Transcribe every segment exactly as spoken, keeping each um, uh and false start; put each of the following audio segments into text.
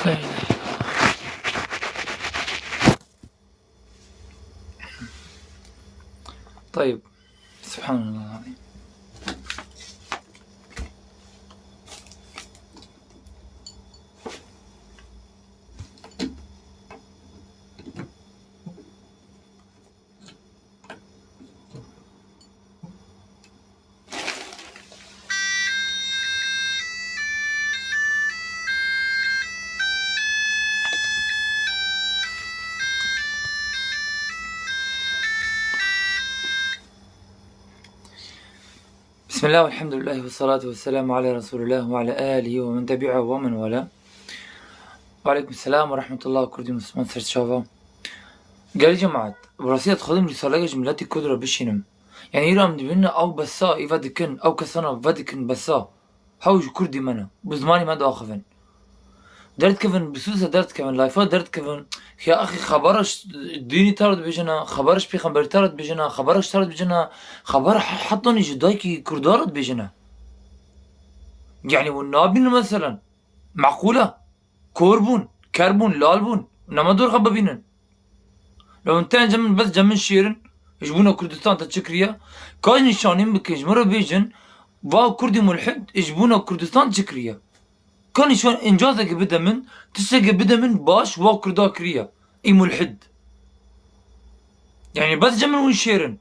لا إله إلا الله. طيب. سبحان الله العظيم. بسم الله والحمد لله والصلاة والسلام على رسول الله وعلى آله ومن تبعه ومن والاه. وعليكم السلام ورحمة الله. Kurdî Musliman serçava. Gelî cemaat, bi rastî ez dixwazim rîsaleke ji miletî Kurd re bişînim. Yanî îro em dibînin ew besa, î vedikin, ew kesana vedikin besa. Hew ji Kurdî me ne. Bi zimanî me diaxivin. Derdikevin, bi sûse derdikevin, layfa derdikevin. Ya axî xebera ji dînî te re dibêjin e, xebera ji pêxemberî te re dibêjin e, xebera ji te re dibêjin e, xebera he-, heta nî ji dayikî Kurda re dibêjin e. Yanî hûn nabînin meselen. Meqûl e. Kor bûn, ker bûn, lal bûn. Nema dor xwe bibînin. Lewin tên cemin bes cemin şêrin, ji bûna Kurdistan te çi kiriye? Ka nîşanîn bikin, ji min re bêjin, va Kurdî mulhid, ji bûna Kurdistan çi kiriye? Ka nîşan încazekê bide min, tiştekê bide min baş wa Kurda kiriye. Î mulhid. Yanî bes cemin hûn şêrin.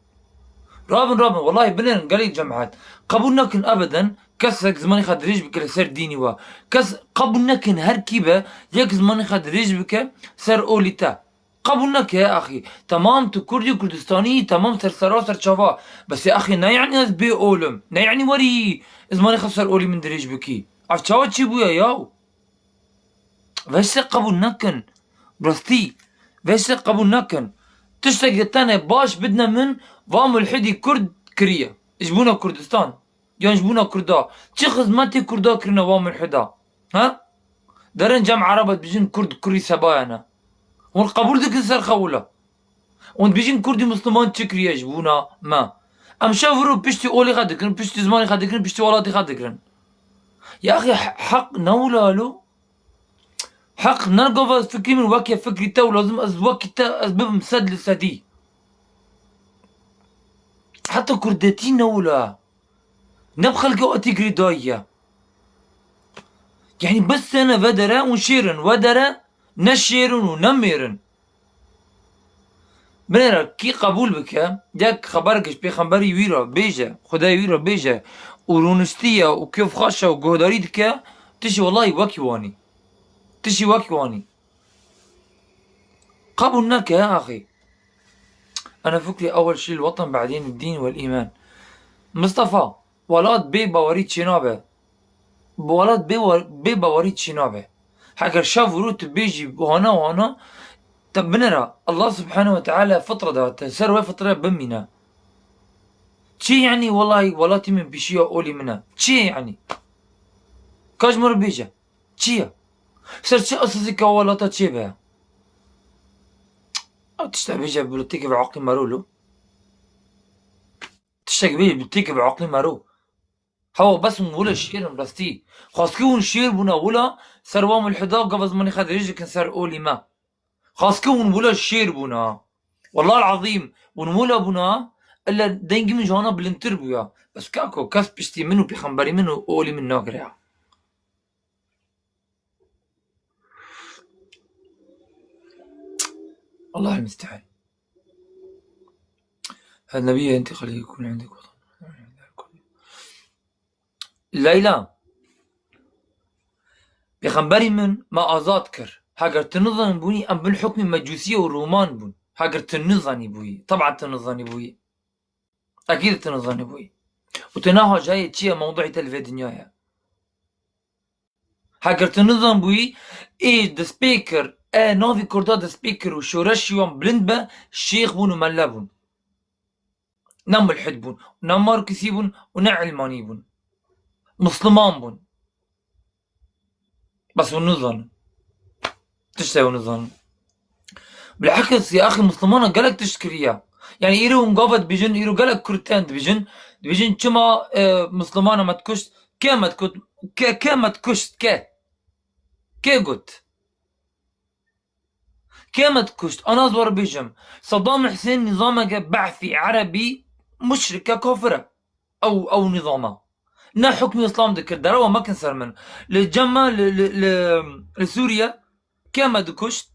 Rabin, rabin, wellahî binêrin gelek cemaat. Qebûl nekin ebeden kesek zimanê xwe dirêj bike li ser dînî we. Kes qebûl nekin her kî be yek zimanê xwe dirêj bike ser olî te. Qebûl neke axî. Temam tu Kurdî Kurdistanî, temam ser sera ser çava. Bes ê axî ne yanî ez bê olim. Ne yanî werî zimanê xwe ser olî min dirêj bikî. Ev çawa çî bûye yaw? Veşte qebûl nekin. Rastî. Veşte qebûl nekin. Tiştekî tenê baş bidne min, va mulhidî Kurd kiriye. Ji bûna Kurdistan. Yan ji bûna Kurda. Çi xizmetê Kurda kirine wa mulhida? Ha? Derin cem Ereba dibêjin Kurd kurî Sebaye ne. Hûn qebûl dikin ser xewila. Hûn dibêjin Kurdî Musliman çi kiriye ji bûna me? Em şev û rû piştî olê xwe dikirin, piştî zimanê xwe dikirin, piştî welatê xwe dikirin. Ya axî he-, heq ne wilo alo? Heq ne gava ez fikrî min weke fikrî te û lazim ez wekî te ez bibim sed li sedî. Heta kurdetî ne wilo. Ne bi xelkê wê tî girêdayî ye. Yanî bes têne vedere û şêrin, wedere ne şêrin û ne mêrin. Binêre kî qebûl bike, yek xeberek ji pêxemberî wî re bêje, Xwedayê wî re bêje û rûniştî ye û kêfxweş e û guhdarî dike, tu jî wellahî wekî wanî. Tu jî wekî wanî. Qebûl neke axî. Ene fikrî ewel şî li weten, badîn dîn wel îman. Mistefa, welat bê bawerî çênabe. Bi welat bê wa-, bê bawerî çênabe. Heger şev û rû tu bêjî hana hana, te binêre, Allah Subhanahu ve Teala fitra date, ser wê fitre bimîne. Çi yanî, wellahî welatî min pîşiya olî min e. Çi yanî? Ka ji min re bêje. Çi ye? Ser çi esasî ka welata çêbe? Ew tiştek bêje bi têkeve aqlî mero lo. Tiştek bêje bi têkeve aqlî mero. Hewa bes hûn wilo şêr in rastî. Xwezkî hûn şêr bûna wilo ser wa mulhida gava zimanê xwe dirêj dikin ser olî me. Xwezkî hûn wilo şêr bûna. Wellahil azîm hûn wilo bûna, illa dengî min ji wana bilindtir bûya. Bes kako kes piştî min û pêxemberî min û olî min nagire ya. الله المستعان. هذا النبي ينتقل يكون عندك وطن. Leyla, pêxemberî min me azad kir. Heger tu nizanî bûyî, em bin hukmî mecûsiyê û Roman bûn. Heger tu nizanî bûyî. Teban tu nizanî bûyî. Ekîd tu nizanî bûyî. Û tu neha cayê çi ye mewduî te li vê dinyayê. Heger tu nizan bûyî, ê destpê kir, e navî Kurda destpê kir û şoreşî wan bilind be, şêx bûn û melle bûn. Ne mulhid bûn, ne markisî bûn û ne ilmanî bûn. Musliman bûn. Bes hûn nizanin. Tiştê hûn nizanin. Bilhekis ya axî Muslimana gelek tişt kiriye. Yanî îro hûn gava dibêjin, îro gelek Kurd tên dibêjin. Dibêjin çima, e, Muslimana me dikuşt? Kê me dikut? Kê, kê me dikuşt? Kê? Kê got? Kê me dikuşt? Ana ez we re bêjim. Saddam Husên nîzameke be'sî, erebî, muşrike, kafir e. Ew, ew nîzama. Ne hukmî Îslam dikir, derewa mekin ser min. Li cem me, li, li, li, li Sûriye, kê me dikuşt?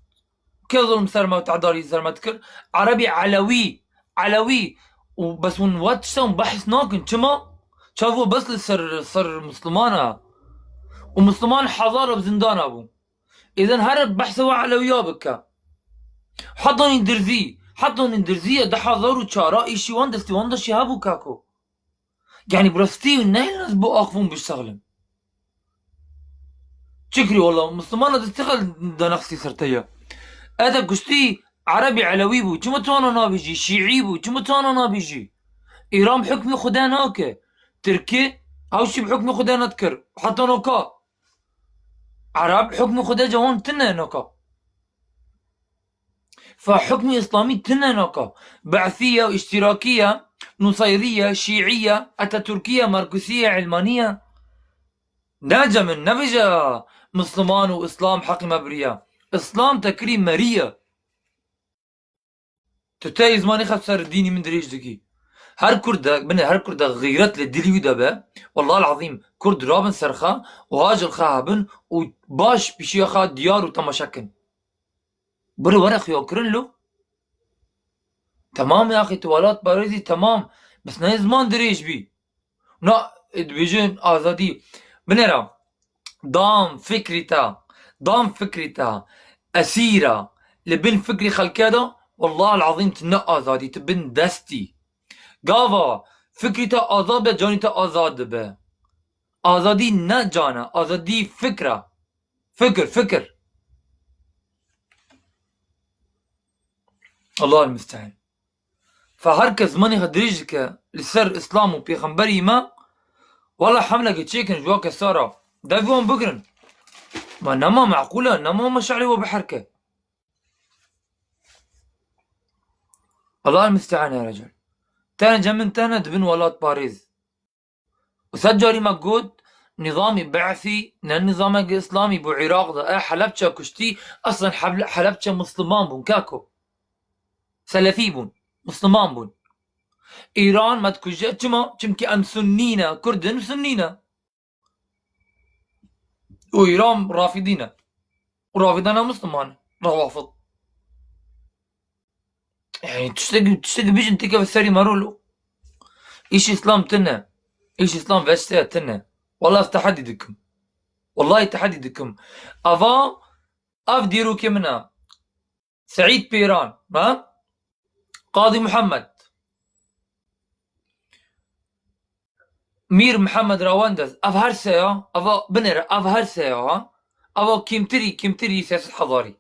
Kê zulm ser me û tedarî ser me dikir? Erebî, elewî, elewî. Û bes hûn we tişta hûn behs nakin. Çima? Çav we bes li ser, ser Misliman e. Û Misliman hezar bi zindana bû. Îzen her behsa we elewiya bike. Heta nî dirzî, heta nî dirziye du hezar û çar îşî wan destî wan de şî hebû kako. Yani bi rastî ne nas bu axvûn bişexlim. Çikirî wala Mislimana de tixel de nexsî ser te ye. Ete kuştî Erebî Elewî bû. Çima tu ana nabîjî? Şîî bû. Çima tu ana nabîjî? Îran hukmî Xwedê nake. Tirkî ew şî bi hukmî Xwedê nedikir. Heta noka. Ereb hukmî Xwedê cewan tine noka. Fa hukmî Îslamî tine naka. Be'sî ye, îştîrakî ye, Nusayirî ye, Şîî ye, Eteturkî ye, Markusî ye, Ilmanî ye. Nece min, nebêje Misliman û Îslam heqî me biriye. Îslam te kirî merî ye. Tu tey zimanê xwe ser dînî min dirêj dikî. Her Kurd de, binê her Kurd de xîret li dilî wî de be, wellahil ezîm, Kurd rabin ser xwe û hacil xwe hebin û baş pişiya xwe diyar û temaşe kin. Biro were xuyakirin lo. Temam ya axî, tu welat parêzî, temam. Bes ne ziman dirêj bî. Na, e, dibêjin azadî. Binêra, dam fikrî te, dam fikrî te, esîra, li bin fikrî xelkê de, wellahil ezîm tu ne azadî, tu bin destî. Gava fikrî te azad be, canî te azad dibe. Azadî ne can e, azadî fikr e. Fikir, fikir. Allahul musta'an. Fa her kes zimanê xwe dirêj dike li ser Îslam û pêxemberî me, wela hemleke çêkin ji wa kesa re. Dev wan bigirin. Ma nema meqûl e, nema meşalê we biherke. Allahul musta'an ya recel. Tene cem min tene dibin welat parêz. Û sed carî me got, nîzamî Be'sî ne nîzameke Îslamî bû Iraq de. E, Helebçe kuştî, eslen Heb-, Helebçe Misliman bûn, kako. Selefî bûn, Misliman bûn. Îran me dikuje, çima? Çimkî em Sunnî ne, Kurd in, Sunnî ne. Û Îran Rafidî ne. Û Rafidana Misliman, Rawafid. Yani tiştekî, tiştekî bijin têkeve serî me rolo. Îş Îslam tine. Îş Îslam veşteya tine. Wala ez tehedî dikim. Wallahî tehedî dikim. Ava, ev dîrokê min e. Seîd Pêran, ha? Qadî Muhammed. Mîr Mihemed Rawendez, ev her se ya, eva binêre, ev her se ya, ha? Eva kîmtirî, kîmtirî sê sed hezarî.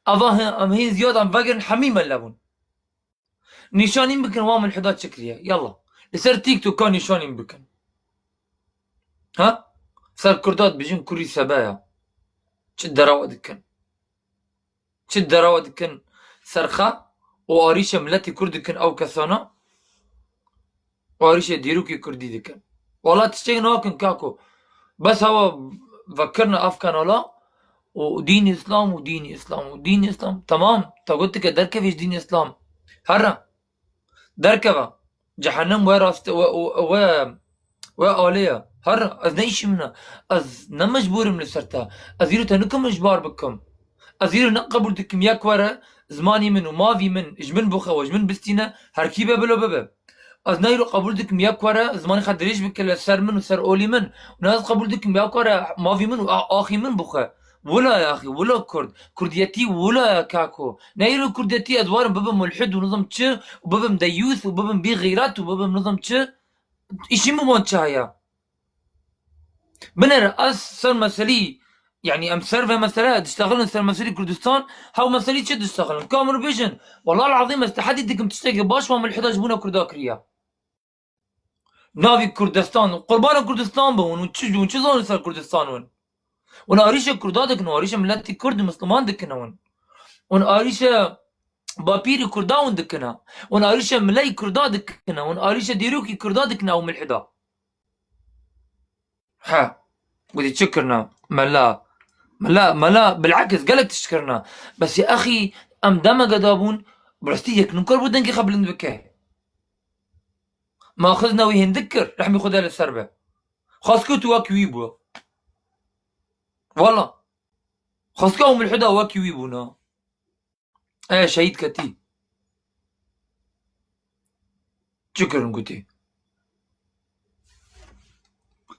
Eva hi-, em hîn ziyad em vegirin hemî mele bûn. Nîşanîn bikin, wa milhida çi kiriye? Yallah. Li ser TikTok ka nîşanîn bikin. Ha? Ser Kurda dibêjin kurî sebe ya. Çi derewa dikin? Çi derewa dikin ser xwe û arîşe miletî Kurd dikin ew kesana? Û arîşe dîrokî Kurdî dikin. Wala tiştek nakin kako. Bes hewa vekirine ev kanala û dîn Îslam û dîn Îslam û dîn Îslam. Temam. Te got dike derkevî ji dîn Îslam. Here. Derkeve. Cehennem we rast, we, we, we, we alê ye. Her, ez ne îşî min e. Ez ne mecbûr im li ser te. Ez îro te nikim ijbar bikim. Ez îro ne qebûl dikim yek were zimanî min û mavî min ji min bixwe û ji min bistîne, her kî be bilo bibe. Ez ne îro qebûl dikim yek were zimanê xwe dirêj bike li ser min û ser olî min. Û ne ez qebûl dikim yek were mavî min û a-, axî min bixwe. Wila ye axî, wila Kurd. Kurdiyetî wila ye kako. Ne îro Kurdiyetî ez warim bibim mulhid û nizim çi û bibim deyûs û bibim bî xîret û bibim nizim çi. Îşî min wan çi heye? Binêre ez ser meselî, yani em ser ve mesele diştexilin ser meselî Kurdistan, hew meselî çi diştexilin? Ka min bêjin, wallahil ezîm ez tehedî dikim tiştekî baş wan mulhida ji bona Kurda kiriye. Navî Kurdistan, qurbana Kurdistan bin hûn, hûn çi, hûn çi zanin ser Kurdistan hûn? Hûn arîşe Kurda dikin, hûn arîşe miletî Kurd û Misliman dikin hûn. Hûn arîşe bapîrî Kurda hûn dikine. Hûn arîşe mileyî Kurda dikine. Hûn arîşe dîrokî Kurda dikine ew milhida. He. Gotî çi kirina? Mela. Mela, mela, bilakis gelek tişt kirina. Bes ya axî, Em demeke dabûn, bi rastî yek nikar bû dengê xwe bilind bike. Me xizna wî hindik kir, rehmî Xwedê li ser be. Xwest ku tu wek wî bû. Wala. Xwest ku ew mulhida wek wî bûna. E, şehîd ketî. Çi kirin gotî?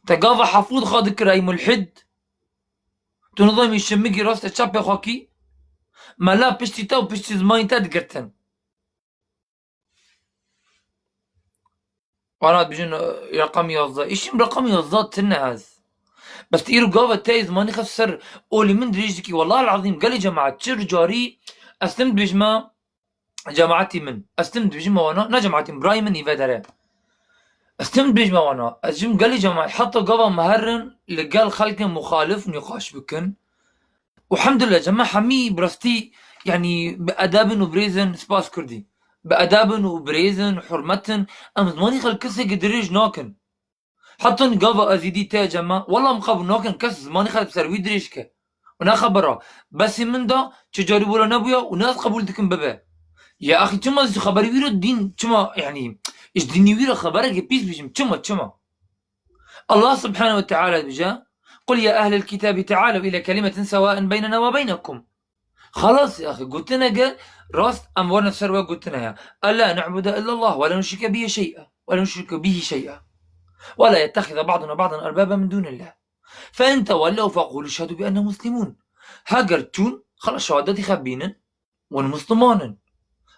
Te gava hefûd xwe dikir ey mulhid. Tu nizanî şimikî raste çapê xwe kî. Mela piştî te û piştî zimanî te digirtin. Ana dibêjin, e, reqem yazdeh. Îşim reqem yazdeh tine ez. Bes îro gava te zimanî xwe ser olî min dirêj dikî. Wallahil azîm gelê cemaet çi carî ez tim dibêjime cemaetî min. Ez tim dibêjime wana, ne cemaetî min, birayê min î vedere. Ez tim dibêjime wana. Ez jim gelê cemaet heta gava me herin li gel xelkê muxalif nîqaş bikin. Elhamdulillah, cema hemî bi rastî, yanî bi edeb in û birêz in, spas kurdî. Bi edeb in û birêz in, hurmet in, em zimanî xwe li kesekî dirêj nakin. Heta gava ezîdî te cema, wela em qebûl nakin kes zimanî xwe li ser wî dirêj ke. Û ne xebera, besî min da, çi carî wilo nebûya û ne ez qebûl dikim bibe. Ya axî çima ji xeberî wî re dîn, çima, yanî, ji dînî wî re xeberekê pîs bijim, çima, çima? Allah subhanehu ve teala dibêje, "Qul ya ehlel kitabi tealew ile kelimetin sewaen beynena ve beynekum." Xelas ya axî, gotineke rast em werine ser we gotine ya. "Ella ne'bude illallah ve la nuşrike bihi şey'a, ve la nuşrike bihi şey'a. Ve la yettehize ba'duna ba'dan erbabe min dunillah. Fe in tevellew fequlu şhedu bi enne muslimun." Heger çûn, xelas şehadetî xwe bînin. Wan Musliman in.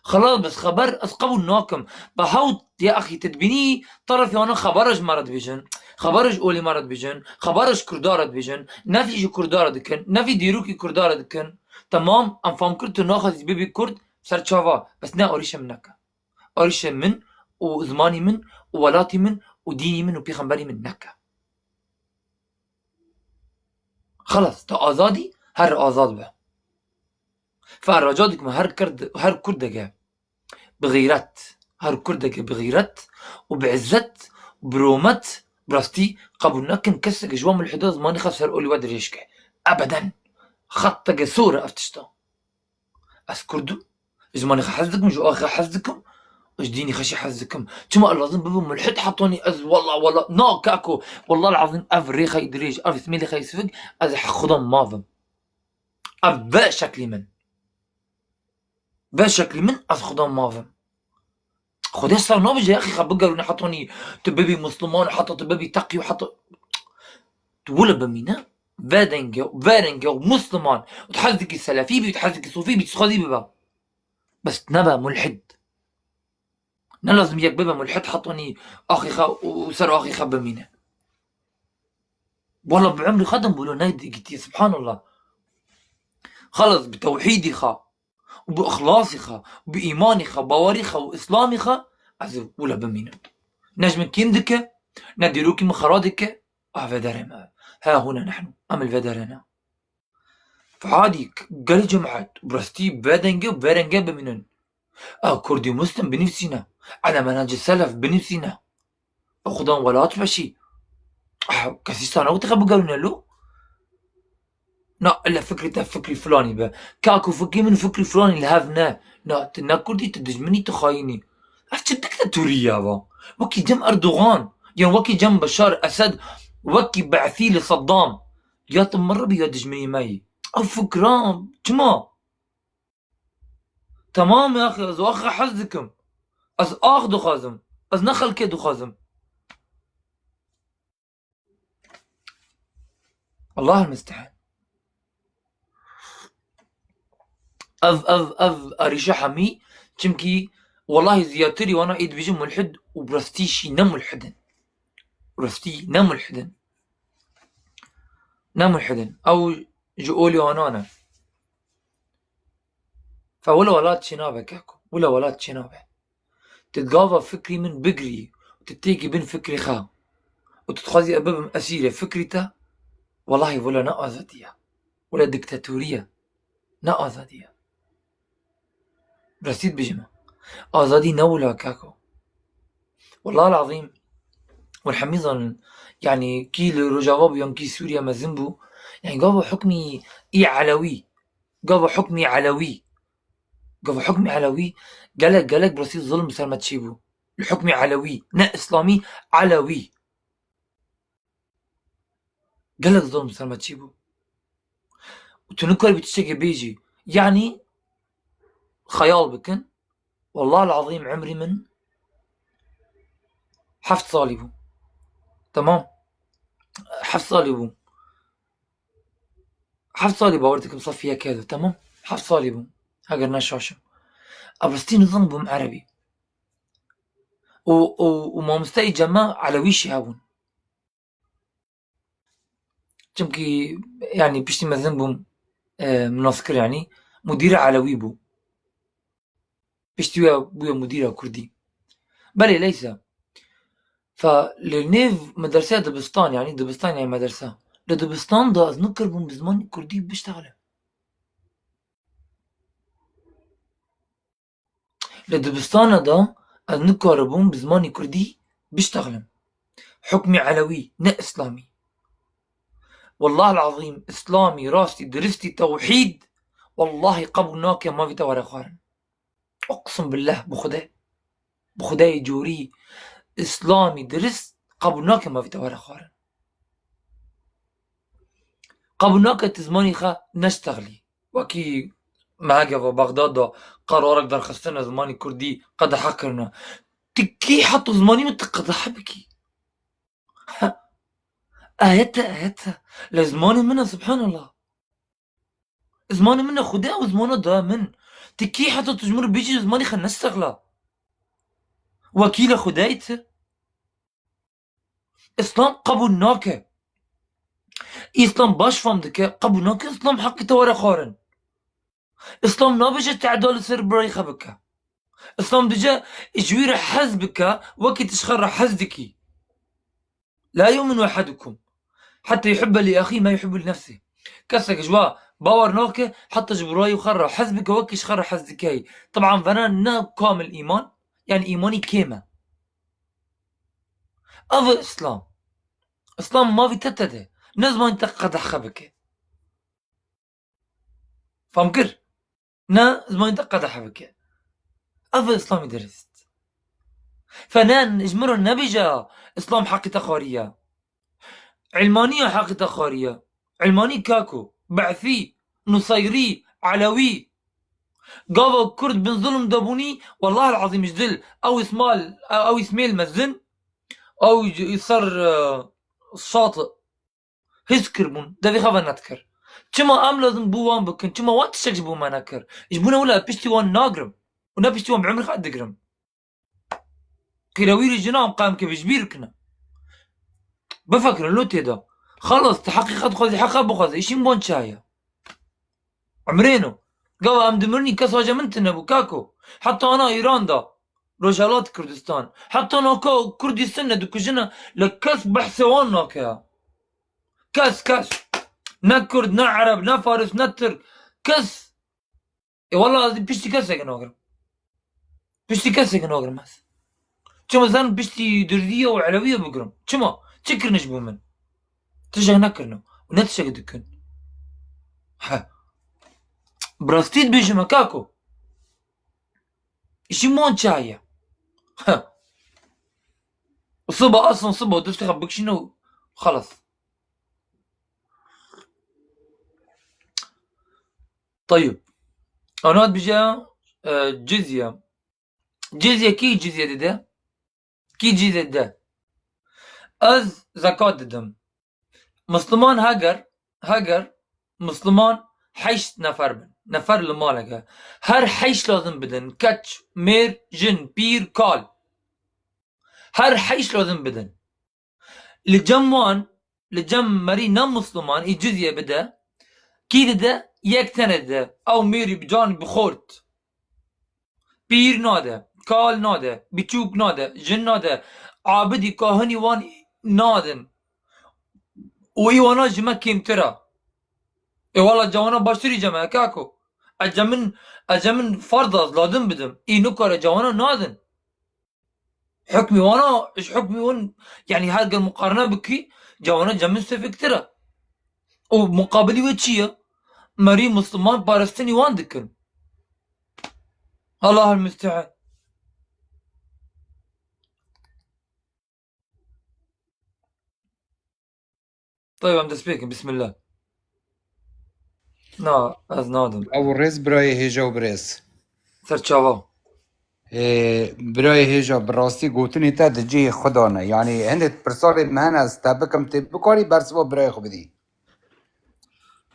Xelas, bes xeber ez qebûl nakim. Bi hewt, ya axî, tu dibînî terefê wana xebera ji me re dibêjin. Xebera ji olê me re dibêjin. Xebera ji Kurda re dibêjin. Nefî ji Kurda re dikin. Nefî dîrokî Kurda re dikin. Temam, em fam kir tu naxwazî bibî Kurd, ser çava. Bes ne arîşê min neke. Arîşê min û zimanî min û welatî min û dînî min û pêxemberî min neke. Xelas, tu azad î, her azad be. Fer raca dikim her Kurd, her Kurdeke bi xîret, her Kurdeke bi xîret û bi izzet, bi romet, bi rastî qebûl nekin keseke ji wan mulhida zimanî xwe ser olî we dirêj ke. Ebeden. Xeteke sor e ev tişta. Ez Kurd im. Ji zimanê xwe hez dikim, ji axê xwe hez dikim, ji dînê xwe jî hez dikim. Çima ez lazim bibim mulhid hetanî ez wela, wela, na kako, wela azîm ev rêxeyî dirêj, ev smêlê xeyî sivik, ez Xudan mavim. Ev ve şeklî min. Ve şeklî min, ez Xudan mavim. Xwedê ser nabêje, ya xî xwe bigerûne hetanî tu bibî Musliman, heta tu bibî teqî û heta tu wile bimîne, ve denge, ve renge û Musliman. Û tu hez dikî selefî bî, tu hez dikî sofî bî, tu xwedî bibe. Bes nebe mulhid. Ne lazim yek bibe mulhid hetanî axî xwe û ser axî xwe bimîne. Wala bi umrî xwe de wilo ne digitiye, subhanallah. Xelas bi tewhîdî xwe û bi ixlasî xwe û bi îmanî xwe, bawerî xwe û îslamî xwe ez wile bimînim. Ne ji min kêm dike, ne dîrokî min xera dike, a vederê me. Ha huna nehnu, em li vederê ne. Fadî gelê cemaet, bi rastî bi vê dengê û vê rengê bimînin. Ew Kurdî Muslim binivîsîne. Ele menhecê selef binivîsîne. Ew Xudan welat beşî. Ah, kesî sana wextê xwe bigerûne lo. Na, ele fikrê te fikrî filanî be. Kako fikrê min fikrî filanî li hev ne. Na, tu ne Kurdî, tu dijminî, tu xayînî. Ev çi diktatorî ye va? Wekî cem Erdogan, yan wekî cem Beşar Esed, wekî Be'sî li Seddam. Ya tu min re bî ya dijminî me yî. Ev fikra çima? Temam ya axî, ez axî hez dikim. Ez ax dixwazim. Ez ne xelkê dixwazim. Allah musta'an. Ev, ev, ev arîşa hemî, çimkî wellahî ziyadtirî wana ê dibêjin mulhid û bi rastî jî ne mulhid in. Bi rastî ne mulhid in. Ne mulhid in. Ew ji olê wana ne. Fe wilo welat çênabe keko. Wilo welat çênabe. Tu gava fikrî min bigirî û tu têkî bin fikrê xwe û tu dixwazî ez bibim esîrê fikrî te, wellahî wilo ne azadî ye. Wilo diktatorî ye. Ne azadî ye. Rastî dibêjime. Azadî ne wilo keko. Wellahil azîm, wer hemî zanin, yanî kî li Rojava bû yan kî Sûriye mezin bû, yanî gava hukmî î Elewî, gava hukmî Elewî, Gava hukmî Elewî gelek, gelek bi rastî zulm ser me çêbû. Li hukmî Elewî, ne Îslamî, Elewî. Gelek zulm ser me çêbû. Û tu nikaribî tiştekê bêjî. Yanî xeyal bikin. Wallahil azîm emrî min heft salî bû. Temam. Heft salî bû. Heft salî bawer dikim sefî yekê de. Temam. Heft salî bû. Eger ne şaş im. Ev rastî nizan bûm erebî. Û, û, û mamosteyê cema Elewî jî hebûn. Çimkî, yanî, piştî mezin bûm, e, min nas kir, yanî, mudîra Elewî bû. Piştî wê bûye mudîra Kurdî. Belê, leyse. Fe li nêv mederseya dibistan, yanî, dibistan, yanî, mederse. Li dibistan de ez nikiribûm bi zimanê Kurdî biştexile. Li dibistana de ez nikaribûm bi zimanê Kurdî biştexlim. Hukmî Elewî, ne Îslamî. Wallahil azîm, Îslamî, rastî, diristî, tewhîd, wallahî qebûl nake mavî te were xwarin. Uqsim billah, bi Xwedê. Bi Xwedê corî, Îslamî, dirist, qebûl nake mavî te were xwarin. Qebûl nake tu zimanî xwe neştexlî. Wekî me hege va Bexdad da qerarek derxistine zimanî kurdî qedexe kirine. Tu kî heta zimanî min tu qedexe bikî? Ayet e, ayet e. Lê zimanê min e, subhanallah. Zimanê min e, Xwedê ew zimana da min. Tu kî heta tu ji min re bêjî zimanî xwe neştexla? Wekîlê Xwedê yî tu. Îslam qebûl nake. Îslam baş fam dike, qebûl nake Îslam heqî te were xwarin. Îslam nabêje te'da li ser birayê xwe bike. Îslam dije ji wî re hez bike, wekî tu ji xwe re hez dikî. La yu'minu ehadukum hatta yuhibbe li ahî ma yuhibbu li nefsî. Kesek ji we bawer nake, heta ji birayê xwe re hez bike, wekî ji xwe re hez dike. Teban vena ne kamil îman, yanî îmanî kêm e. Ev e Îslam. Îslam mavî te te de. Ne zimanî te qedexe bike. Fam kir? Ne zimanî te qedexe bike. Ev e Îslamî dirist. Fe ne, ji min re nebêje Îslam heqî te xwariye. Îlmaniya heqî te xwariye. Îlmanî kako, Be'sî, Nuseyrî, Elewî. Gava Kurd bin zulm de bûnî, wellahil azîm ji dil, ew îsmal, ew îsmêl mezin, ew ji ser, e, şat his kiribûn, devê xwe venedikir. Çima em lazim bû wan bikin? Çima wan tiştek ji bo me nekir? Ji bo ne wila piştî wan nagirim. Û ne piştî wan bi emrê xwe digirim. Qîrewîrî jina em qem keve ji bîr kine. Bifikirin lo tê de. Xelas, tu heqîqet xwezî, heqa bixweze. Îşîn bon çaye. Emrêno. Gava em dimirinî kes aje min tune bû, kako. Heta ana Îran da. Rojhelat Kurdistan. Heta naka Kurdî Sunne dikujine, li kes behsê wan nake ya. Kes, kes. Ne Kurd, ne Ereb, ne Faris, ne Tirk. Kes. E, walla ez piştî kesekê nagirim. Piştî kesekê nagirim ez. Çima ez piştî Durdiyê û Elewiyê bigirim? Çima? Çi kirine ji bo min? Tiştek nekirine. Û ne tiştek dikin. He. Bi rastî dibêjime kako. Îşî mon çaye. He. Siba, aslan siba, destê xwe bikişîne û xelas. Tayib. Ana dibêje, e, cizye. Cizye kî cizye dide? Kî cizye dide? Ez zekat didim. Misliman heger, heger Misliman heşt nefer bin. Nefer li maleke. Her heşt lazim bidin. Keç, mêr, jin, pîr, kal. Her heşt lazim bidin. Li cem wan, li cem merî ne Misliman, î cizye bide, kî dide? Yek tene dide. Ew mêrî bi can bi xort. Pîr nade, kal nade, biçûk nade, jin nade, abidî, kahinî wan nadin. Û î wana ji me kêmtir e. Ê wala cawana baştirî cem e, kako. Ez cem min, ez cem min ferz e, ez lazim bidim. Î nikare cawana nadin. Hukmî wana, ji hukmî wan, yanî her ger muqarene bikî, cawana cem min sêfiktir e. Û muqabilî wê çi ye? Merî Misliman paristinî wan dikin. Allahul müstehan. Tayyib, em dest pê kin, bismillah. Na, ez nadim. Ew rêz birayê hêja û birêz. Ser çava. Ê, birayê hêja, bi rastî gotinê te di cihê xwe de ne. Yanî hindê pirsalê min hene, ez te bikim, tê bikarî bersiva birayê xwe bidî.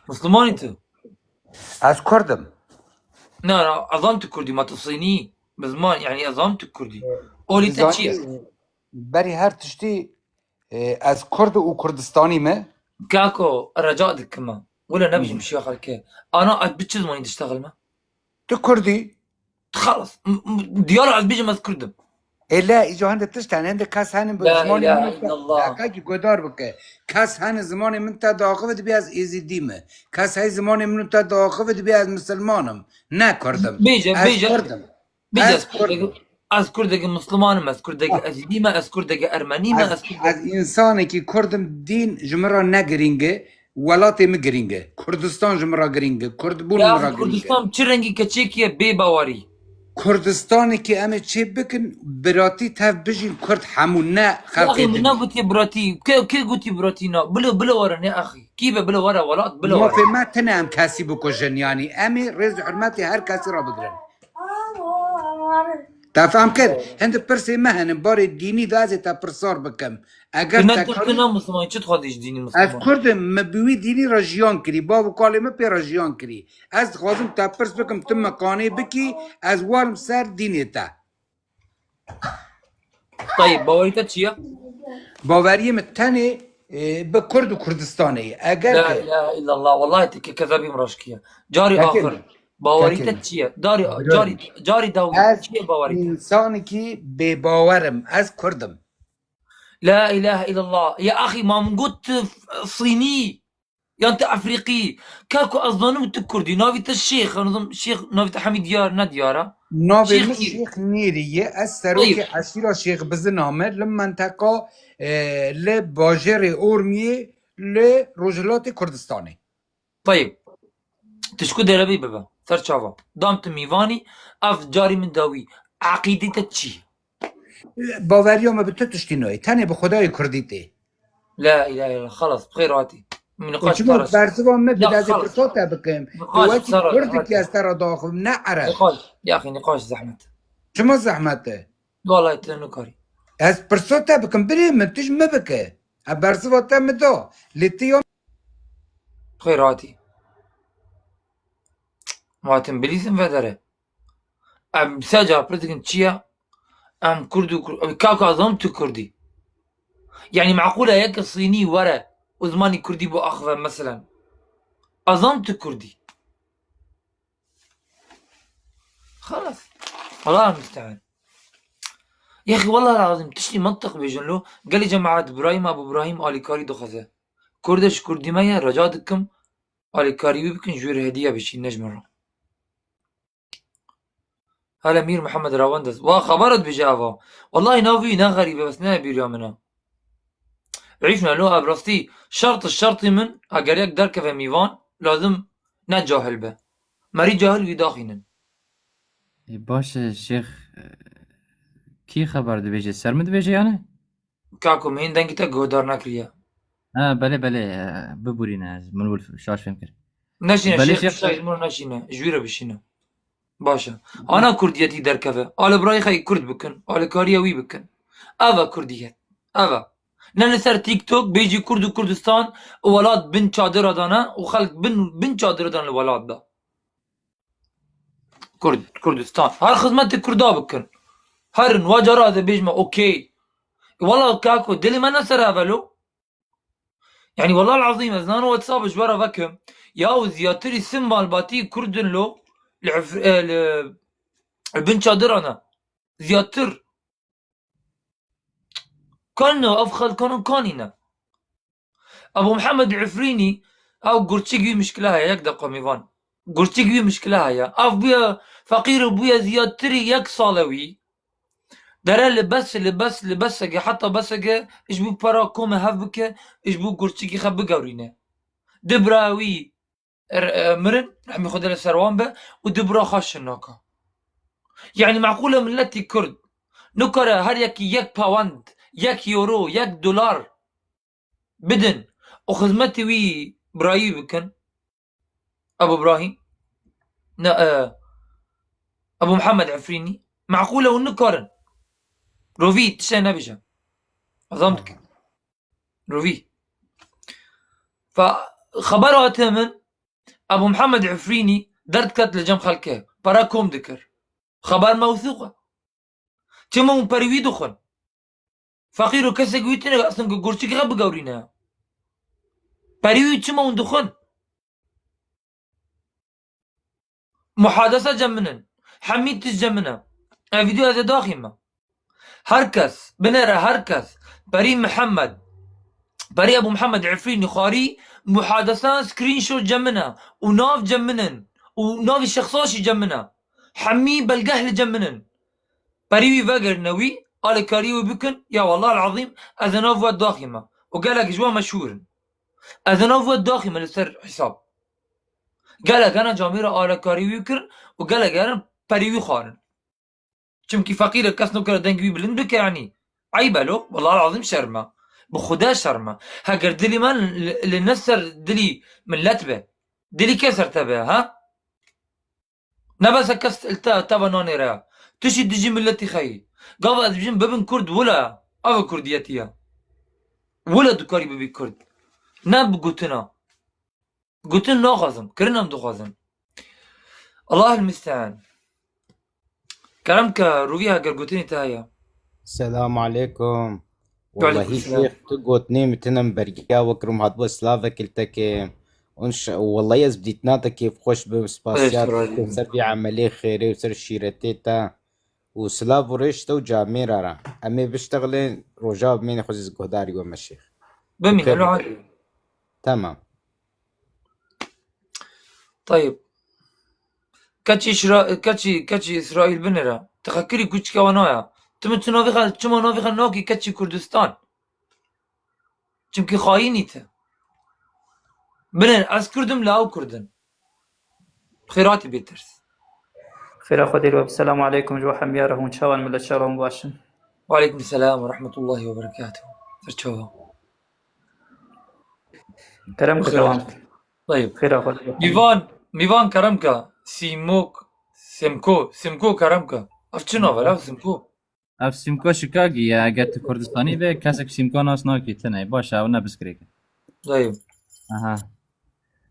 Muslimanî tu? Ez Kurd im. Na, na, ez zan tu Kurdî, ma tu Sînî, bi ziman, yanî ez zan tu Kurdî. Olî te çi ye? Zanî, berî her tiştî, e, ez Kurd û Kurdistanî me. Kako, rica dikim e. Wele nebijim şiya xelke. Ana, ez bi çi zimanî diştexilme? Tu Kurdî? Xalas. M-, m-, diyar ez bêjim ez Kurd im. Ê le, îca hinde tişt hene, hinde kes hene bi La zimanê ilahe min te, illallah. Deka ki godar bike. Kes hene zimanê min te diaxive dibê ez Êzidî me. Kes hey zimanê min te diaxive dibê ez misilman im. Ne Kurd im. Bêje, Ez bêje. Kurd im. Bêje Ez ez Kurd im. Kurdek, ez Kurdek Musliman im, ez Kurdek Ezîdî me, ez Kurdek Ermenî me, Ez, ez Kurdek ez însanekî Kurd im, dîn ji min re ne girîng e. Welatê min girîng e. Kurdistan ji min re girîng e. Kurdbûn Ya min re girîng e. Kurdistan çi rengî keçêkî ye bê bawerî? Kurdistanekî em ê çê bikin, biratî tev bijîn Kurd hemû, ne Ya xelkê axî, min din. Negotiye biratî. Kê, kê gotî biratî na? Bilo, bilo were ne axî. Kî be bilo were welat, bilo were. Mafê me tine em kesî bikujin, yanî em ê rêz û hurmetê her kesî re bigirin. Te fam kir? Hindê pirsê me hene, barê dînî de ez ê te pirsar bikim. Eger Tu ne te Kurd, tu karî ne Musliman, çi dixwazî ji dînî Ez Musliman? Kurd im, me bi wî dînî re jiyan kirî, bav û kalê me pê re jiyan kirî. Ez dixwazim te pirs bikim, tu me qanê bikî, ez werim ser dînê te. Tayîb, bawerî te çi ye? Baweriyê min tenê, e, bi Kurd û Kurdistanê ye. Eger La ke ilahe illallah, wallahî tu ke kezebî min raşkiye. Carî Tekin, axir, bawerî te tekin. Çi ye? Darî, Birayê. Carî, carî dawî, Ez çi ye bawerî te? Însanekî bêbawer im. Ez Kurd im. La ilahe illallah. Ya axî, ma min got tu f-, Sînî. Yan tu Efrîqî. Ka ku ez zanim tu Kurdî. Navî te Şêx, ez zanim Şêx, navî te Hemî Diyar, ne Diyar e? Navê Şêx min Nîrî. Şêx Nîrî ye. Ez serokê Tayyib. Eşîra Şêx Bizina me li menteqa, e, li bajêrê Ormiyê li Rojhilatê Kurdistanê. Tayyib. Tu ji ku derebî bibe. Ser çava. Dam tu mîvanî, ev carî min dawî. Eqîdê te çi? Baweriya me bi tu tiştî nayê. Tenê bi Xwedayê Kurdî tê. La ilahe illallah. Xelas. Bi xêr hatî. Min Û niqaş çima tara. Bersiva me bi Ya dezê xelas. Pirsa te bikim. Tu Niqaş wekî tara, Kurdikî hadi. Ez te re daxivim, ne Ereb. Niqaş. Ya axî, niqaş zehmet. Çima zehmet e? Wallahî tu nikarî. Ez pirsa te bikim, birê min tu ji min bike. Ez bersiva te min da. Lê tu ya Xêr hatî. Hatim bilîsim vedere. Em se car pirs dikin çi ye? Em Kurd û Kurd, kaka zam tu Kurdî. Yanî meqûl e yek Sînî were û zimanî Kurdî bo axive meselen. Azam tu Kurdî. Xelas. Allah müstehan. Yexî, wallah lazim tiştî mantiq bêjin lo. Gelê cemaet Ibrahîm Abu Ibrahîm alîkarî dixwaze. Kurdiş Kurdî me ye, rica dikim alîkarî wî bikin, ji wî re hediye bişîn, ne ji min re. Hele Mîr Mihemed Rawend ez. Wa xeber dibêje eva. Wallahî nav wî ne xerîb e, bes ne bîriya min e. Eyşûn, elo, ev rastî şert, şertî min, eger yek derkeve mîvan, lazim ne cahil be. Merî cahil wî daxînin. Ê, baş e, Şêx, e, kî xeber dibêje? Ser min dibêje yani? Kako, min dengî te guhdar nekiriye. Ha, belê, belê, e, biborîne, ez min wir şaş fêm kir. Neşîne, Belê Şêx, Şêx. Şêx, ji min neşîne, ji wî re bişîne. Baş e. Ana kurdiyetî derkeve. Alî birayê xwe yê kurd bikin. Alîkariya wî bikin. Ev e kurdiyet. Ev e. Ne li ser TikTok bêjî Kurd û Kurdistan û welat bin çadira dane û xelk bin, bin çadira dane li welat de. Kurd, Kurdistan. Her xizmetê Kurda bikin. Herin, wa cara ez ê bêjime, okey. Wela kako, dilê me ne ser ev e lo. Yani, wela azîm, ez nano WhatsApp ji we re vekim. Ya û ziyatirî sin malbatî Kurd in lo, li Ef-, e, li, li bin çadiran e. Ziyatir. Kan ne, ev xelkan kanî ne. Ebu Mihemed Efrînî, ew gurçik wî mişkile heye, yek deqa mîvan. Gurçik wî mişkile heye. Ev bûye feqîr û bûye ziyatirî yek sale wî. Dere li bes, li bes, li besege, heta besege, ji bo pera komê hev bike, ji bo gurçikî xwe bigewrîne. Du bira wî r-, e, mirin, rehmê Xwedê li ser wan be, û du bira xwe şin naka. Yani meqûl e milletî Kurd nikare her yekî yek pawend, yek euro, yek dolar bidin û xizmetê wî birayî bikin? Ebu Ibrahîm? Ne, e, Ebu Mihemed Efrînî? Meqûl e hûn nikarin. Rovî tiştê nebêje. Ezam dike. Rovî. Fe xeber hate min, Ebu Mihemed Efrînî derd ket li cem xelkê. Pere kom dikir. Xeber mewsûq e. Çima hûn perî wî dixwin? Feqîr û kesek wî tune, eslin ku gurçikî xwe bigewrîne. Perî wî çima hûn dixwin? Muhadese cem min in. Hemî tişt cem min e. Ev vîdeo ez ê daxîme. Her kes, binêre her kes, Perî Mihemed, Perî Ebu Mihemed Efrînî xwarî, muhadesan screenshot cem min e û nav cem min in û navî şexsan jî cem min e. Hemî belgeh li cem min in. Perî wî vegerine wî, alîkariyê wî bikin, ya wellahil ezîm, ez ê nav we daxîme. Û gelek ji we meşhûr in. Ez ê nav we daxîme li ser hesab. Gelek hene camêra alîkarî wî kirin û gelek hene perî wî xwarin. Çimkî feqîr e, kes nikare dengê wî bilind bike, yanî. Eyb e lo, wellahil ezîm şerm e. Bi Xuda şerm e. Heger dilî me li, li ne ser dilî millet be. Dilî kê ser te be, ha? Ne bes e kes li te, te ve nanêre ya. Tu jî dijî milletî xwe yî. Gava ez dibêjim bibin Kurd, wila ev e Kurdiyetî ye. Wila dikarî bibî Kurd. Ne bi gotina. Gotin naxwazim, kirin em dixwazin. Allahil mustean. Kerem ke, Rûvî, heger gotinê te heye. Selamu aleykum. Ve aleykum selam. Wellahî şêx, tu gotinê min tune bergiya we kirim, hatibû slavek li te ke. Û inşa-, wellahî ez bi dîtina te kêfxweş bim, spasiya te ser vî emelê xêrê û ser şîretê te. Û silav û rêş te û camêra re. Em ê biştexilin, roja bimînin, xwezî guhdarî we me şêx. Bimîne, lo hadi. Tamam. Tayib. Keçî Îsra-, keçî, keçî Îsraîl binêre. Ti xekirî kuçika wana ya. Ti min çi navê xwe, çima navê xwe nakî keçî Kurdistan? Çimkî xayînî te. Binêre, ez Kurd im, la ew Kurd in. Xêratî bê tirs. Xêra Xwedê li we. Selamu aleykum ji we hemiya re hûn çawan, millet şer hûn baş in. Ve aleykum selam ve rahmetullahi ve berekatuhu. Ser çawa. Kerem ke dewam. Tayib. Xêra Xwedê. Mîvan, Mîvan kerem ke. Sîmok, Simko, Simko kerem ke. Ev çi navê, ev Simko? Ev Simko Şikagî ye. Eger tu Kurdistanî be, kesek Simko nas nakî, tune. Baş e, ew ne pirsgirêk e. Dayê. Aha.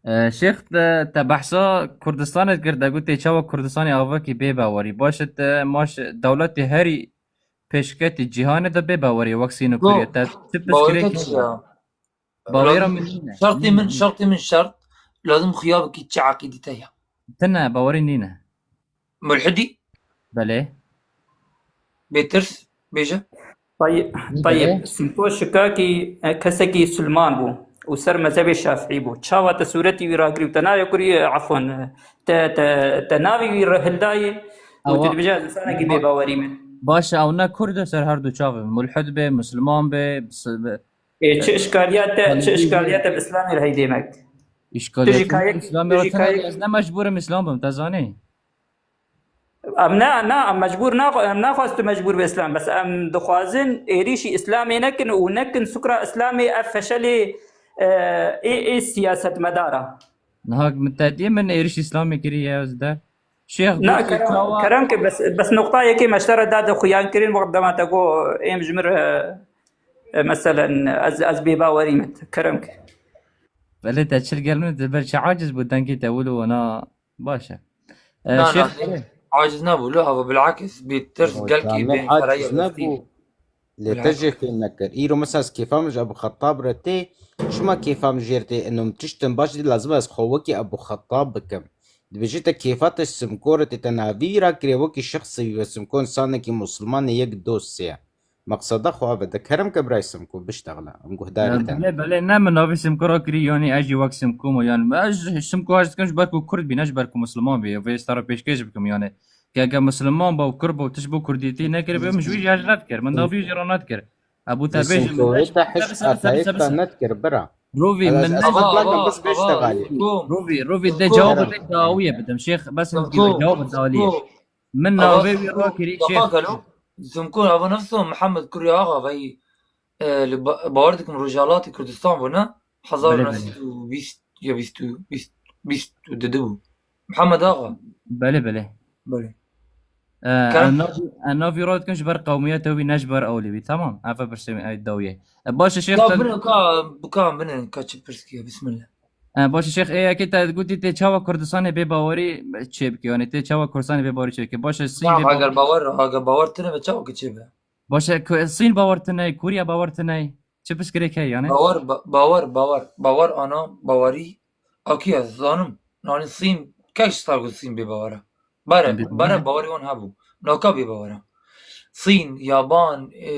E, Şêx, te, te behsa Kurdistanê kir, te got tê çawa Kurdistanê avakî bê bawerî. Baş e, te maş dewletê herî pêşketî cîhanê de bê bawerî wek Sîn û Go. Kurye. Te çi pirsgirêk çi ya? Bawera min nîne. Şertê min, şertê min şert. Lazim xuya bikî çi eqîdî te ya. Tine, bawerî nîne. Mulhidî? Belê. Bêtirs, bêje. Tay-, Tayib, Simko Şikakî, e, kesekî Silman bû û ser mezhebê Şafîî bû. Çawa te sûretî wî ragirî û te nayê kurî, e, efwan, e, te, te, te navê wî re hildayî û tu dibêje ez insanekî bê bawerî me. Baş e, ew ne Kurd e ser her du çav e. Mulhid be, Musliman be, bs-, be, Ê, çi işkaliya te, çi işkaliya te bi Îslamê re heyî demek? Îşkaliyetê Îslamê re tune, ez ne mecbûr im Îslam bim, te zanî. Em ne, ne, em mecbûr naxwe-, em naxwaz tu mecbûr be Îslam, bes em dixwazin êrîşî Îslamê nekin û nekin sukra Îslamê ev feşelê, e, ê, ê siyasetmedara. Niha min te dî min êrîşî Îslamê kiriye ez de. Şêx Na, gotiye kerem, çawa? Kerem ke bes, bes noqta yekê me ji te re dade xuyan kirin, wext dema te got, êm ji min re, e, meselen, ez, ez bêbawerî me. Kerem ke. Belê te çil gel min, te ber çi aciz bû, dengê te wilo wana baş e. E, Na, na, Şêx, aciz nebû, lo, hava bilakis, bê tirs, gelkî, bê aciz nebû. Lê te jê fêm nekir. Îro mesela ez kêfa min ji Ebû Xettab re tê, çima kêfa min jê re tê? Eno min tiştin baş dî lazim e ez xwe wekî Ebû Xettab bikim. Dibêjî te kêfa te ji Simko re tê, te navî wî rakiriye wekî şexsê wî ve Simko însanekî Musliman e, yek dostê ye. Meqseda xwe ev e. De kerem ke birayê Simko biştexile. Em guhdarî te ne. Belê, belê, ne min navî Simko rakirî, yanî ez jî wek Simko me, yanî ez ji Simko hez dikim ji ber ku Kurd bî, ne ji ber ku Musliman bî. Vê êsta re pêşkêş bikim, yanî. Ke, ke Misliman be û Kurd be û tişt bo Kurdîtî nekiribe, min ji wî jî hez nedikir. Min navî jî re nedikir. Ebu te bêjim. Rovî, min ne Rovî, Rovî, de cewab de dawiyê bidim. Şêx, bes min cewab dawiyê. Min navê wî rakirî Şêx. Daqak elo. Zimkûn ava nefso Mihemed Kurya Axa vey, e, li ba-, bawer dikim Rojhelatê Kurdistan bû ne? Belê, belê. Hezar û neh sed û bîst ya bîst û, bîst, bîst û du bû. Mihemed Axa. Belê, belê. Belê. E, Kerem. Ev nav-, ev navî radikin ji ber qewmiyeta wî, ne ji ber ewlê wî. Tamam. Ev e pirsê min, ev dawiyê. E, baş e Şêx, ya te bine ka, bika bine ka çi pirs kiye. Bismillah. E, baş e Şêx, ê yekê te gotî tê çawa Kurdistanê bê bawerî çê bike? Yanî tê çawa Kurdistanê bê bawerî çê bike? Baş e Sîn Tamam, bê bawerî eger bawer, eger bawer tine be çawa ki çê be? Baş e ku-, Sîn bawer tine, Kûriya bawer tine. Çi pirsgirêk heye yanî? Bawer, ba-, bawer, bawer, bawer ana, bawerî. Akî ez zanim. Nanî Sîn, keş sar ku Sîn bê bawera. Bare, Bê bare bawera. Bawerî wan hebû. Naka bê bawera. Sîn, Yaban, e,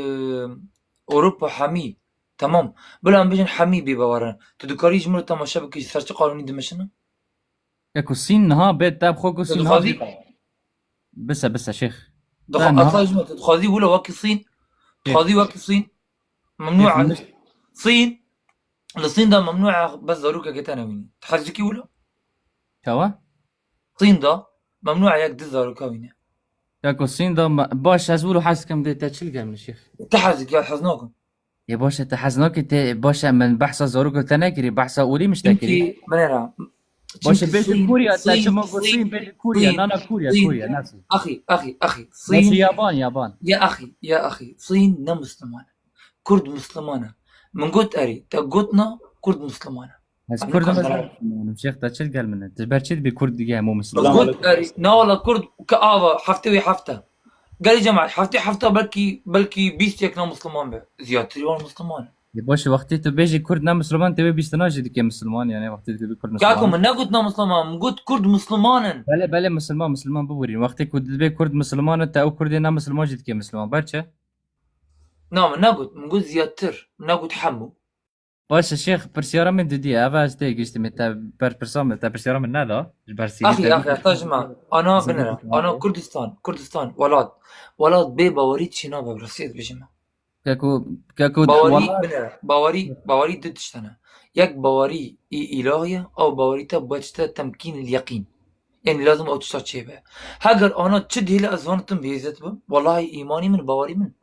Ewropa hemî. Tamam. Bila em bêjin hemî bê baweran. Tu dikarî ji min re temaşe bikî, ji ser çi qanûnî dimeşine? Ya ku Sîn niha bê te bi xwe ku Tu Sîn niha dixwazî? bê bawer. Bise, bise Şêx. Dixwa-, Te niha asa ji min, tu dixwazî wilo wekî Sîn? Şêx. Dixwazî wekî Sîn? Memnû Şêx, e. min Sîn, li Sîn de memnû e bes zarokekê te nebînî. Tu hez dikî wilo? Çawa? Sîn de memnû e yek du zaroka bîne. Ya ku Sîn de me-, baş ez wilo hez dikim dê te çi li gel min Şêx? Te hez dikî, ez hez nakim. Yê baş e, te hez nakî, te baş e, min behsa zarok te nekirî, behsa olî min ji te kirî. Çimkî, min ra, Baş e, çimkî bêjî Sîn, Kûriya, te Sîn, çima got Sîn, Sîn, bêjî Kûriya, Sîn, nana Kûriya, Sîn. Kûriya, ne Sîn? Axî, axî, axî, Sîn. Nasıl yaban, yaban? Ya axî, ya axî, Sîn ne Misliman e. Kurd Misliman e. Min got erê, te got na, Kurd Misliman e. Ez Em Kurd im, nikare. Ez Misliman im. Şêx, te çi gel min e? Tu ber çi dibî Kurd dige hemû Misliman? Selam Got aleyküm. Erê, na wala Kurd ki ava, heftê wê hefte. Gelî cemaet, heftê hefte belkî, belkî bîst yek na Misliman be. Ziyadtirî wan Misliman e. Ê, baş e, wextê tu bêjî Kurd ne Misliman, tê wê bîstina jî dike Misliman, yani wextê tu bêjî Kurd Misliman. Kako min negot na Misliman, min got Kurd Misliman in. Belê, belê, Misliman, Misliman biborîn. Wextê ku dibê Kurd Misliman e, te ew Kurdê ne Misliman jî dike Misliman. Ber çi? Na, min negot, min got ziyadtir, min negot hemû. Baş e Şêx, pirsyara min didî ye. Eva ez tê giştî min, te berpirsa min, te pirsyara min neda. Ji ber sînî Axî, te axî, heta ji me. Ana binere. Ana Kurdistan, Kurdistan, welat. Welat bê bawerî çî nabe, bi rastî dibêjim. Keko, keko, Bawerî welat. Binere. Bawerî, bawerî du tişt hene. Yek bawerî î îlahî ye, ew bawerî te bi tişte temkîn il yeqîn. Yani lazim ew tişta çêbe. Heger ana çi dihêle ez van tim bêzet bim. Wellahî îmanî min, bawerî min.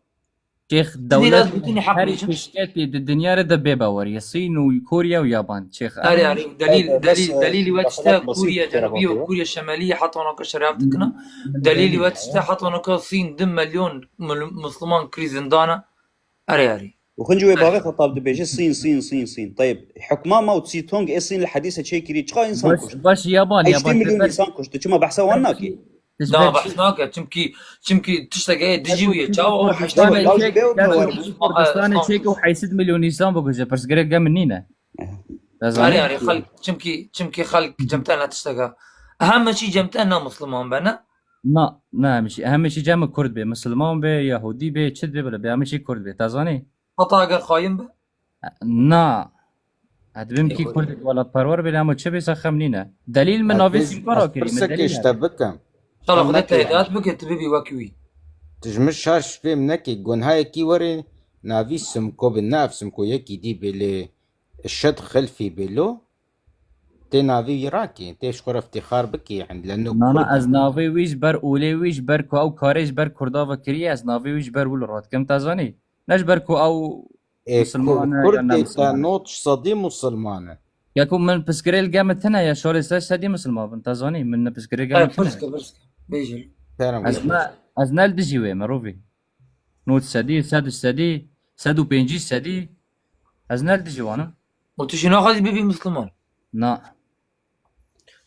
Şêx, Dilî dewlet lazim tune heq her bêjim. Tiştekî di dinya re de bê bawerî ye. Sîn û Koriya û Yaban. Şêx, Erê, erê, delîl, Erê, delîl, bes, delîlî we tişte mesele basit Koriya bir Cenubî û bakıyor. Koriya Şemelî heta naka şeref dikine. Delîlî we tişte heta naka Sîn du milyon mil-, Musliman kirî zindana. Erê, erê. Û xinci wê Erê. Bavê Xetab dibêje Sîn, Sîn, Sîn, Sîn. Tayeb, hukma Mao Tse-tung ê Sîn li hedîse çêkirî çiqa insan Baş, kuşt? Baş Yaban, Heştê Yaban, milyon te ber- insan kuşt. Tu çima behsa wan nakî? Belkî, Na, belkî. Behs nake, çimkî, çimkî tiştek heye dijî wî ye. Çawa o heştê Kurdistanê milyon çek, Kurdistanê çek û heyşt milyon însan bikuje, pirsgirêk ge min nîne. Eh. Te zanî? Erê, erê, xelk, çimkî, çimkî xelk cem te ne tiştek e. Heme çî cem te ne Musliman be, ne? Na, ne heme çî. Heme çî cem Kurd be, Musliman be, Yahudî be, çi be bile be, heme çî Kurd be. Te zanî? Heta eger xayin be? Na. Ez dibim kî Kurd welatperwer bê, ama çi bê se xem nîne. Delîl min navê Sîmkara kirî, min delîl hebe. Şala Xwedê te hidayet bike, tu bibî wek wî. Tu ji min şaş fêm nekî, gunhayekî were navî Simko bi nav Simko yekî dî bê lê şed xilfî bê lo. Tê navê wî rakî, tê ji xwe re iftîxar bikî, yani, leno Kurd. Na, na, ez navê wî ji ber olê wî, ji ber ku ew karê ji ber Kurda ve kiriye, ez navê wî ji ber wilo radikim, te zanî? Ne ji ber ku ew Ê, Musulman e Kurd ya ne ê te Musulman e? Not sedî Musulman e. Ya ku min piskirê li gem tine ya şalê ser sedî Musulman bin, te zanî, min ne piskirê gem tine. Piske, piske. Bêje. Kerem Ez geldi. Ne, ez ne li dijî wê mirovî. Not sedî, sed û sedî, sed û pêncî sedî. Ez ne li dijî wan im. Û tu jî naxwazî bibî Musulman? Na.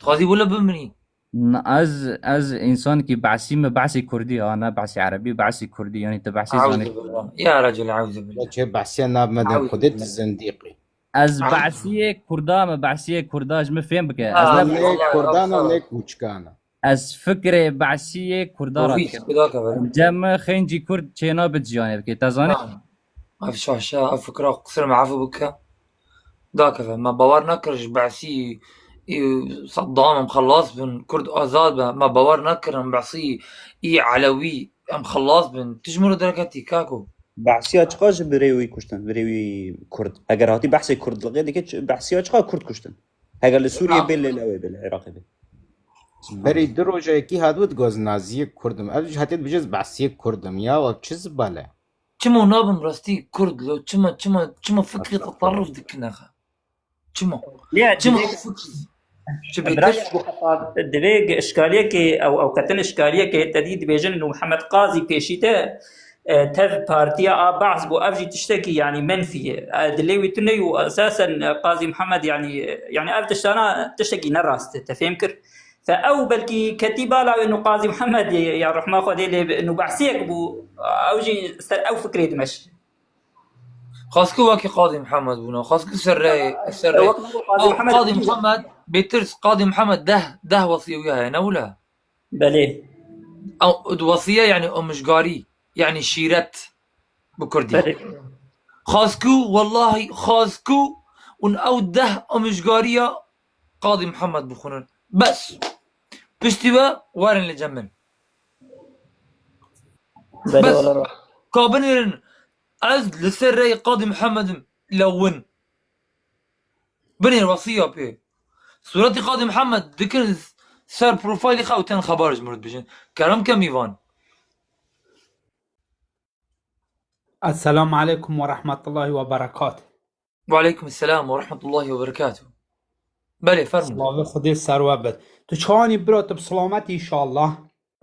Dixwazî wilo bimînî? Na, ez, ez însanekî behsî me, behsî kurdî, ha, ne behsî erebî, behsî kurdî, yanî tu behsî zanî. Euzubillah. Ya Recel, euzubillah. Ya çi behsiya nav me de Xwedê tu zindîqî. Ez behsiyê kurda me, behsiyê kurda ji min fêm bike. Ez ne Nê kurdan e, nê kûçkan e. Ez fikrê behsiyê kurda re dikim. Cem xêncî kurd çênabe ciyanê bike, te zanî? Ev şaşe, ev fikra qisir me efû bike. Dakeve, me bawer nakir ji behsî, ê, Saddam em xelas bin, Kurd azad be. Me bawer nakir em behsî, ê, Elewî em xelas bin. Tu ji min re derketî, kako. Behsiya çiqa ji birê wî kuştin, birê wî Kurd. Eger hatî behsê Kurd li qê dike, çi-, behsiya çiqa Kurd kuştin? Heger li Sûriyê bê, lê li ew ê bê, li Iraqê bê. Berî du roja yekî hatibû digoz naziyê Kurd im. Ev jî hatiye dibêje ez behsiyê Kurd im. Ya ev çi zibale? Çima nabim rastî Kurd lo? Çima, çima, çima fikrê tetarruf dikin axa? Çima? Ya, Çima divê, ew fikr? Çi bê birayê tirs? Ebu Xetab, divê ge-, işkariyekê, ew, ew ketin işkariyekê te dî dibêjin û Mihemed Qazî pêşî te, e, tev partiya a Baas bû, ev jî tiştekî, yanî menfî ye. E, dilê wî tune û esasen, e, Qazî Mihemed, yanî, yanî ev tiştana tiştekî ne rast e, te fêm kir. Fe ew belkî ketî bala wê nû Qazî Mihemed ye, ya rehma Xwedê lê be, nû behsiyek bû, ew jî ser ew fikrê dimeşe. Xwest ku wekî Qazî Mihemed bûna, xwest ku ser rê, ser rê. Wek ku Qazî Ew Mihemed Qazî bû. Mihemed, bêtir Qazî Mihemed deh, deh wesiyê wî heye, ne wile? Belê. Ew, wesiye, yanî omijgarî, yanî şîret bi Kurdî. Belê. Xwest ku, wellahî, xwest ku hûn ew deh omijgariya Qadî Mihemed bixwînin. Bes. Piştî we werin li cem min. Belê, Bes. Wala ra. Ka binêrin, ez li ser rêyê Qadî Mihemed im, lewin. Binêr wesiya pê. Sûretî Qadî Mihemed dikin ser profilê xwe û tên xebar ji min re dibêjin. Kerem ke mîvan. Esselamu aleykum ve rahmetullahi ve berekat. Ve aleykum selam ve rahmetullahi ve berekatuh. Belê, fermû. Slavê Xwedê ser we bit. Tu çawanî bira, tu bi selamet î inşallah.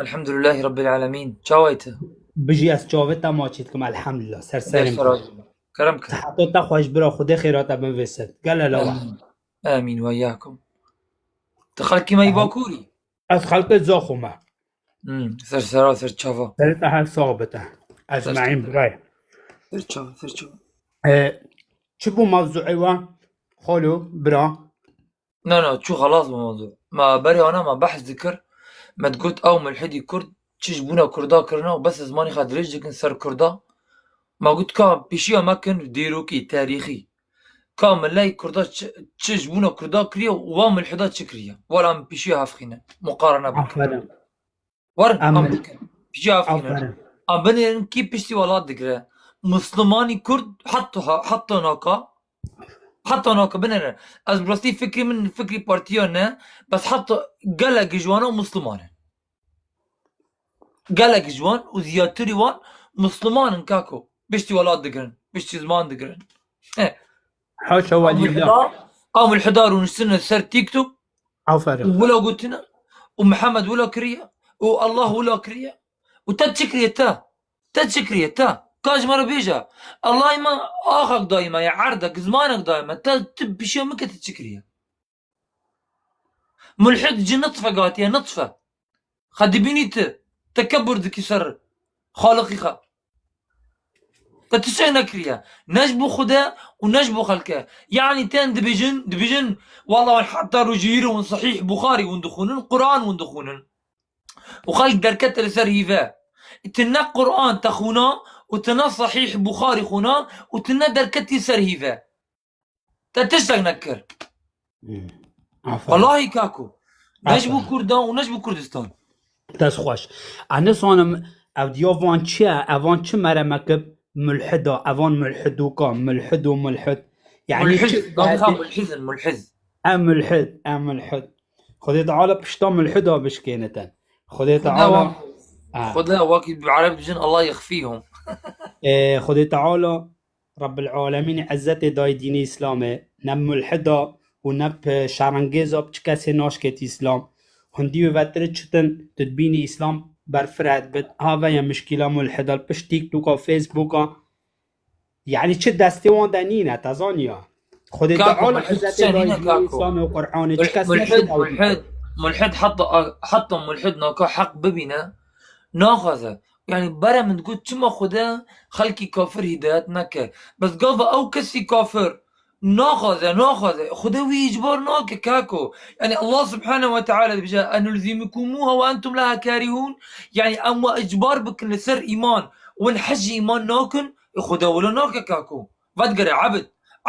Elhamdülillahi Rabbil Alemin. Çawayî tu? Bijî, ez çavê te maçî dikim, elhamdülillah. Ser serê min. Kerem kir. Siheta te xweş bira, Xwedê xêra te bin vê ser. Gele lawa. Amîn. Amîn ve iyyakum. Tu xelkî me yî Bakurî? Ez xelkê Zaxo me. Hmm, ser sera, ser çava. Serê te her sax bite. Ez Ser Meîn sera. Birayê. Ser çava, ser çava. E, çi bû mewzuê we? Xalo, bira. Na, na, çû xelas bû mewzu. Me berê ana me behs dikir. Me digot ew mulhidî Kurd çi ji bûna Kurda kirine û bes zimanê xwe dirêj dikin ser Kurda. Me got ka pêşiya me kin dîrokî, tarîxî. Ka miley Kurda çi, çi ji bûna Kurda kiriye û wa mulhida çi kiriye. Wala em pêşiya hev xîne. Muqarene bikin. Aferin. Werin, Em em bikin. Pişiya afînin. Aferin. Em binêrin kî piştî welat digire. Muslimanî Kurd heta, heta naka, heta naka binêrin. Ez bi rastî fikrî min, fikrî partiya ne, bes heta gelek ji wana Musliman in. Gelek ji wan û ziyadtirî wan Musliman in kako. Piştî welat digirin, piştî ziman digirin. Eh. Haşa Ew welillah. Mulhida, ew mulhida rûniştine ser TikTok. Aferin. Û wila gotine, û Mihemed wila kiriye, û Allah wila kiriye. Û te çi kiriye te? Te çi kiriye te? Ka ji me re bêje. Allahê me axek dayî me, ya erdek, zimanek dayî me. Te, tu pişiya min ke te çi kiriye? Mulhid ji nitfe gatiye, nitfe. Xwe dibînî tu tekebur dikî ser Xaliqî xwe. Te tiştek nekiriye. Ne ji bo Xude û ne ji bo xelke. Yanî tên dibêjin, dibêjin, wala heta rojî hîrê hûn Sehîh Buxarî hûn dixwînin, Quran hûn dixwînin. Û xelk derkete li ser hîve. Tu ne Quran te xwîna û tu ne Sehîh Buxarî xwîna û tu ne derketî ser hîve. Te tiştek nekir. Hmm. Aferin. Wellahî kako. Ne ji bo Aferin. Kurdan û ne ji bo Kurdistan. Dest xweş. Ez nizanim ev diya van çi ye? Evan çi meremekib? Mulhida. Evan mulhidoka. Mulhid û mulhid. Yani Mulhid. Çi? Dawî xwe mulhid in, mulhid. Em mulhid. Em mulhid. Xwedê Teala pişta mulhida bişkênite. Xwedê Teala. Xwedê wak-, Ha. Xwedê wekî bi Ereb dijin Allah yexfîhum. Ê, Xwedê Teala Rebbil Alemînê izzetê dayê dînê Îslamê, ne mulhida û ne bi şerengêza bi çi kesê naşkêt Îslam. Hundî wê vetir çitin tu dibînî Îslam berfireh dibit. Ha ve ye mişkîla mulhida li pişt TikToka, Facebooka. Yanî çi destê wan de nîne, te zaniya. Xwedê Kako, Teala mulhid izzetê çi dayê nîne, dînê kako? Îslamê û Qur'anê çi Mul-, kes mulhid, neşkîna mulhid, mulhid heta, heta mulhid naka heq bibîne, naxwaze. Yanî berê min digot, çima Xude xelkî kafir hîdayet neke? Bes gava ew kesî kafir naxwaze, naxwaze. Xude wî îcbar nake, kako. Yanî Allah Subhanahu ve Teala dibêje, "Enulzimukumuha ve entum leha karihun." Yanî em we îcbar bikin li ser îman, win hez ji îman nakin, Xude wilo nake, kako. Vedigere ebid.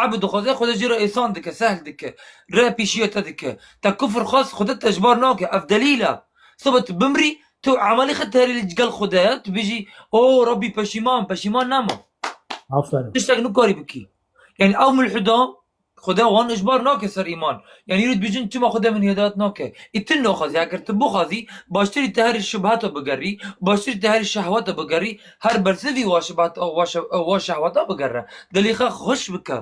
Ebid dixwaze Xude jê re êsan dike, sehl dike. Rê pêşiya te dike. Te kufr xwest, Xude te ji bar nake. Ev delîl e. Sibe tu bimrî, tu emelê xwe terî li gel Xude, tu bêjî, "O Rabbî, peşîman, peşîman nema." Aferin. Tiştek nikarî bikî. Yanî ew mulhida Xwedê wan ijbar nake ser îman. Yanî îro dibêjin çima Xwedê min hidayet nake. Î tu naxwazî, eger tu bixwazî, baştirî te herî şubhata bigerî, baştirî te herî şehwata bigerî, her bersivî wa şubhata, wa şe-, wa şehwata bigere. Dilê xwe xweş bike.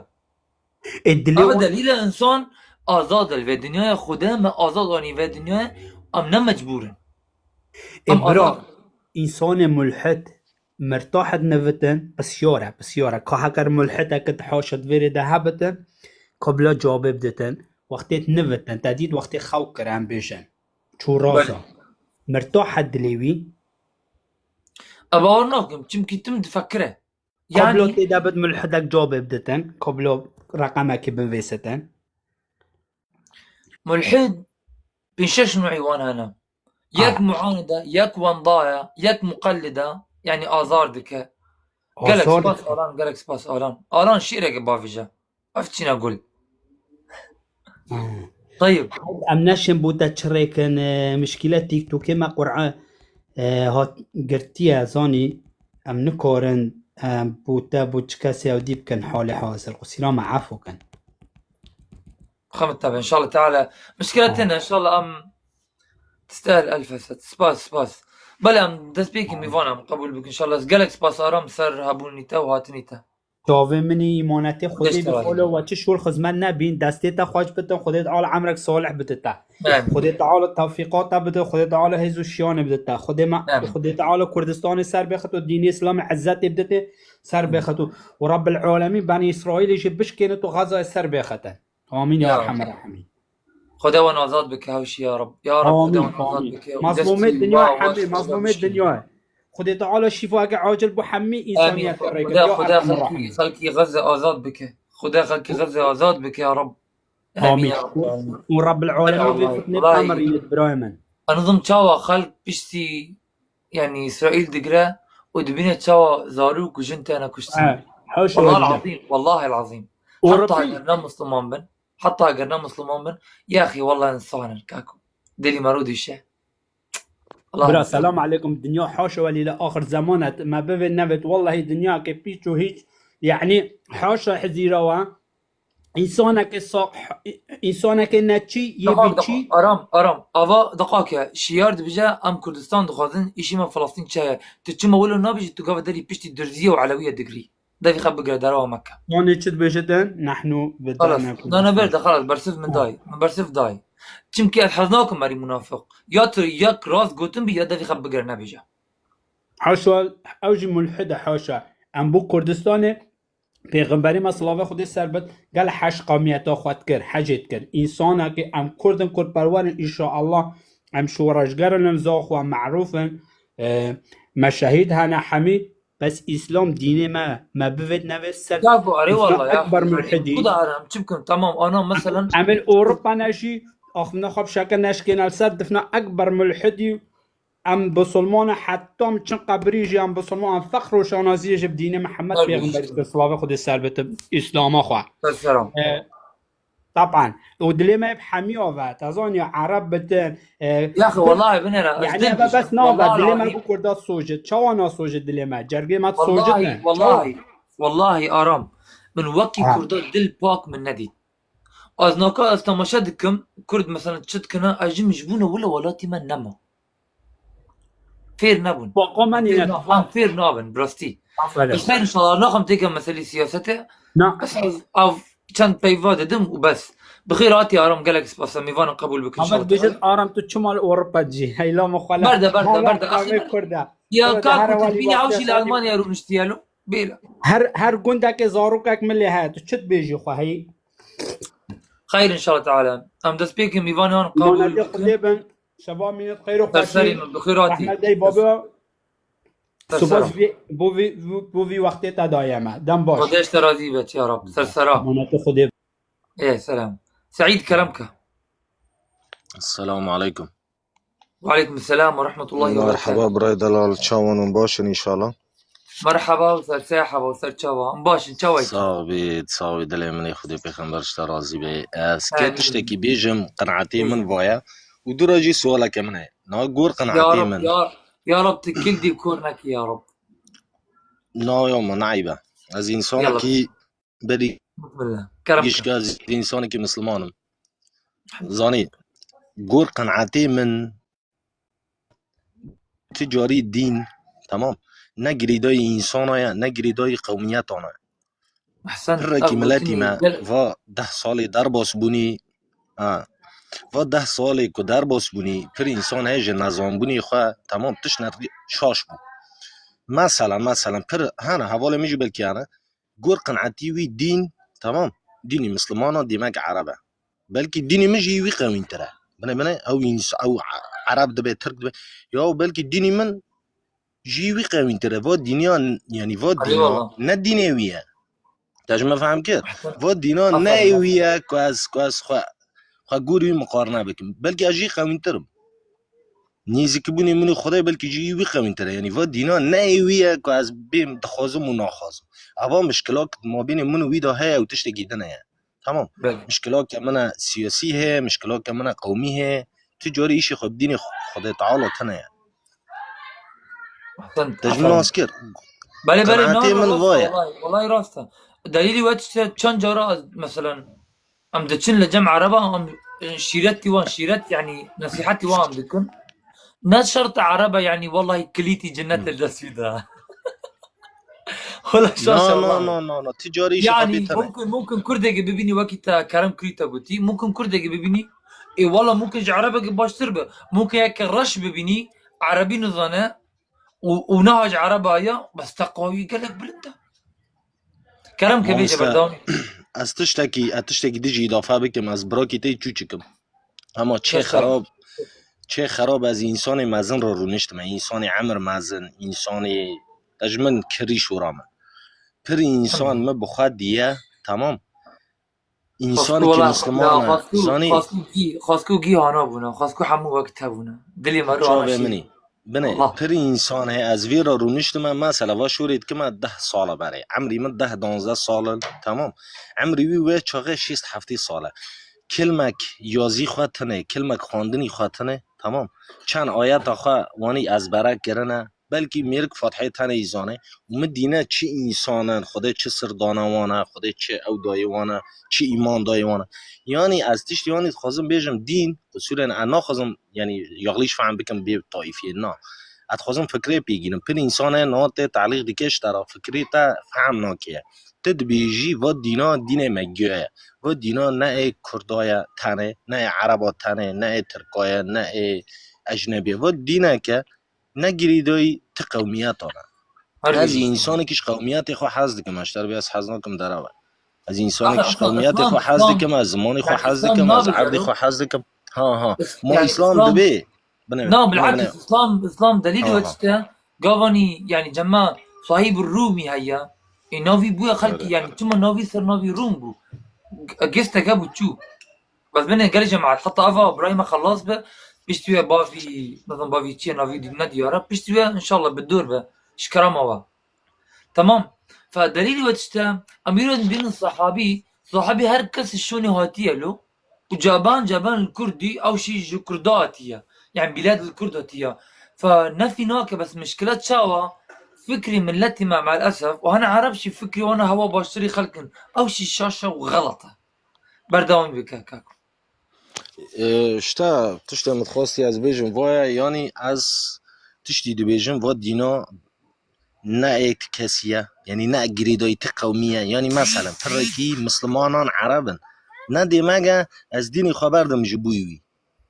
Ê dilê Ama wan delîl e însan azad e li vê dinyayê, Xwedê me azad anî vê dinyayê, em ne mecbûr in. Ê Em bira, azad in. Însanê mulhid, mirtahid nivitin, pisyar e, pisyar e. Ka heker mulhidekit haşa di vêrê de hebitin, ka bila cewabê biditin. Wextê nivitin, te dît wextê xew kir em bêjin. Çû Belê. raza. Mirtahid dilê wî. Ez bawer nakim, çimkî tim difekire. Ka bila Yani tê de bit mulhidek cewabê biditin, ka bila reqemekê bivêsitin. Mulhid pênc şeş nûî wan hene. Yek Ha. muanide, yek wendaya, yek muqellide, yani azar dike. Gelek Azar spas dike. Alan, gelek spas Alan. Alan şiireke bavêje. Ev çîna gul. Hmm. Tayib. Em neşin bo te çirêkin, e, mişkîle TikTokê me Qur'an, e, hat girtiye, zanî, em nikarin, e, bo te, bo çi kesê ew dî bikin halê hazir. Qusîra me efû kin. Xemit tabi, inşallah teala. Mişkile Ha. têne, inşallah em tistehel elf hesed. Spas, spas. Belê em destpêkî mîvan em qebûl bikin, inşallah. Gelek spas Aram ser hebûnî te û hatinî te. Çavê min î îmanetê Xwedê Dest bi razî. Xalo we çi şol xizmet nebîn, destê te xweş bitin, Xwedê Teala emrek salih bide te. Amin. Xwedê Teala tewfîqat te bide, Xwedê Teala hêz û şiyanê bide te. Xwedê me, Amin. Xwedê Teala Kurdistanê ser bêxit û dînê Îslamê izzetê bide te ser Amin. bêxit û, û Rabbil Alemîn Benî Îsraîlê jî bişkênit û Xezayê ser bêxite. Amîn ya Ya Erhamer Rahimin. Xwedê wan azad bike hewşî ya Rab. Ya Rab, Xwedê Amîn, wan azad amîn. bike û Mazlûmê destî dinya wa hemî, weş mazlûmê weş dinya. Xwedê Teala şîfake acil bo hemî Amîn. însaniyetê rêke. Xwedê, Ya Xwedê Erhamer xelkî, Rahimin. xelkî Xezze azad bike. Xwedê xelkî Xezze azad bike ya Rab. Amîn. Amîn ya Rab. Û Rabbil Alemîn vê fitnê Wallahî. Bimirîne birayê min. Ez nizim çawa xelk piştî, yani Îsraîl digire û dibîne çawa zarok û jin têne kuştin. He, hewşa Wallahî wellî. Azîm, wallahî azîm. Û Heta Rabbi eger ne Musliman bin, heta eger ne Musliman bin, ya axî wallahî însan in, kako. Dilî me rû dişe. Allah Bira, Muhafız. Selam aleykum. Dinya haşa welî li axir zeman e. Me bivêt nevêt. Wallahî dinya ke pîç û hîç. Yani haşa hizîra we. Însaneke sa-, însaneke neçî, yê Deqak, biçî. Deqak. Aram, Aram. Ava deqak e. Şiyar dibije, em Kurdistan dixwazin, îşî me Filistîn çi ye? Tu çima wilo nabijî, tu gava derî piştî Durziyê û Elewiyê digirî. Devî xwe bigire, derewa meke. Yanê çi dibêje te? Nehnu Xelas. Bedana Na, na, ber de, xelas, bersiv min Ha. dayî. Min bersiv dayî. Çimkî ez hez nakim merî munafiq. Ya tu yek rast gotin bî, ya devî xwe bigire, nebêje. Haşa, ew jî mulhid e, haşa. Em bo Kurdistanê Pêxemberê me, silavê Xwedê ser bit, gel heş qamiyeta xwe dikir, hecê dikir. Însanekî em Kurd in, Kurdperwer in, înşaallah em şoreşger in, li za xwe merûf in, e, me şehîd hene hemî, bes Îslam dînê me, me bivêt nevêt ser Yaku, erê difna walla ya. Ekber mulhidî. Kuda erem, çi bikim? Tamam, ana, meselen. Em ê Ewropa ne jî, axiftina xwe bi şeke neşkêne li ser difna Ekber mulhidî. Em bisilman e, heta em çin qebirî jî em bisilman, em fexr û şanaziyê ji bi dînê Mihemed Tabii. Pêxemberî, silavê Xwedê ser bit, Îslama xwe. Selam. E, taban. Û dilê me bi hemî ave, te zaniya Ereb bitin, e, Ya xwe, wallahî binêre, ez yani dil eve bes nave, dilê me bi Kurda sojit. Çawa nasojit dilê me? Cergê me sojit ne? Wallahî, wallahî, wallahî Aram. Min wekî Ha. Kurda dil pak min nedît. Ez naka ez temaşe dikim, Kurd mesela çi dikine, ez jî mijbûne wile welatî me nema. Fêr nebûn. Baqa me Fêr nîne na-, em fêr nabin, bi rastî. Aferin. Bi xeyr inşallah, naxim têke meselî siyasetê. Na. Ez, ez av çend peyva dedim û bes. Bi xêr hatî Aram, gelek spas, mîvanin qebûl bikin Ahmet inşallah. Bêjin Aram tu çima li Ewropa dicî? Heyla me xwe le. Berde, berde, berde. Axî Kurda. Ya Kurda, ka her Kurda, wali bîne ew jî li Almanya rûniştiye lo. Bêle. Her, her gundekê zarokek min lê heye. Tu çi dibêjî xwe heyî? Xeyr inşallah teala. Em destpêkê mîvanê wan qebûl bikin. Xwedê bin. Şeva mînet xeyr û xweşî. Ser serê min, bi xêr hatî. Rehmet dey baba. Ser sera. Spas vî, bo vî, bo vî wextê te daye me. Dem baş. Xwedê ji te razî be, ya Rab. Ser sera. Mînetê Xwedê. Ê, selam. Seîd, kerem ke. Esselamu aleykum. Ve aleykum selam ve rahmetullahi ve berekatuhu. Merhaba, birayê delal, çawan hûn, baş in înşallah? Merhaba û ser sehaba û ser çawa. Em baş in, çawa yî? Sax bî, sax bî, dilê min ê Xwedê pêxember ji te razî be. Ez kê Amîn. Tiştekî bêjim, qenaetê min vaye. Û dûra jî sualeke min heye. Na gor qenaetê min. Ya Rab, ya, ya Rab, tu kildî kor nekî ya Rab. Na ya min, neybe. Ez însanekî Yallah. Berî. Bismillah. Kerem. Gişka ez însanekî misliman im. Zanî, gor qenaetê min, ti carî dîn, temam, ne girêdayî însana ye, ne girêdayî qewmiyetana ye. Ehsen, Pirekî ev miletî gotinê me gel- va deh salê derbas bûnî, ha, va deh salê ku derbas bûnî, pir însan heye ji nezanbûnê xwe, temam, tişt ne şaş bû. Mesela, mesela, pir hene, hevalê min jî belkî hene, gor qenaetî wî dîn, temam, dînî mislimana, dîmek ereb e. Belkî dînî min jî wî qewîntir e. Bine, bine, ew îns-, ew a-, ereb dibe, tirk dibe. Ya belkî dînî min jî wî qewîntir e. Va dîniya n-, yanî va Hadi dîna valla. ne dînê wî ye. Te ji min fehm kir? Va dîna Aferin, ne aferin. wî ye ku ez, ku ez xwe, xwe gor wî miqarine bikim. Belkî ez jî qewîntir im. Nêzîkbûnê min û Xwedê belkî jî wî qewîntir e. Yanî va dîna ne wî ye ku ez bêm dixwazim û naxwazim. Eva mişkilak mabênê min û wî de heye û tiştekî din heye. Tamam. Belê. Mişkilake min e siyasî heye, mişkilake min e qewmî heye. Tu carî îşê xwe bi dînê Xwedê Teala tune ye. Ehsen, Te ji min ehsen. nas kir. Belê, belê, Qenaetê na, min rast va e, ye. Wellahî, wellahî rast e. Delîlî we tişt e, çend cara ez, meselen, em diçin li cem ereba, em, e, şîretî wan, şîret, yanî nesîhetî wan em dikin. Ne şert e ereba, yanî wellahî kilîtî cennet Hmm. li dest wî de. Wala şaş No, no, Allah. no, no, no. Ti carî îşê xwe Yanî bêtene. mumkin, mumkin Kurdekî bibînî wekî te Kerem Kirî te gotî. Mumkin Kurdekî bibînî. Ê wala mumkin ji Erebekî baştir be. Mumkin yeke reş bibînî, Erebî nizane û, û niha ji Ereba ya, bes teqwa wî gelek bilind e. Kerem ke bêje Mamoste, berdewamî. ez tiştekî, ez tiştekî dijî îdafe bikim, ez birakî te çûçik im. Hema çê Keşke. xerab, çê xerab ez însanê mezin re rûniştime. Însanê emir mezin, însanê, te ji min kirî şûra min. Pir însan Tamam. min bi xwe diye, tamam. Însan Xwesku ki wala, Misliman ya, e, xwesku, zanî? xwesku gî, xwesku gî hana bûne, xwesku hemû wek te bûne. Dilê me ro Çavê hana şîr. minî. Binê, Allah. pir însan heye, ez vê re rûniştime, mesela va şûrê dikime deh sal e berê. Emrî min deh danzdeh sal in, tamam. Emrî wî wê çaxê şêst heftê sal e. Kilmek yazî xwe tine, kilmek xwendinî xwe tine, tamam. Çend ayeta xwe wanî ezbere kirine, belkî mêrik Fatihê tenê yî zane. Û min dîne çi însan in, Xwedê çi sir dane wan e, Xwedê çi ew dayê wan e, çi îman dayê wan e. Yanî ez tiştî yanî dixwazim bêjim dîn, qusûrên ez naxwazim, yanî, yaxlîş fehm bikim bê taîfiyê, na. Ez dixwazim fikrê pê gînim. Pir însan heye niha tê telîq dike ji te re, fikrê te fehm nake. Ti dibêjî, va dîna, dînê me giya ye. Va dîna ne ê Kurda ye tenê, ne ê Ereba tenê, ne ê Tirka ye, ne ê ecnebî ye. Va dîneke ne girêdayî ti qewmiyetan e. Her Ez bî. însanekî ji qewmiyetê xwe hez dikim, ez ji te re bê ez hez nakim derew e. Ez însanekî Axa, ji axa, qewmiyetê Îslam, xwe hez Îslam. dikim, ez zimanê xwe Yanî hez Îslam dikim, ez nabe erdê gelo. xwe hez dikim. Ha, ha. Is-, Ma yanî Îslam Îslam, dibê. Binê, Na, binê, bilakis, binê. Îslam, Îslam delîlî Ha, we ha. tişt e? Gavanî, yanî cema sahîb Rûmî heye. Ê navî bûye xelkî, Öyle. yanî çima navî ser navî Rûm bû? G-, gesteke bû çû. Bes binê gelê cemaet, heta eva birayê me xelas be, piştî we bavî, nizam bavî çi ye, navî dî ne diyar e, piştî we înşallah bi dor be, ji kerema we. Tamam. Fe delîlî we tişt e, em îro dibînin sahabî, sahabî her kes şûnê hatiye lo, û caban caban li Kurdî, ew şî ji Kurda hatiye. Yani bîlad li Kurd hatiye. Fe nefî nake, bes mişkile çawa? Fikrî miletî me, me'l esef, û hene Ereb şî fikrî wana hewa baştirî xelkin. Ew şî şaş e û xelet e. Berdewamî bike, kako. Ee, işte, tiştê min dixwestî ez bêjim, vaya, yanî ez tiştî dibêjim, va dîna ne ê ti kesî ye, yanî ne girêdayî ti qewmî ye. Yanî, meselen, pirekî Mislimanan Ereb in. Ne dê me ge ez dînî xwe berdim ji bo wî.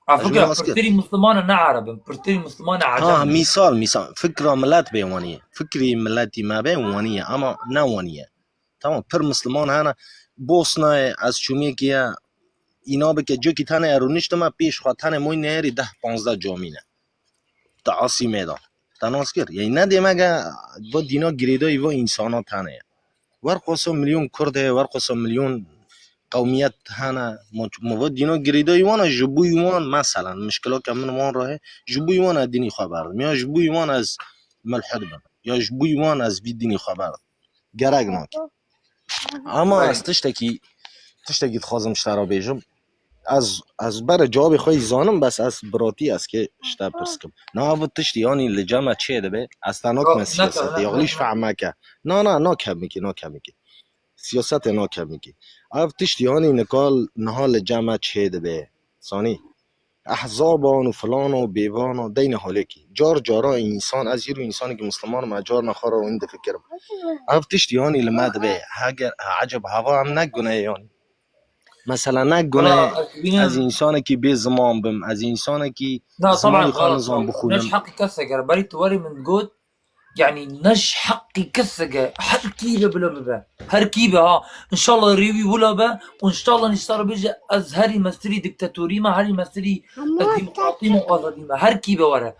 Ev Ez fikra, nas kir. pirtirî Misliman ne Ereb in, pirtirî Misliman Ecem Ha, in. mîsal, mîsal. Fikra milet bê wanî ye. Fikrî miletî me bê wanî ye, ama ne wanî ye. Tamam, pir Misliman hene. Bosnayê ez çûmêkî ye, îna bike, cokî tenê rûniştime, pêş xwe tenê moy neyerî deh panzdeh camî ne. Di Asîmê de. Te nas kir. Yanî ne dê me ge va dîna girêdayî va însana tenê ye. Werqosa milyon Kurd heye, werqosa milyon qewmiyet hene. Ma, ma va dîna girêdayî wan e, ji bo wan, meselen, mişkilake min wan re heye, ji bo wan ez dînî xwe berdim. Ya ji bo wan ez mulhid bim. Ya ji bo wan ez vî dînî xwe berdim. Gerek nake. Ama Belê. ez tiştekî, tiştekî dixwazim ji te re bêjim. Ez, ez berê cewabê xwe yî zanim, bes ez biratî ez kê ji te pirs kim. Na, ev tiştî, yanî li cem me çê dibe, ez te nakime Yok, siyasete, nake, yaxlîş nake. fehm meke. Na, na, nakemikî, nakemikî. Siyasetê nakevin kî. Ev tiştî hanî nikal niha li cem me çê dibe. Sanî. Ehzaban û filan û bêvan û deyne holê kî. Car cara însan, ez îro însanekî misliman im, ez carna xwe re wîn difikirim. Ev tiştî hanî li me dibe. Heger, eceb heva em ne gune yanî. Mesela ne gune Wala, ez dibînim ez însanekî bê ziman bim, ez însanekî Na, zimanî taban, xwe xalas, nizam bixwînim. Ne ji heqî kesek e. Berî tu werî min got, yanî ne ji heqî kesek e. Her kî be bila bibe. Her kî be ha. Înşallah rêwî wila be. Û înşallah nîşta re bêje ez herî mestirî diktatorî me, herî mestirî ez demokratî me, azadî me. Her kî be were.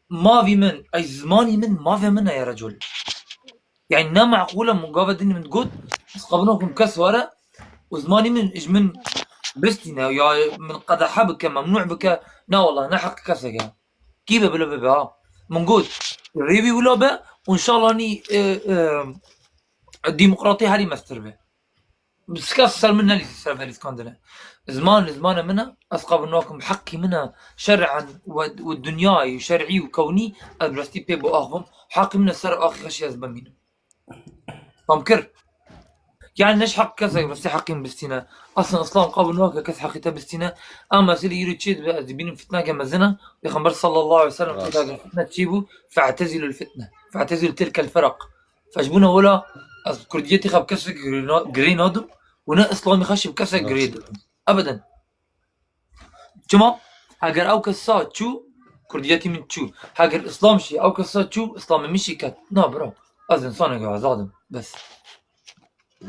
Mavî min, ey zimanî min, mavê min e ya recul. Yani ne meqûl e, min gava din min got, ez qebûl nakim kes were û zimanî min ji min bistîne ya min qedehe bike, memnû bike. Na wallah, ne heq kesek e. Kî be bila bibe ha. Min got, rêwî wila be û înşallah nî, e, e, demokratî herî mestir be. Bi kes ser min nelîzî ser verîskandine. Ziman li zimanê min e, ez qebûl nakim, heqî min e, şer'en we, û dinyayê û şer'î û kewnî, ez bi rastî pê biaxivim, heqî min e ser axê xeşî ez bimînim. Fam kir? Yani ne ji heq kesek bi rastî heqî min bistîne. Aslında Îslam qebûl nake kes heqî te bistîne. Ama meselê îro çê dibe, ez dibînim fitneke mezin e. Pêxember sallallahu aleyhi ve sellem Rast. Fitne çî bû? Fe'tezilul fitne. Fe'tezilul tilkel firaq. Fecbûna wela ez kurdiyetî xwe bi kesek girê na-, girê nadim û ne Îslamî xwe jî bi kesek Rast. Girê didim. Ebeden. Çima? Heger ew kes sa çû, kurdiyetî min çû. Heger Îslam jî ew kes sa çû, Îslamê min jî ket. Na bira, ez însaneke azad im. Bes.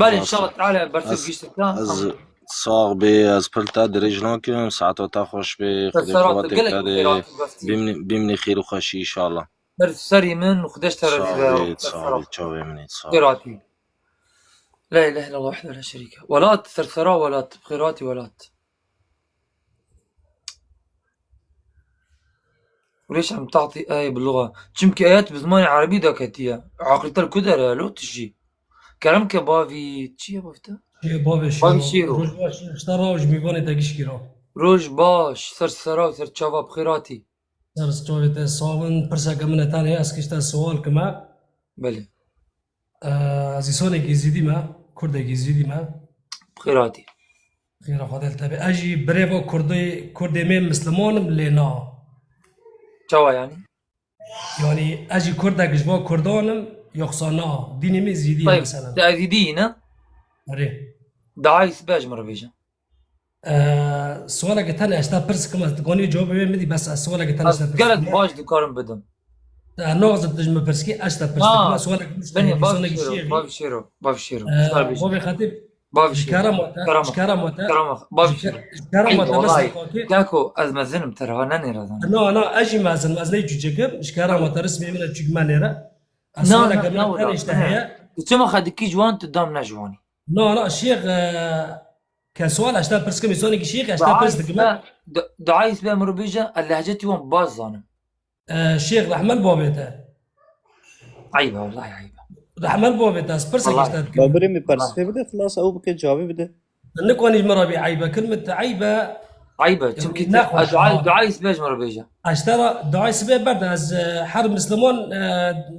Belê, Rast. Înşallah Teala bersiv Ez, gihîşte te, ez em sax bê, ez pir te dirêj nakim, saeta te xweş bê, Te Xwedê serata qewetê gelek te dê, xêratî bastî. Bimnî, bimnî xêr û xweşî înşallah. Ber serî min û Xwedê ji te razî be. Sax bê, sax bê, çavê min ê, sax bê. Xêratî. La ilahe illallah wahdehu la şerîke. Welat, sersera welat, xêratî welat. Û lêş em tahtî ayê bi luxa. Çimkî ayet bi zimanê erebî daketiye. Aqil te li ku dere, lo tu jî. Kerem ke bavî, çi ye bavî te? Çi ye bavê Bavî Şêro. Şêro. Roj baş, ji te re û ji mîvanê te gişkî re. Roj baş, ser sera û ser çava bi xêr hatî. Ser çavê te sawin, pirseke min e tenê, ez kişte siwal kime. Belê. Ee, ez îsonekî zîdî me, kurdekî zîdî me. Bi xêr hatî. Xêra Xwedê li te be. Ez jî birêva kurdê, kurdê me misliman im lê na. Çawa yanî? Yanî ez jî kurdek ji van kurdan im, yoxsa na? Dînê me zîdî ye Tayeb, mesela. Te zîdî yî ne? Erê. Dua îsbe ji min re bêje. Ee, sualeke tenê ez te pirs kim, ez dikanî cewabê wê min dî, bes ez sualeke tenê ez te pirs kim. Gelek baş dikarim bidim. Te naxizim tu ji min pirs kî, ez te pirs dikim. Ha, Sualeke min ji te binê, heye, bavê Îsonekî Şêro, şêr. Bavê Şêro, bavê Şêro. Ee, Bavê Xetîb, Bavê ji Şêro. Kerema te, Kerema. Ji kerema te, Kerema. Bavê Şêro. Ji ke-, ji kerema te, bes wellahî, dikatî. Kako, ez mezinim te re, ha, ne nêrazan. Na, na, ez jî mezinim, ez neyê çûçekim. Ji kerema te, rismê min e çûk me nêre. Ez Na, sualeke na, min na, tenê wela, ji te ne. Heye. Tu çima xwe dikî ciwan, tu dam ne ciwanî. Na, na, şêx, e, ke sual ez te pirs kim, îsonekî şêx, ez te pirs dikim. Dua îsbe, du-, dua îsbe min re bêje, ez lehcetî wan baş zanim. E, şêx, rehme li bavê te. Eyb e, wellahî eyb e. Rehme li bavê te, ez pirsek Wellahî. Ji te dikim. Babirê min persê bide, xilas ew bike, cavê bide. Nikanî ji min re bê eyb e, kilmet eyb e. Eyb e, çimkî ne xweş e. Dua, dua îsbe ji min re bêje. Ez te re dua îsbe berde, ez, e, her misliman, e,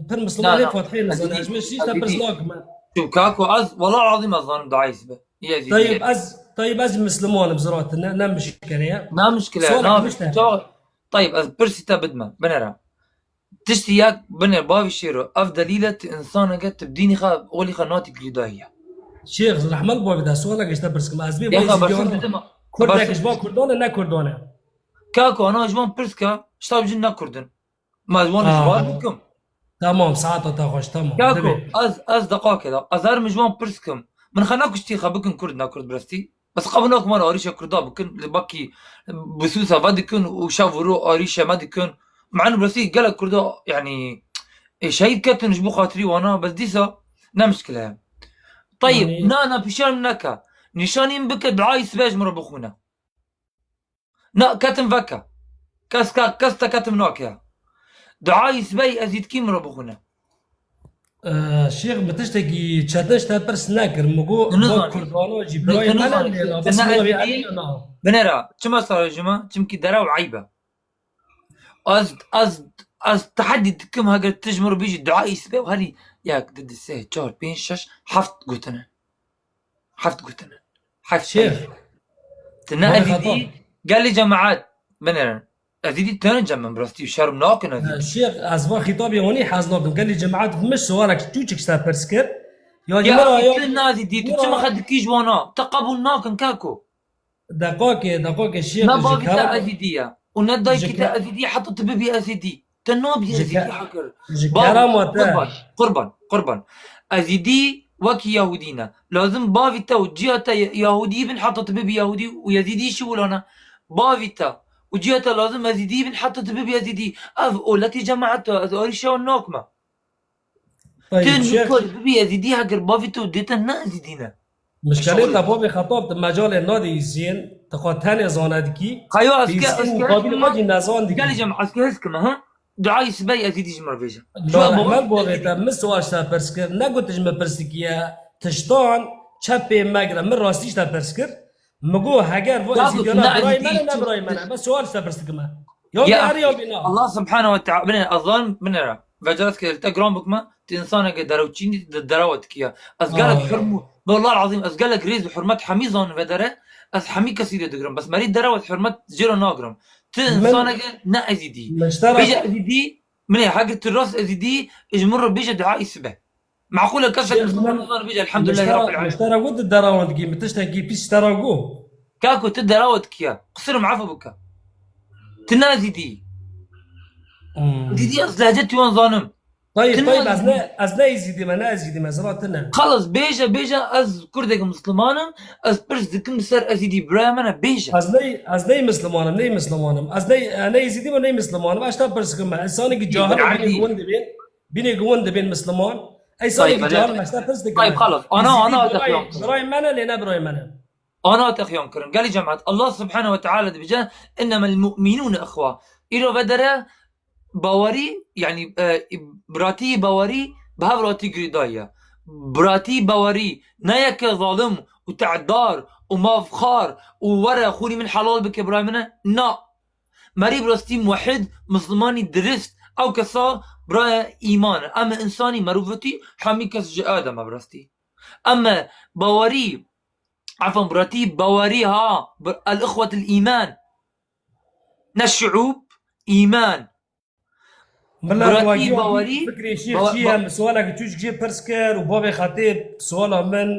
pir misliman hê Fatihê nizane. Ez ji min şîş te pirs nakim. Çimkî ku ez, wela azîm ez zanim dua îsbe. Yezîdî. Tayib, ez, tayib, ez misliman im, zira tu ne, ne mişkile ye. Ne mişkile ye, Sualek na, mişkile. Tayib, ez pirsî te bidme, binêre. Tiştî yek binêr, bavî Şêro, ev delîl e, tu însaneke, tu bi dînî xwe, olî xwe natî girîdayî ye. Şêx, rehme li bavê te, sualek ji te pirs kim. Ez bê Yeka vayî bersin zîdî didime. Kurdek ji van kurdan e, ne kurdan e. Kako, ana ji van pirs ke, ji te bêjin ne kurdin. Ma ez wan ji bar bikim. Tamam, saeta te xweş, tamam. Kako, ez, ez deqakê de, ez her min ji wan pirs kim. Min xwe nekuştî xwe bikin kurd, ne kurd bi rastî. Ez qebûl nakim wan arîşa kurda bikin, li bakî bi sûsa ve dikin û şev û ro arîşa me dikin. Menu bi rastî gelek kurda, yanî, ê, şehîd ketin ji bo xatirî wana, bes dîsa ne mişkile ye. Tayib, yanî na, na pişan neke. Nîşanî min bike, duayî sibe ji min re bixwîne. Na, ketim veke. Kes ke, kes te ketim nake. Duayî sibey ez îtkî min re bixwîne. Ee, Şêx, min tiştekî çetin ji te pirs nekir. Min got, Tu nizanî. Kurdano jî Tu, birayê tu me ne nizanî. Lê, Tu bes ne min re ez bî dî. Binêra, çima sare ji me? Çimkî derew eyb e. Ez, ez, ez teheddî dikim, heger tu ji min re bêjî duayî sibey û herî yek, di, di, sê, çar, pênc, şeş, heft gotine. Heft gotin. Heft Şêx. Heyf. Tu ne Bana Ezîdî, xata. Gelî cemaat. Binêrin. Ezîdî tene cem min bi rastî şerm nakin Ezîdî. Şêx, ez va xîtabê wan hez nakim. Gelî cemaat min sualek çûçik ser pirs kir. Ya Ya mira, ya tu ne Ezîdî, tu mira. Çima xwe dikî ji wana? Te qebûl nakin keko. Deqakê, deqakê şêx. Me ji bavî te kerem Ezîdî ye. Û ne dayikî ji te ke- Ezîdî heta tu bibî Ezîdî. Te nabî ji Ezîdî ke- hekir. Ji Bavî, kerema te. Qurban, qurban, qurban. Ezîdî wekî Yahûdî ne. Lazim bavî te û ciya te Yahûdî bin heta tu bibî Yahûdî û Ezîdî şi wilo ne. Bavî te û ciya te lazim Ezîdî bin heta tu bibî Ezîdî. Ev oletî cemaet e, ez arîşa wan nakme. Tayyip Tu Şêx. Nikor bibî Ezîdî hekir bavî tu dê te ne Ezîdî ne. Mişkelê te bavê xetaf tu mecalê nadî îzîn, tu xwe tenê zane dikî. Xeyo ez ke, ez ke muqabil xwe jî nezan dikî. Gelî cem, ez ke his kime, ha? Duayî sibey Ezîdî ji min re bêje. La rehmet bavê te, min sual ji te pirs kir, ne got ji min pirs dikiye, tiştan çepê me gire, min rastî ji te pirs kir. Min got heger va Ezîdiyana birayê me ne, ne birayê me ne. Min sual ji te pirs dikime. Ya bî erê ya bî na. Allah subhanehu ve teala, binê, ez zanim, binêre. Veca ez kir, te giran bikme, tu insaneke derewçî nî, de-, derewa dikiya. Ez gelek hurm-, Wallah azîm, ez gelek rêz û hurmet hemî zanim vedere, ez hemî kesî lê digirim. Bes merî derewa hurmet jê re nagirim. Tu insaneke ne Ezîdî. Bêje Ezîdî, binê, heger tu rast Ezîdî, ji min re bêje duayî sibe. Meqûl e kesek Şêx, Misliman nizane bêje, "Elhamdulillah Rabbil Alemin." Miştera got di derawan dikî, min tiştekî pîs ji te re got. Kako, tu derawa dikiya. Qusirim, efû bike. Tu ne Ezîdî. Hmm. Ezîdî ez lehçe tu wan zanim. Tayyip, Tayyip, ez ne, ez ne Ezîdî me, ne Ezîdî me, zira tu ne. Xalas, bêje, bêje, ez Kurdek Misliman im, ez pirs dikim li ser Ezîdî, biraya me ne, bêje. Ez ne, ez ne Misliman im, ne Misliman im. Ez ne, ne Ezîdî me, ne Misliman im. Ez te pirs dikim me. Însanekî cahil û binê wan dibên. Binê ku hûn dibên Misliman, ey sanê Tayyip, ki cahil me ji te pirs dikim. Tayyip, xalas. Ana, ana, Ezîdî birayê, birayê me ne, lê ne birayê me ne. Ana te xiyan kirin. Gelî cemaat, Allah subhanehu ve teala dibêje, "Innemel mu'minûne ihwa." Îro vedere bawerî, yanî, e, biratî bawerî bi hev ratî girêdayî ye. Biratî bawerî ne yeke zalim û te'dar û mafxar û were xûnî min helal bike birayê min e. Na. Merî bi rastî muwehhid, mislimanî dirist, ew kesa biraya îman e. Em e însanî, merûvetî, hemî kes ji Adem e bi rastî. Em e bawerî, efan, biratî bawerî ha, bir-, el-ixwetul îman. Ne şiûb, îman. Mila Biratî wagî wagî bawerî, fikrê şêx bawe-, çi ye? ba- Min sualekî çûçik jê pirs kir û bavê Xetîb suala min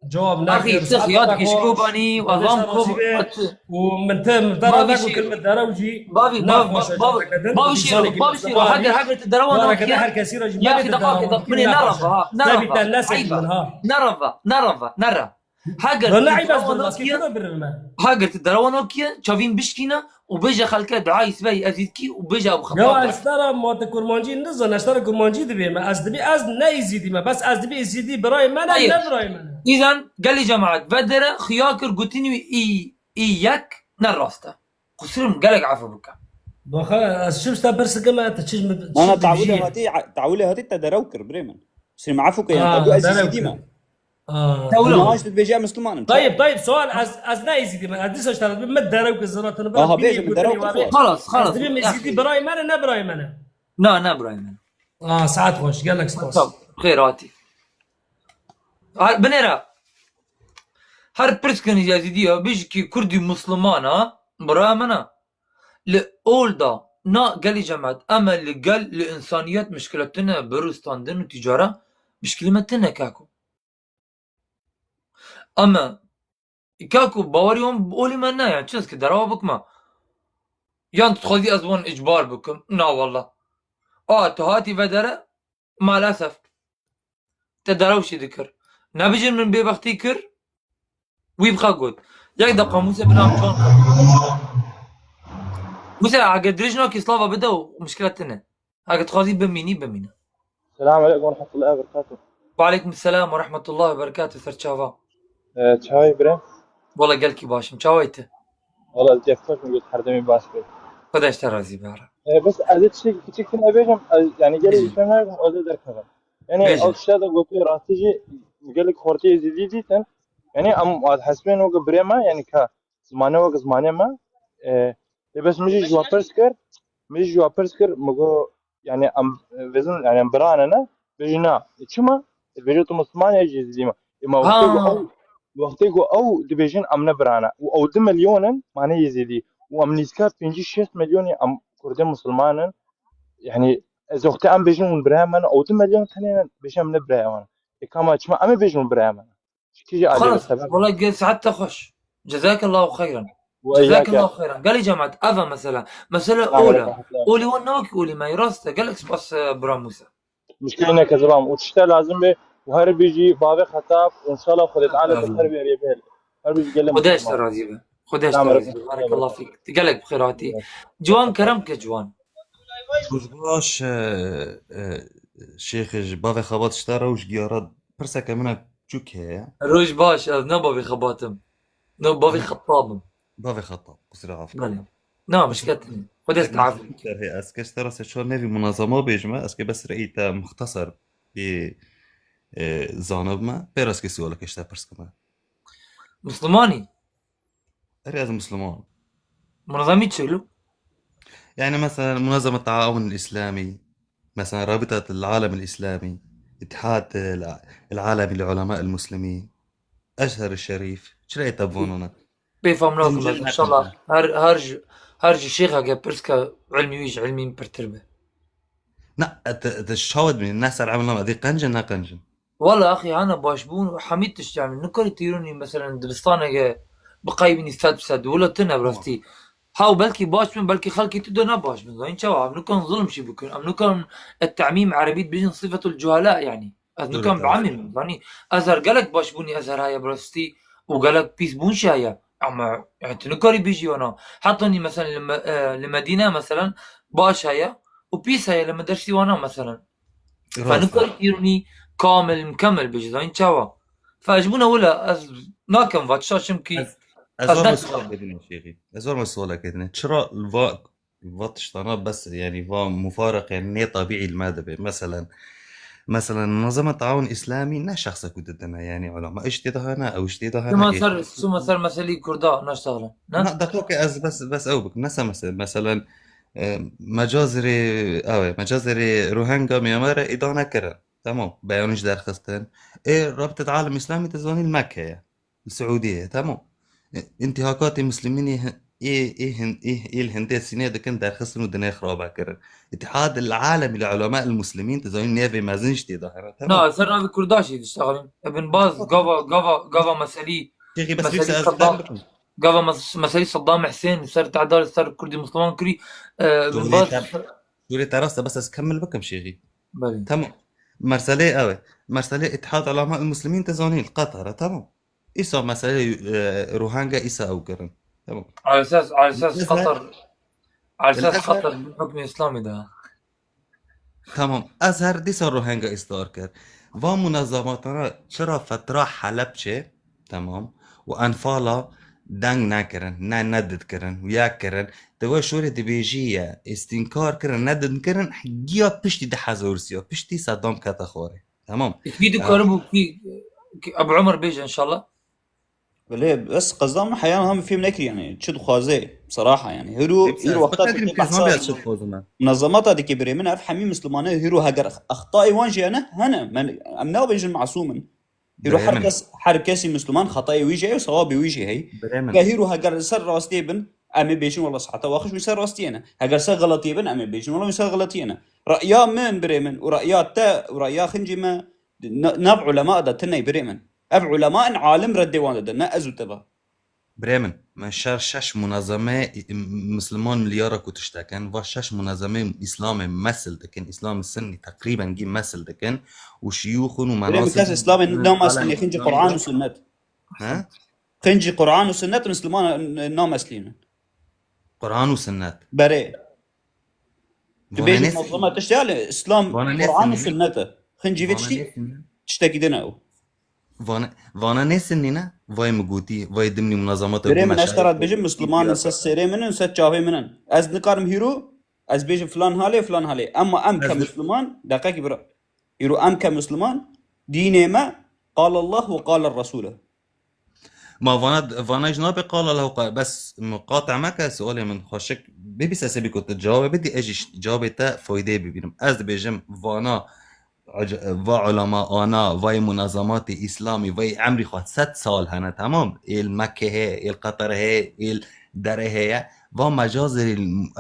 cewab Axî, nedî. Tu xiyat kişko banî, û min te, min te re vek û kir min derew jî. Bavî, bavî, bavî, bavî şêro, bavî şêro, heger, heger tu derewa nakiye. Her kesî re jî ya medê xî tu derewa nakiye, ne rava, ha, ne rava. Eyba. Min ha. Ne rava, ne rava, ne ra. Heger tu derewa nakiye, heger tu derewa nakiye, çavîn bişkîne û bêje xelke duayî sibehî Ezîdkî û bêje ew xebat. Ya ez te re ma tu kurmancî nizan, ez te re kurmancî divê me. Ez dibî ez ne Ezîdî me. Bes ez dibî Ezîdî birayê me ne, ne birayê me ne. Îzan gelî cemaat vedere xiya kir gotinî wî î, î yek ne rast e. Qusirim gelek efû bike. Doxa ez çi ji te pirs dikim, tu çi ji min, Mana tawilê hatî, tawilê hatî te derew kir birê min. Sirê me efû ke yan, te got ez Ezîdî me. Tewlo. Niha tu dibêje ez Misliman im. Tayyip, Tayyip, sual, ez, ez ne Ezîdî me. Ez dîsa ji te re dibim, min derew kir zira tu. Aha, bêje min derew kir. Xalas, xalas. Ez dibim Ezîdî birayê me ne, ne birayê me ne. Na, ne birayê me ne. Aa, saet xweş, gelek spas. Xêr hatî. Binêre. Her pirs kinî Ezîdî ya, bijkî Kurdî Misliman a, birayê me ne. Li ol da, na gelî cemaat, em e li gel, li însaniyet mişkile tune, birû standin û tîcara mişkilî me tune keko. Em e, keko, bawerî wan bi olî me ne ya, çi ez ki derawa bikime? Yan tu dixwazî ez wan îcbar bikim? Na wallah. A, tu hatî vedere, maalesef. Te derew jî dikir. Nebijin min bêbextî kir, wî bi xwe got. Yek deqa Mûse bin Amcan. Mûse, eger dirêj nakî slava bide û mişkila tune. Eger dixwazî bimînî, bimîne. Selamun aleykum ve rahmetullahi ve berekatuh. Ve aleykum selam ve rahmetullahi ve berekatuh, serçava. Ee, çawa yî bire? Wala gelkî baş im. Çawa yî tu? Wala ez gelkî baş im, got her demî baş be. Xweda ji te razî be, ya Reb. Ee, bes ez ê tiştek kiçik tune bêjim, ez, yani gelê Bêje. Îslam nayêjim, ez ê derkevim. Yani Bêje. Ew tişta da gotiye rastî jî gelek xortiyê Êzîdî dîtin. Yani em, ez hesibên weke birê me, yani ka zimanê weke zimanê me. E, e, bes min jî ji wan pirs kir, min jî ji wan pirs kir, min got, yani em, e, vêzin, yani em birane ne? Bêjî na. E, çima? E, bêjî tu Misliman e, ez jî Êzîdî me. E, ma wextê ku ew Wextê ku ew dibêjin em ne bira ne û ew du milyon in, mane Yezîdî, û em nîzka pêncî şêst milyonî em Kurdê Musulman in, yani ez wextê em bêjin hûn biraya me ne, ew du milyon tenê ne bêjin em ne biraya me ne. Ê kama çima em ê bêjin hûn biraya me ne? Ji kî jî alî Xalas, sebeb? Wala gel saet te xweş. Cezakallahu xeyran. Ve Cezakallahu xeyran. Gelî cemaat, eva mesela. Mesela Selamun ola. Aleyküm. Olî wan ne wekî olî me, rast e. Gelek spas, e, bira Musa. Muşkilê neke zilam. Û tişte lazim be. Û her bijî bavê Xetab. Û inşallah Xwedê Teala bi xêr bêriye bêl. Her bijî gelê Xwedê ji te razî be. Xwedê ji te razî be. Barakallah fîk. Gelek bi xêr hatî. Ciwan kerem ke ciwan. Roj baş, e, e, şêxê ji bavê Xebat ji te re û ji giyara pirseke min e çûk heye. Roj baş, ez ne bavê Xebat im. No, bavê Xetab im. Bavê Xetab, qusura af. Belê. Na, mişket. Xwedê te afî. Ser hê, ez ke ji te re sê çar nevî munazama bêjime, ez ke bes reyî te muxtesar bê, e, zanibime. Pê re ez ke sualeke ji te pirs kime. Muslimanî? Erê ez Musliman. Munazamî çi lo? Yani mesela Munazama Taawun Îslamî, mesela Rabita Alam Îslamî, Îtihad El Alemî Li Ulema El Muslimîn, Ezher Şerîf, çira ê te vonona? Bê fam nakim ez, înşallah her, her ji, her ji şêxeke pirs ke ilmî wî ji ilmî min pirtir be. Na, te, te şawit bî, ne ser emlan, edî qencin, ne qencin. Wala axî hana baş bûn û hemî tişt, yani nikarî tîronî, meselen, dibistaneke biqeybînî sed bi sed, wilo tune bi rastî. Haw belkî baş bin, belkî xelkî tu de ne baş bin. Zanîn çawa? Em nikan zulm jî bikin. Em nikan et-te'mîm erebî dibêjin sifetul cuhala, yani. Ez nikan bi'emîm, zanî. Ezher gelek baş bûnî, Ezher heye bi rastî û gelek pîs bûn jî heye. Ama, yani, tu nikarî bêjî wana. Heta nî, meselen, li Me-, e, li Medîne, meselen, baş heye û pîs heye li medersî wana, meselen. Fe nikarî tîronî kamil, mukemel bêjî, zanîn çawa? Fe ji bûna wila ez nakem va tişta çimkî Ez, ez ez zor me nakim. Sualekê dinê şêxî. Ez zor me sualekê dinê. Çira li va, va tiştana bes, yani va mufareqê nê tabîî li me dibe. Meselen, meselen, Munazama Taawun Îslamî ne şexse ku didine, yani ulema. Ew ji tê de hene, ew ji tê de hene. Çima ser, çima ser meselî Kurda naştexilin? Ne? Na, deqoke ez bes, bes ew bikim. Ne se mesele, meselen, E, mecazirê, ew e, mecazirê Rohingya Myanmar e îda nekirin. Tamam, beyanî jî derxistin. Ê, Rabita Alam Îslamî te zanî li Mekke ye. Li Siûdiyê ye, tamam. E, întîhakatê Muslimînê hi-, ê, ê, hin-, ê, ê li Hindê Sînê dikin derxistin û dinê xirabe kirin. Îtihad el Alemî li Ulema el Muslimîn te zanî nêvê mezin jî tê de hene, tamam. Na, ser navê Kurda jî diştexilin. Ibn Baz, gava, gava, gava meselî, Şêxî, bes meselî pîrsa ez Seddam. Gava mes-, meselî Seddam Husên, ser tehdar, ser Kurdî Musliman kirî, e, Şûrê Baz te-, şûrê te rast e, bes ez kemil bikim şêxî. Belê. Tamam. Merselê ew e. Merselê Îtihad Ulema Muslimîn te zanî, li Qatar e, tamam. Îsa meselê, e, Rohingya îsa ew kirin. Tamam. Al esas, al esas Qatar, al esas Qatar hukmê Îslamî de. Tamam, ez her dîsa Rohingya îstihar kir. Va munazamatana çira fetra Helebçê, tamam, û Enfala deng nekirin, ne nedid kirin û ya kirin. Di we şûrê dibêjî ye, îstînkar kirin, nedid kirin, giya piştî du hezar û sê, piştî Seddam kete xwarê. Tamam. Kî dikaribû kî, kî Ebu Umer bêje inşallah. Belê, bes qezda min heyan hem fêm nekir yani. Çi dixwaze, seraha yani. Hêro, Hepsi hêro ez wexta fikir dike kim behsa kezma bir açık kozuna. Munazamata dike birê min, ev hemî Muslimane hêro heger extayê wan jî hene, hene. Men, em nabêjin masûm in. Hêro Birê her min. Kes, her kesî Musliman xetayê wî jî heye û sewabê wî jî heye. Birê min. Ve hêro heger li ser rastiyê bin, em ê bêjin wela seheta waxiş wî ser rastiyê ne. Heger ser xeletiyê bin, em ê bêjin wela wî ser xeletiyê ne. Re'ya min birê min û re'ya te û re'ya xincê me, ne, nav ulema de tune birê min. Ev ulema in alim reddê wan didin, ne ez û te va. Birê min, me şer şeş munazeme, Misliman milyara ku tiştekin, va şeş munazeme Îslamê mesil dikin, Îslamê Sinnî teqrîben gî mesil dikin û şiyûxun û Birê min, menasib kes Îslamê nameslîne, xincî Quran û Sunnet. He? Xincî Quran û Sunnet Misliman nameslînin. Quran û Sunnet. Berê. Tu Vana bêjî ne Musliman tişt ya li Îslam, Vana ne Quran û Sunnet? Sunnet e. Xincî vê Vana tiştî ne Sunnet? Tiştekî din e ew. Vana, vana ne Sinnî ne? Vay min gotî, vay dimnî munazamata Birê min, ez te re dibêjim, Musliman in, ser serê min in, ser çavê min in. Ez nikarim hîro, ez bêjim filan halê, filan halê. Emma em ke Musliman, deqekî bira. Hîro em ke Musliman, dînê me, qal Allah ve qal Resul e. Ma vana, vana jî nabe qala lehu qal. Bes muqate meke, sualê min xweşik bibîse, sebî ku tu cewabê bidî, ez jî cewabê te faydeyê bibînim. Ez dibêjim vana, va ulema ana, vay munazamatê îslamî, vay emrî xwe sed sal hene, temam. Êl Mekke heye, êl Qeter heye, êl dere heye. Va mecazê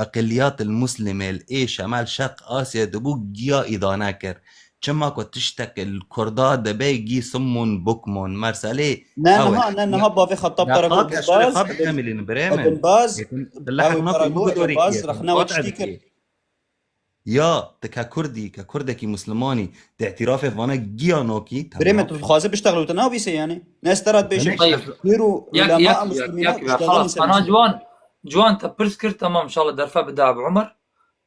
eqiliyat el muslimê ê şemal şerq Asya dibû giya îdane kir. Çima ku tiştek li Kurda dibe gî simon bukmon. Merselê Ne ew e. niha, ne niha bavê Xettab Deqat Karago Bin ez şerê Baz, xwe Bin, bitemilînim birê Bin min. Baz, Yêtin, bi lehek ew nakî Karago, bû Bin dorî Baz, yê. rexne we Qat tiştî kir. Edikê. Ya, tu kekurdî, kekurdekî muslimanî, tu îtirafê vana giya nakî, Birê min, temam. Tu dixwazî biştexlî û tu nabîsê yani. Ne ez te re dibêjim. Hîro Yak, ulema yak, yak, muslimîna yak, yak, xalas, ana ciwan, ciwan te pirs kir, temam, inşallah derfe bide Ebu Umer.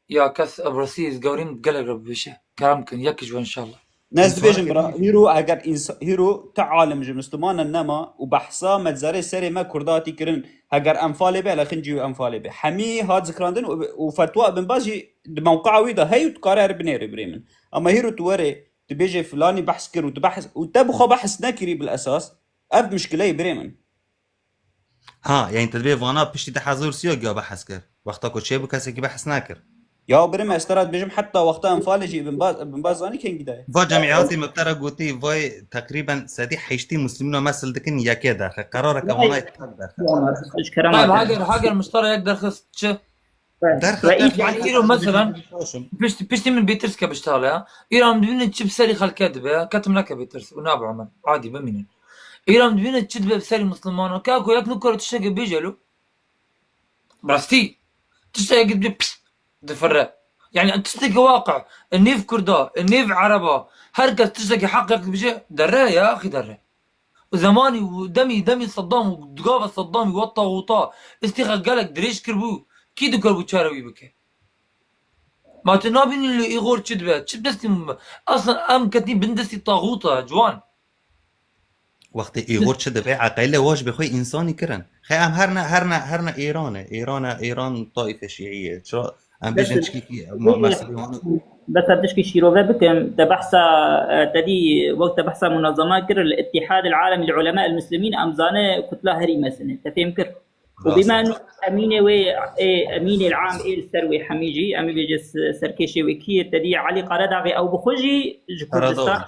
Ya kes ebrasî ez gawrîm gelek re bibêje. Kerem kin, yek ji we inşallah. Ne ez dibêjim bira, hîro eger însa-, hîro ti alim ji Müslümanan nema û behsa medzerê serê me Kurda hatî kirin, heger Enfalê be, hele xincî û Enfalê be. Hemî hat zikrandin û, û fetwa Ibn Baz jî di mewqea wî de hey û dikare her binêrê birê min. Ama hîro tu werê, tu bêjê filanî behs kir û tu behs, û te bi xwe behs nekirî bil esas, ev mişkileyê birê min. Ha, yani te divê vana piştî du hezar û sî ya giya behs kir. Wexta ku çêbû kesekî behs nekir. Ya birim ez te re dibêjim heta wexta Enfalê jî Ibn Baz, Ibn Baz zanî kengî de ye. Va cemiyatê me te re gotî vay teqrîben sedî heştî muslimîna mesil dikin yekê derxe. Qerareke Vay. Vana yek derxe. Ji kerema Tayyip, te. Hager, Hager miştara yek derxist çi? Derxe Ve te ilk Yani îro mesela, Piştî, piştî min bêtirs ke biştala ya. Îro em dibînin çi bi serî xelke dibe ya. Ketim neke bêtirs. Û nabe Omer. Adî bimînin. Îro em dibînin çi dibe bi serî Muslimana. Ka ku yek nikare tiştekê bêje lo. Bi rastî. Tiştekê dibe pişt. Difirre. Yani tiştekê waqe. Nêv Kurda, nêv Ereba. Her kes tiştekê heq yek dibêje. Derre ya, axî derre. Û zemanî û demî, demî Seddam û digava Seddamî wa taxûta îstîxa gelek dirêj kiribû, kî dikaribû çare wî bike? Ma tu nabînî li Îxor çi dibe? Çi destî min be? Aslen em ketî bin destî taxûta, ciwan. Wextê Îxor çi dibe? Eqeyîle wa ji bê xwe însanî kirin. Xe em her ne, her ne, her ne Îran e. Îran e, Îran taîfe şîî ye. Çira Em bêjin Bes, tişkî ki, bes, meselê wan. Bes ev tişkî şîrove bikim, te behsa, e, te dî, wek te behsa munazema kir, el-Îttîhad el-Alemî li Ulema el-Muslimîn, em zane kutla herî mezin e, te fêm kir. Û Rast bîme e. Emînê wê, ê, emînê el-am ê li ser wê hemî jî, em ê bêje s-, serkêşê wê kî ye, te dî Elî Qaredaxê ew bi xwe jî ji Qaredax. Kurdistan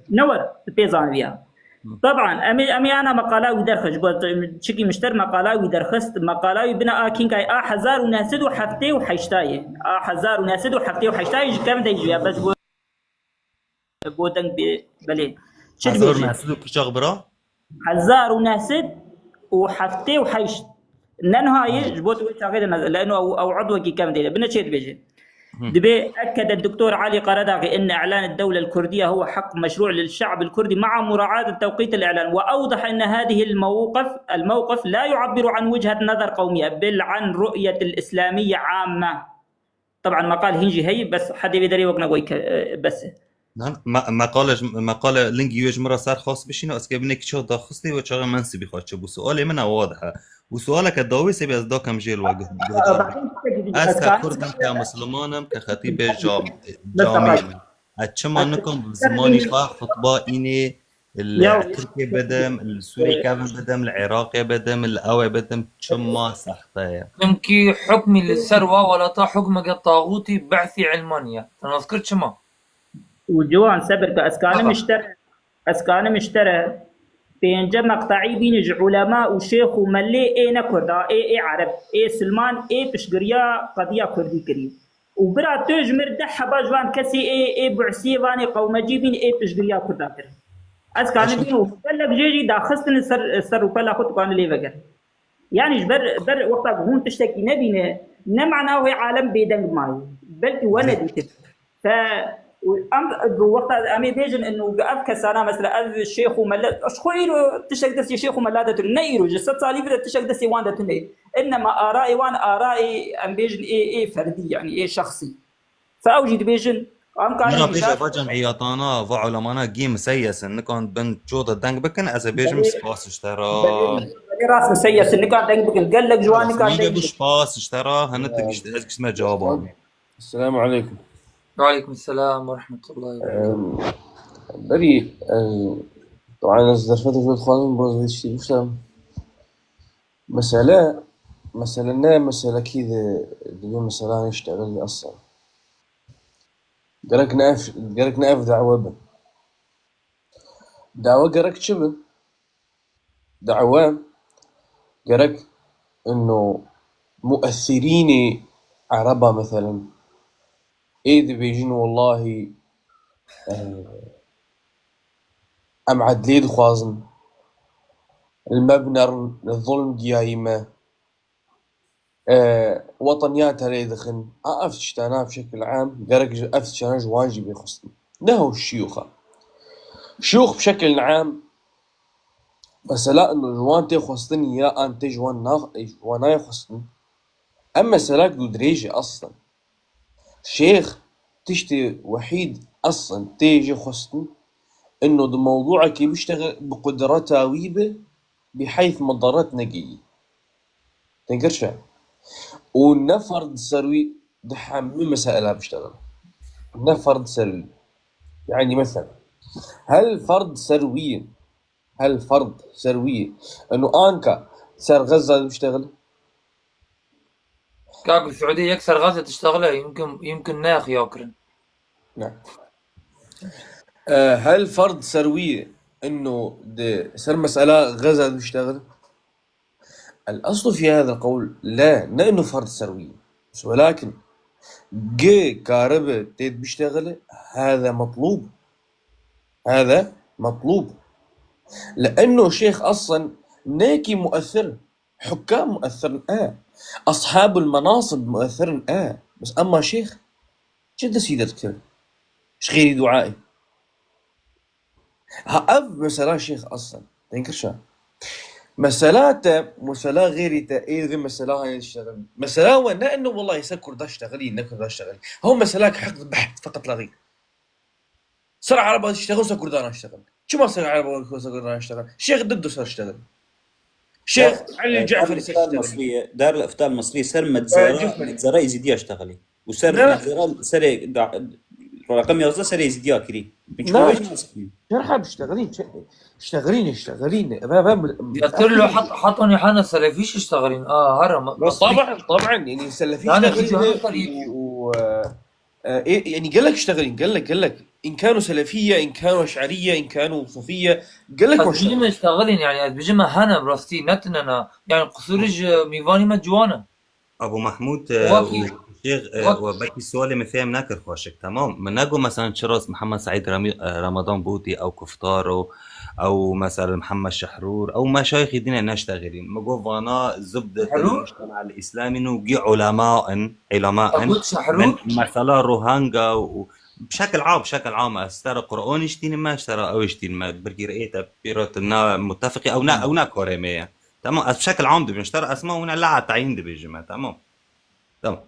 ne were, tu pê zaniviya. Teban, em ê, em ê ana meqala wî derxist, ji bo çikî mişter meqala wî derxist, meqala wî bina a kînkay a hezar û neh sed û heftê û heştayê. A hezar û neh sed û heftê û heştayê ji kevin de jî ya, bes bo, bo deng bê, belê. Çi dibêjî? Hezar û neh sed û piçax bira? Hezar û neh sed û heftê û heşt. Ne niha ye, ji bo tu wê çaxê de mez-, leno ew, ew edwekî kevin de ye. Bine çê dibêje. Hı. Dibê, أكد الدكتور علي قرداغي أن إعلان الدولة الكردية هو حق مشروع للشعب الكردي مع مراعاة التوقيت الإعلان، وأوضح أن هذه الموقف، الموقف لا يعبر عن وجهة نظر قومية، بل عن رؤية الإسلامية عامة. طبعا مقال هنجي هي، بس حد يبي يدري وقنا قوي ك-، بس. Nan, me-, meqale ji, meqale lingî wê ji min re ser xas bişîne, ez kê binekî çax daxistê we çaxê mensibî xwe çi bû. Sualê min e wadih e. Û sualeke dawî sebî ez dakem jê li we guh-, guhdar bim. Ez ke Kurd im, ke Musliman im, ke xetîbê cam-, camiyê me. Ez çima nikom bi zimanî xwe xutba înê li Tirkiyê bidim, li Sûriyê kevin bidim, li Iraqê bidim, li ewê bidim, çima sehte ye? Çimkî hukmî li ser wa welata hukmeke taxûtî, be'sî, ilmanî ye. Te nas kir çima? Û ciwan sebir ke ez kanim Aha. ji te re, ez kanim ji te re pênce meqteî bîne ji ulema û şêx û melê ê ne Kurd a, ê, ê Ereb, ê Silman, ê piştgiriya qediya Kurdî kirî. Û bira tu ji mir deh heba ji van kesî ê, ê bu'siyê vanê qewmecî bîn ê piştgiriya Kurda kir. Ez kanim Eşim. bînim û gelek jê jî daxistin ser, ser rûpela xwe tu kanî lê veger. Yani ji ber, ber wexta ku hûn tiştekî nebîne, ne mana wê alem bêdeng mayî. Belkî we Zê- nedîtin. Fe, û em, bi wexta em ê bêjin inu ev kesana, mesela ev şêx û mela, ji xwe îro tiştek destê şêx û mela de tune, ne îro, ji sed salî vire tiştek destê wan de tune. Innema arayê wan arayê, em bêjin ê, ê ferdî, yani ê şexsî. Fe ew jî dibêjin, em karin Mira bêje va cemiyatana, va ulemana gî miseyesin, nikan bin coda deng bikin, ez ê bêjim Belê. spas ji te ra. Belê, belê rast miseyesin, nikan deng bikin, gelek ji wan nikan Mîre deng bu bikin. Spas ji te ra, hene tu gişt, ez giştime cevab anî. Selamun aleyküm. Ve aleyküm selam ve rahmetullahi ve berekatuhu. Em, Berî, em, طبعا ez derfetê xwe dixwazim, bo ez vê tiştî biştem. Mesele, mesele ne meselekî de, divê mesela niştexil asla. Gerek ne ev, gerek ne ev dawe bin. Dawe gerek çi bin? Dawe gerek ino muesirînê Ereba meselen ê dibêjin wellahî, eh, em edlê dixwazin, li me binerin, li zulm giyayî me. E, weteniya te lê dixin. A, ev tiştana bi şekil am, gerek ji ev tiştana ji wan jî bê xwestin. Neho şiyûxa. Şiyûx bi şekil am, mesela ino ji wan tê xwestin ya an tê ji wan na-, ji wan nayê xwestin. Em meselak dû dirêj e aslen. Şêx tiştê wehîd aslen tê jê xwestin, ino di mewdûekê biştexil bi qudreta wî be, bi heyth medaret negihî. Têkir çi? Û ne ferd ser wî di hemû mesaila biştexil. Ne ferd ser wî. Yani mesela, hel ferd ser wî ye. Hel ferd ser wî ye. Eno anka ser Xezza biştexil. Kak li Siûdî yek ser Xezze tiştexile, yimkin, yimkin ne xiya kirin. Ne. E, hel ferd ser wî ye. Eno di ser mesela Xezza biştexil. الأصل في هذا القول لا، ne ino ferd ser wî. Bes welakin ge karibe têt biştexile, هذا مطلوب. هذا مطلوب. لأنه شيخ أصلا ناكي مؤثر. حكام مؤثرن آه. أصحاب المناصب مؤثرن آه. بس أما شيخ، çi destî derdikirin? Ji xêrî duayê. Ha, ev mesela şêx aslen. Têkir çi? Mesela te, mesela xêrî te, ê vê mesela heye diştexilî. Mesela we ne eno wellahî ser Kurda ştexilî, ne Kurda ştexilî. Hew mesela ki heq behs feqet la xêr. Ser Ereba diştexil, ser Kurda naştexil. Çima ser Ereba ser Kurda naştexil? Şêx Diddo ser ştexil. Şêx Elî Ceferî ser ştexil. Dar el-Ifta el-Misriye ser medzera, medzera Êzîdiya ştexilî. Û ser, ne, medzera serê da-, raqem yazdeh serê Êzîdiya kirî. Min çima wê şerha biştexilîn, çe-, ştexilîn, ştexilîn. Ve, ve, ya tirlo hat-, hatanî hana selefî şi ştexilîn. A, hara ma-, Bas, taban, taban, yani selefî ştexilîn û, û, e, e, e, yani gelek ştexilîn, gelek, gelek. İn kanu selefiyye, in kanu eş'ariyye, in kanu sufiye, gelek. Ez bijime ştexilîn, yani ez bijime hene bi rastî, ne tinena. Yani qusûrî ji mîvanî me ciwan e. Abu Mahmud, e, û Şêx, e, we belkî sualê min fêm nekir xweşik, temam. Min negot, mesela, çira Mihemed Seîd Ramî-, e, Ramadan Bûtî ew kuftar o, ew, mesela, Mihemed Şehrûr, ew meşayixî din e neştexilîn. Min got, vana zubdet el-mujtema el-îslamî in û gî ulema in, ulema in. Min mesela Rohanga û bi şekil am, bi şekil am, ez ji te re Qur'anî jî tînim me, ji te re ew jî tînim me. Birgî rê te pîrot na mutefiqî, ew ne, ew ne karê me ye. Tamam, ez bi şekil am dibêjim. Ji te re esma hûn e la teyîn dibêjim me, tamam. Tamam.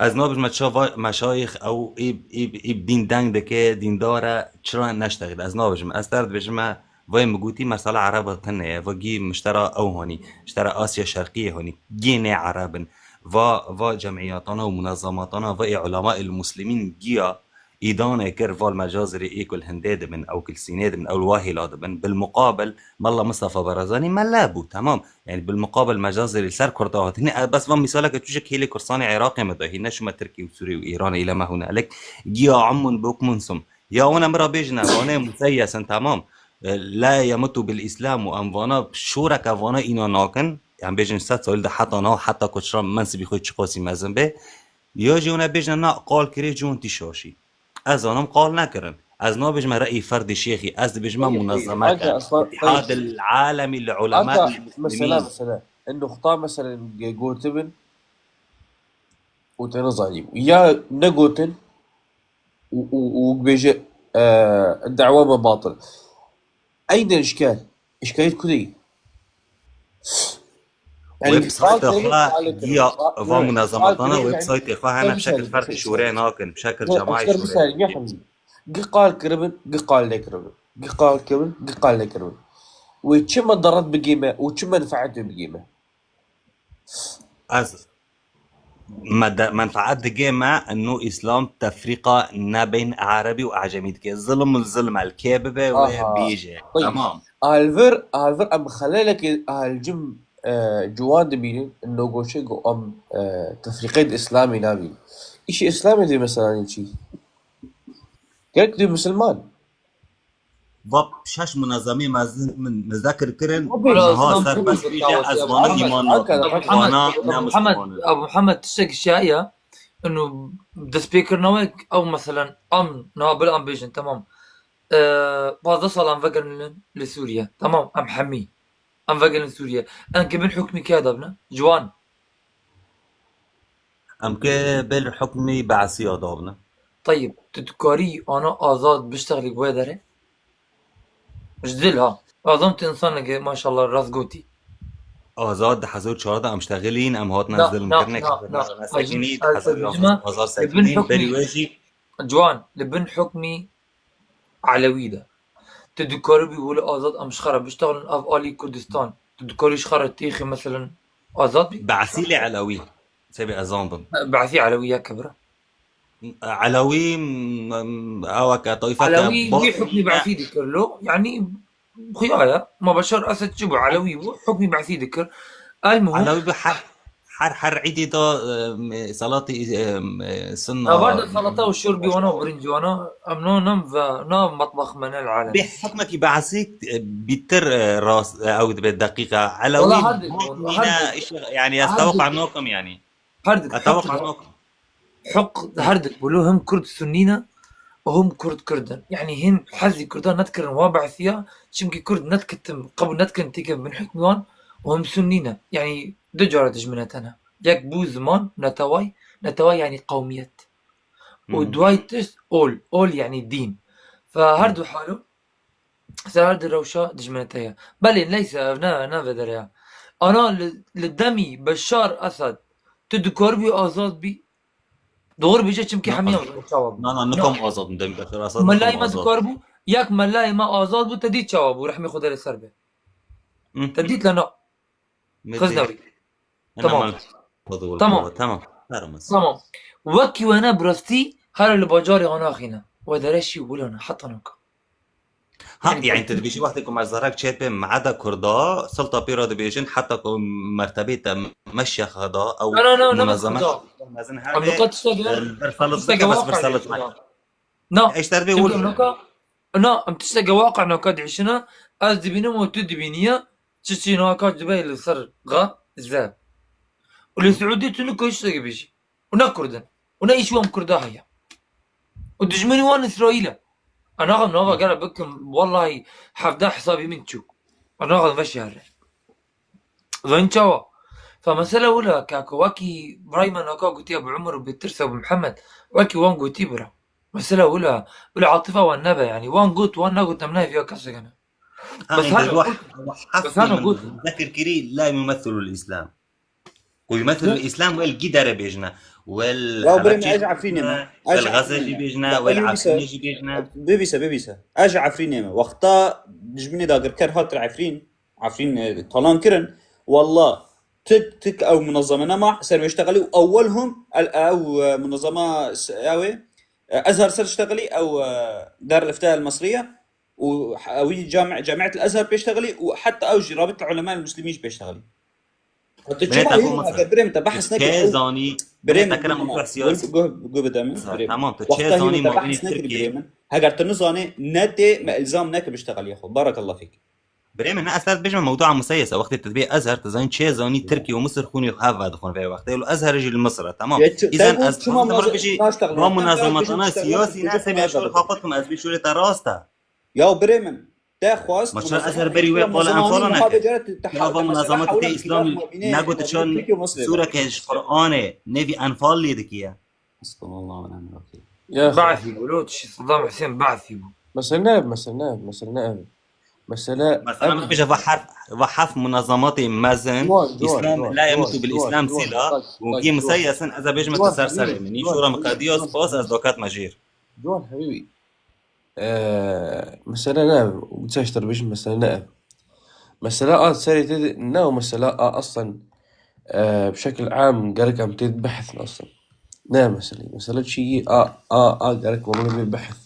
Ez nabêjim me çawa meşayîx ew ê, ê, ê bi dîn deng dike, dîndar e, çira neştexîl. Ez nabêjim. Ez ji te re dibêjim me, vayê min gotî mesela Ereba tune ye. Va gî min ji te re ew hanî. Ji te re Asya Şerqiyê hanî. Gê ne Ereb in. Va, va cemiyatana û munezematana, va ê ulema el muslimîn giya îdanê kir, va li Mecazirê ê ku li Hindê dibin, ew ku li Sînê dibin, ew li Wahêla dibin. Bilmuqabil, Mela Mistefa Barazanî mele bû, temam. Yani bilmuqabil Mecazirê li ser Kurda hatine. E, bes van mîsaleke tûjek hêlê Kurdistanê Iraqê me dahî, neşûme Tirkî û Sûrî û Îranê île me hûn e. Lek giya ummun bukmun sum. Ya wana min re bêjine, vanê museyyesin, temam. E, la yemutu bil Îslam û em vana şoreke vana îna nakin. Em bêjin sed salî de heta niha, heta ku çira mensibî xwe çiqasî mezin be. Ya jî hûn ê bêjin, na, qal kirê cihûn tî şaşî. Ez zanim qal nekirin. Ez nabêjime re'yî ferdî şêxî. Ez dibêjime munezemek e. Îtîhad el-Alemî li ulema el-muslimîn. Mesela, mesela, en nuqta, mesela, gotibin û te nezanîbû. Ya negotin û, û, û bêje, e, dawa me batil. Eyne işkal. Işkaliyet ku de? Yani, websaytê xwe giya va munezematana websaytê xwe hene bi şekil ferdî şûrê nakin, bi şekil cemaî şûrê. Gi qal kiribin, gi qal nekiribin. Gi qal kiribin, gi qal nekiribin. Wê çi medaret bigê me û çi menfaet wê bigê me? Ez me de, menfaet digê me, ino Îslam tefrîqa nebeyn Erebî û Ecemî dike. Zilm û zilm el kê bibe wê bêje. Tamam. Alvir, alvir em xelelekê alcim, e, ciwan dibînin, ino goşê ku em, e, tefrîqê di Îslamê nabînin. Îşê Îslamê dê mesela çi? Gerek tu Musulman. Va şeş munezemê mezin min muzekir kirin, Abi, niha serbest bî, ez wan îman nakim. Wana ne Musulman in. Ebu Muhammed, tiştek şiya ya, inu destpêkirina we, ew meselen, em, niha bil em bêjin, tamam. Ee, pazdeh sal em vegerin li, li Sûriye. Tamam, em hemî. Em vegerin Sûriye. Em ki bin hukmî kê dabne? Ciwan. Em ki bin hukmî Be'sî ya dabne. Teyib, tu dikarî ana azad biştexlî wê derê? Ji dil ha. Azam tu insaneke maşallah rast gotî. Azad di hezar çar de em ştexilîn, em hatine zilm kirine, em sekinî, di hezar azad sekinîn, berî wê jî. Ciwan, li bin hukmî Elewî de. Tu dikaribî wilo azad em ji xwe re biştexilin ev alî Kurdistan. Tu dikarî ji xwe re têxî meselen azad bî? Be'sî lê Elewî. Sebî ez zandim. Be'sî Elewî yek e bira. Elewî, m-, m-, ew weke tayfeke Elewî wî hukmî Be'sî dikir lo. Yanî xuya ye. Ma Beşar Esed çi bû? Elewî bû. Hukmî Be'sî dikir. El muhim. Elewî bi her, her, her îdî da, e, salatî, e, sunna. Evar da salata û şorbî wana û birincî wana. Em no nem ve, na matbax me ne li alem. Bi hukmekî Be'sî, e, bîtir, e, rast, e, ew dibe deqîqa. Elewî, yanî ez tewaqa nakim yanî. Her dik, ez tewaqa nakim. Heq her dik bû, lo him Kurd Sunnî ne û him Kurd Kurd in. Yanî him hezî Kurdan nedikirin wa behsiya, çimkî Kurd nedikitin, qebûl nedikirin têkevin bin hukmî wan û him Sunnî ne. Yanî du cara dijminete ne. Yek bû ziman, neteway, neteway yanî qewmiyet. Û duway tişt ol, ol yanî dîn. Fe her du halo, Ser her di rewşa dijminete ye. Belê, neyse, ev ne, ne vedere ya. Ana li, li demî Beşar Esad, tu dikaribî azad bî? Doğru bêje, çimkî hemiyan çawa bû. Na, na, nikom azad bim demî Beşar Esad. Melayê me dikaribû, yek melayê me azad bû, te dît çawa bû, rehmê Xwedê li ser be. Te dît le na. Xiznewî. Tamam. Tamam. Tamam. Tamam. Wekî wene bi rastî her li bajarê anaxîne. We dereşî û wilo ne heta naka. Ha, yanî tu dibêjî wextê ku me zarek çêt pê me'eda Kurda, silta pê re dibêjin heta ku mertebê te meşyexa da ew munezeme mezin hebe, bersalit bike, bes bersalit nake. Na, eşter bê ul. Na, em tişteke waqi naka dihişine, ez dibînim û tu dibîniye, çi çi naka dibe li ser Gaze. Û li Siûdî tu niko tiştekî bêjî. Û ne Kurd in. Û ne îş wan Kurda heye. Û dijminî wan Îsraîl e. Ez naxim nava gere bikim, wellahî hevdeh hesabî min çû. Ez naxim veşare. Zanî çawa? Fa mesele wila, kako, wekî birayê me naka gotiye bi Umar û bi Tirsa û bi Mihemed, wekî wan gotî bira. Mesele wila, wila atifa wan nebe, yanî wan got, wan negot, em nayê viya keseke ne. Bes hano got, bes hano got. Zekir kirî la yumethilul Îslam. Ku yumethilul Îslam wel gî dere bêjine. Wel Helepçî jî bêjine, wel Xezê jî bêjine, wel Efrînê jî bêjine. Bibîse, bibîse. Ez ji Efrînê me. Wexta dijminê dagirker hat Efrîn, Efrîn, e, talan kirin. Wallah, tik, tik ew munezeme nema ser wê şteqelî û ewwelhum, el, ew, e, munezema s-, ew ê, e, Ezher ser şteqelî, ew, e, Dar el Ifta el Mesriye û h-, ew jî cami-, Camiet el Ezher pêşteqelî û heta ew jî Rabit el Ulema el Muslimîn jî pêşteqelî. Tu çima hîn nake, birê min, te behs neke. Çê zanî, birê min, te kira mewdu'a siyasî. Guh, guh bide min, birê min. Tamam, tu çê zanî mabînê Tirkiyê. Heger tu nizanê, ne tê me îlzam neke bişteqelî xwe. Barakallah fîk. Birê min, ne, ez te dibêjim mewdu'a museyes e. Wextê tu dibê Ezher, tu zanî çê zanî Tirkiye û Misir xûnê xwe hev vedixwin vê wextê. Û Ezher jî li Misir e, tamam. Îzen ez dixwazim te bibêjî, va munazamata siyasî ne, sebê ez şûr xwe xwetim, ez bî şûrê te rast e. Ya birê min, te xwest. Ma çar Ezher berî wê qala Enfala neke? Ya va munazamatê tê îslamî negot çar sûreke ji Qur'anê nêvî Enfal lê dikiye? Hasbunallah ve ni'mel wekîl. Ya Be'sî bû, lo tişî Saddam Husên Be'sî bû. Mesele ne, mesele ne, mesele ne. Mesele, mesela min bêje va heft, va heft munazamatê mezin, Ciwan, ciwan, Îslam, ciwan, la yemutu bil Îslam sila, û gî museyesin, ez ê bêjim tu ser serê min. Şûra min qediya, spas, ez daket me jêr. Ciwan hebîbî. Ee, mesele ne ev. Çeşt dibêjin mesele ne ev. Mesele a serê te de, ne o mesele a aslen, ee, bi şekil am gerek em tê de behsin aslen. Ne mesele. Mesele çi a, a, a gerek mirov lê bê behs.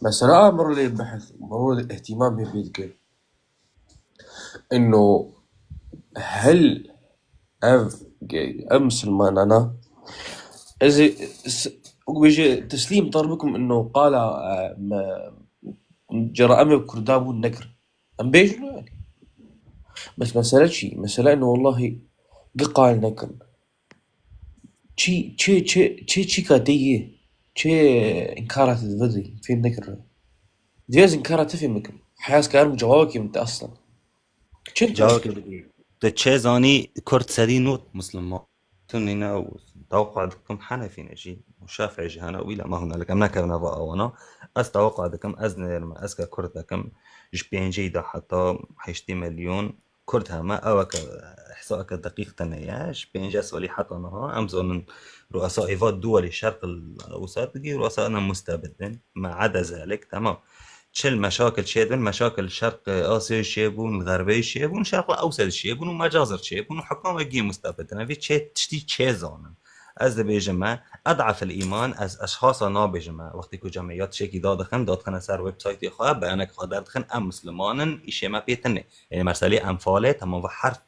Mesele a mirov lê behs, mirov lê ihtimam hê pê dike. Ino hel ev, ev misilmanana, ez ê s-, وبيجي تسليم طالبكم انه قال، آه، ما جرائم كردابون نكر. ام بيجنو يعني. بس مسألة شي، مسألة انه والله قال نكر. شي شي شي شي شي كاتيه. شي انكارات الفدي فين نكر. دياز انكارات في مكم. حياس كان جوابك انت اصلا. شي Cawekê bidî. Tu çê zanî Kurd sedî not Musliman. Tunîne û tewqa dikim Henefî ne jî û Şafî jî hene û îla me hûn ne, em nekevine va awana. Ez tewqa dikim, ez nêrime, ez ke Kurd dikim, ji pêncî de heta heştê milyon Kurd heme, ew eke ihsa eke deqîq tine ye, ji pêncî salî heta niha, em zanin ruasa êva duwelî şerq el awsat digî, ruasa ene mustabidin, me ede zelik, temam. Çil meşakil çêdibin, meşakil şerq Asyayê çêbûn, li xerbeyê çêbûn, şerq ewsed çêbûn û mecazir çêbûn û hukam wekî mustabidin. Evî çê tiştî çê zanin. Ez dibêjim me, ed'af el îman, ez eşxasa nabêjim me. Wextê ku cemiyat şekî dadixin, dadixine ser websaytê xwe, beyanek xwe derdixin, em Musliman in, îşê me pê tune. Yanî merselê Enfalê, temam ve herf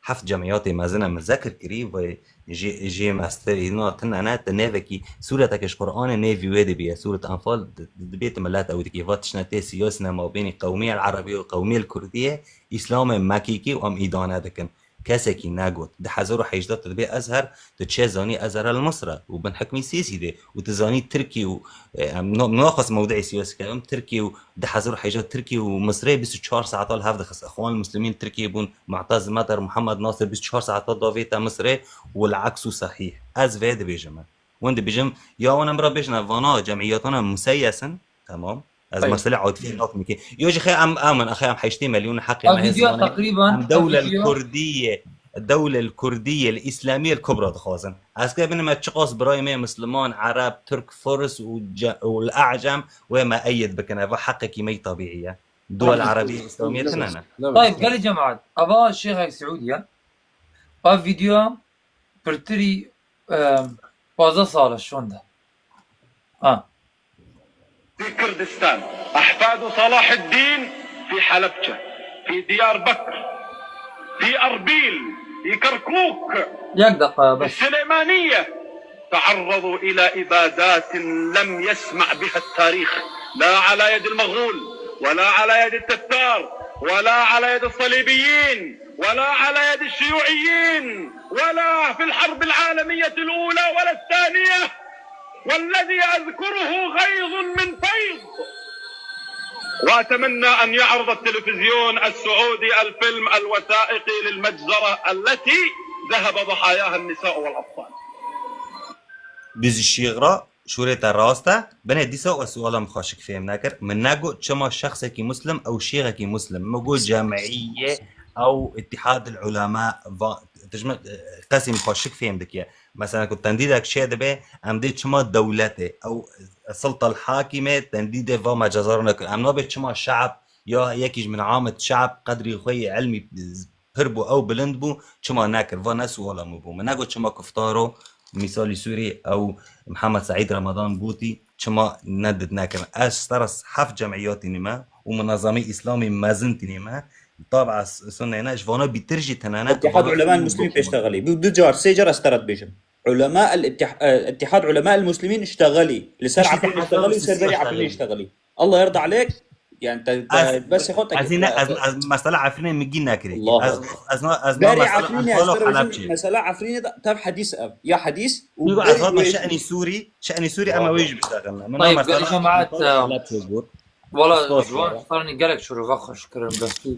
heft cemiyatê mezin e min zekir kirî, ve jê, jê mestirî na tune ne, ti nêvekî sûreteke ji Qur'anê nêvî wê dibiye. Sûret Enfal di-, di-, dibê ti milet ew dikî. Va tiştine tê siyasî ne mabênî qewmiyel Erebî û qewmiyel Kurdiyê, Îslamê mekîkî û em îdane dikin. Kesekî negot. Di hezar û hejdeh tu dibê Ezher, tu çê zanî Ezher el Misr e û bin hikmî Sîsî de û tu zanî Tirkî û, e, em no-, naxwest mewdûê siyasî ke em Tirkî û di hezar û hejdeh Tirkî û Misrê bîst û çar saeta li hev dixist. Ixwan Muslimîn Tirkiyê bûn, Mu'tez Medar, Muhammed Nasir bîst û çar saeta davête Misrê û el-aksu sahîh. Ez vê dibêjim me. Win dibêjim, ya wan em bira bêjin, vana cemiyatana museyes in, temam. Ez Tayyib. Mesele atifî nakim ki. Yo jî xê em, em in, xê em heştê milyon heqê Ev me hê vîdeo zimanê. Teqrîben, Em ev dewle vîdeo kurdiyê, dewle kurdiyê, îslamiyê kubra dixwazin. Ez ke binim me çiqas birayê me Musliman, Ereb, Tirk, Furs û ce-, û el-Ecem wê me eyid bikin. Eva heqekî me yî tabîî ye. Duwel Erebî Îslamiyê tune ne. Tayyib, gelî cemaat. Ava şêxek Siûdî ye. Ev vîdeo pirtirî, e, pazdeh sal e şonde. Ha. في كردستان، أحفاد صلاح الدين في حلبجة، في ديار بكر، في أربيل، في كركوك، Yek deqa في bes. السليمانية، تعرضوا إلى إبادات لم يسمع بها التاريخ، لا على يد المغول، ولا على يد التتار، ولا على يد الصليبيين، ولا على يد الشيوعيين، ولا في الحرب العالمية الأولى ولا الثانية. والذي أذكره غيظ من فيض. وأتمنى أن يعرض التلفزيون السعودي الفيلم الوثائقي للمجزرة التي ذهب ضحاياها النساء والأطفال. Bi şîxra şûrê te rast e. Binê dîsa we suala min xweşik fêm nekir. Min negot çima şexsekî muslim ew şîxekî muslim. Min got cemiyê ew îtîhad el ulema va, tijmin, qesî min xweşik fêm dikiye. Mesela ku tendîdek çê dibe, em dê çima dewletê, ew silta el hakîmê tendîdê va mecazar nekir. Em nabê çima şe'b ya yekî ji min amit şe'b qedrî xwe yê ilmî pir bû, ew bilind bû, çima nekir? Va ne suala min bû. Min negot çima Kuftaro, mîsalî Sûrî, ew Mihemed Seîd Remadan gotî, çima nedid nekirin? Ez ji te re heft cemiyatî nîme û munezemî Îslamî mezin tînîme. Tab'a s-, sunne ne, ji vana bîtir jî tine ne. Îtîhad Ulema el Muslimin pêştexelî. Bu du car, sê car ez te re dibêjim. Ulema el Îtîh-, e, Îtîhad Ulema el Muslimin iştexelî. Li ser Efrîn iştexelî, li ser berî Efrîn iştexelî. Allah yarda aleyk. Yani te, te, Ez, bes xwe te ez, ez, ez mesela Efrînê min gîn nekirî. Allah. Ez, ez, ez, ez Berî mesela Efrînê, ez te re bêjim, mesela Efrînê de tev hedîs ev. Ya hedîs û Yok, ez berî hatma şe'nî Sûrî, şe'nî Sûrî em wê jî biştexilin. Min Tayyib, mesela gelî cemaat, Halepçe got. Wala, Spas ji wan wala. Starnî gelek şirove xweş kirin, bes tu.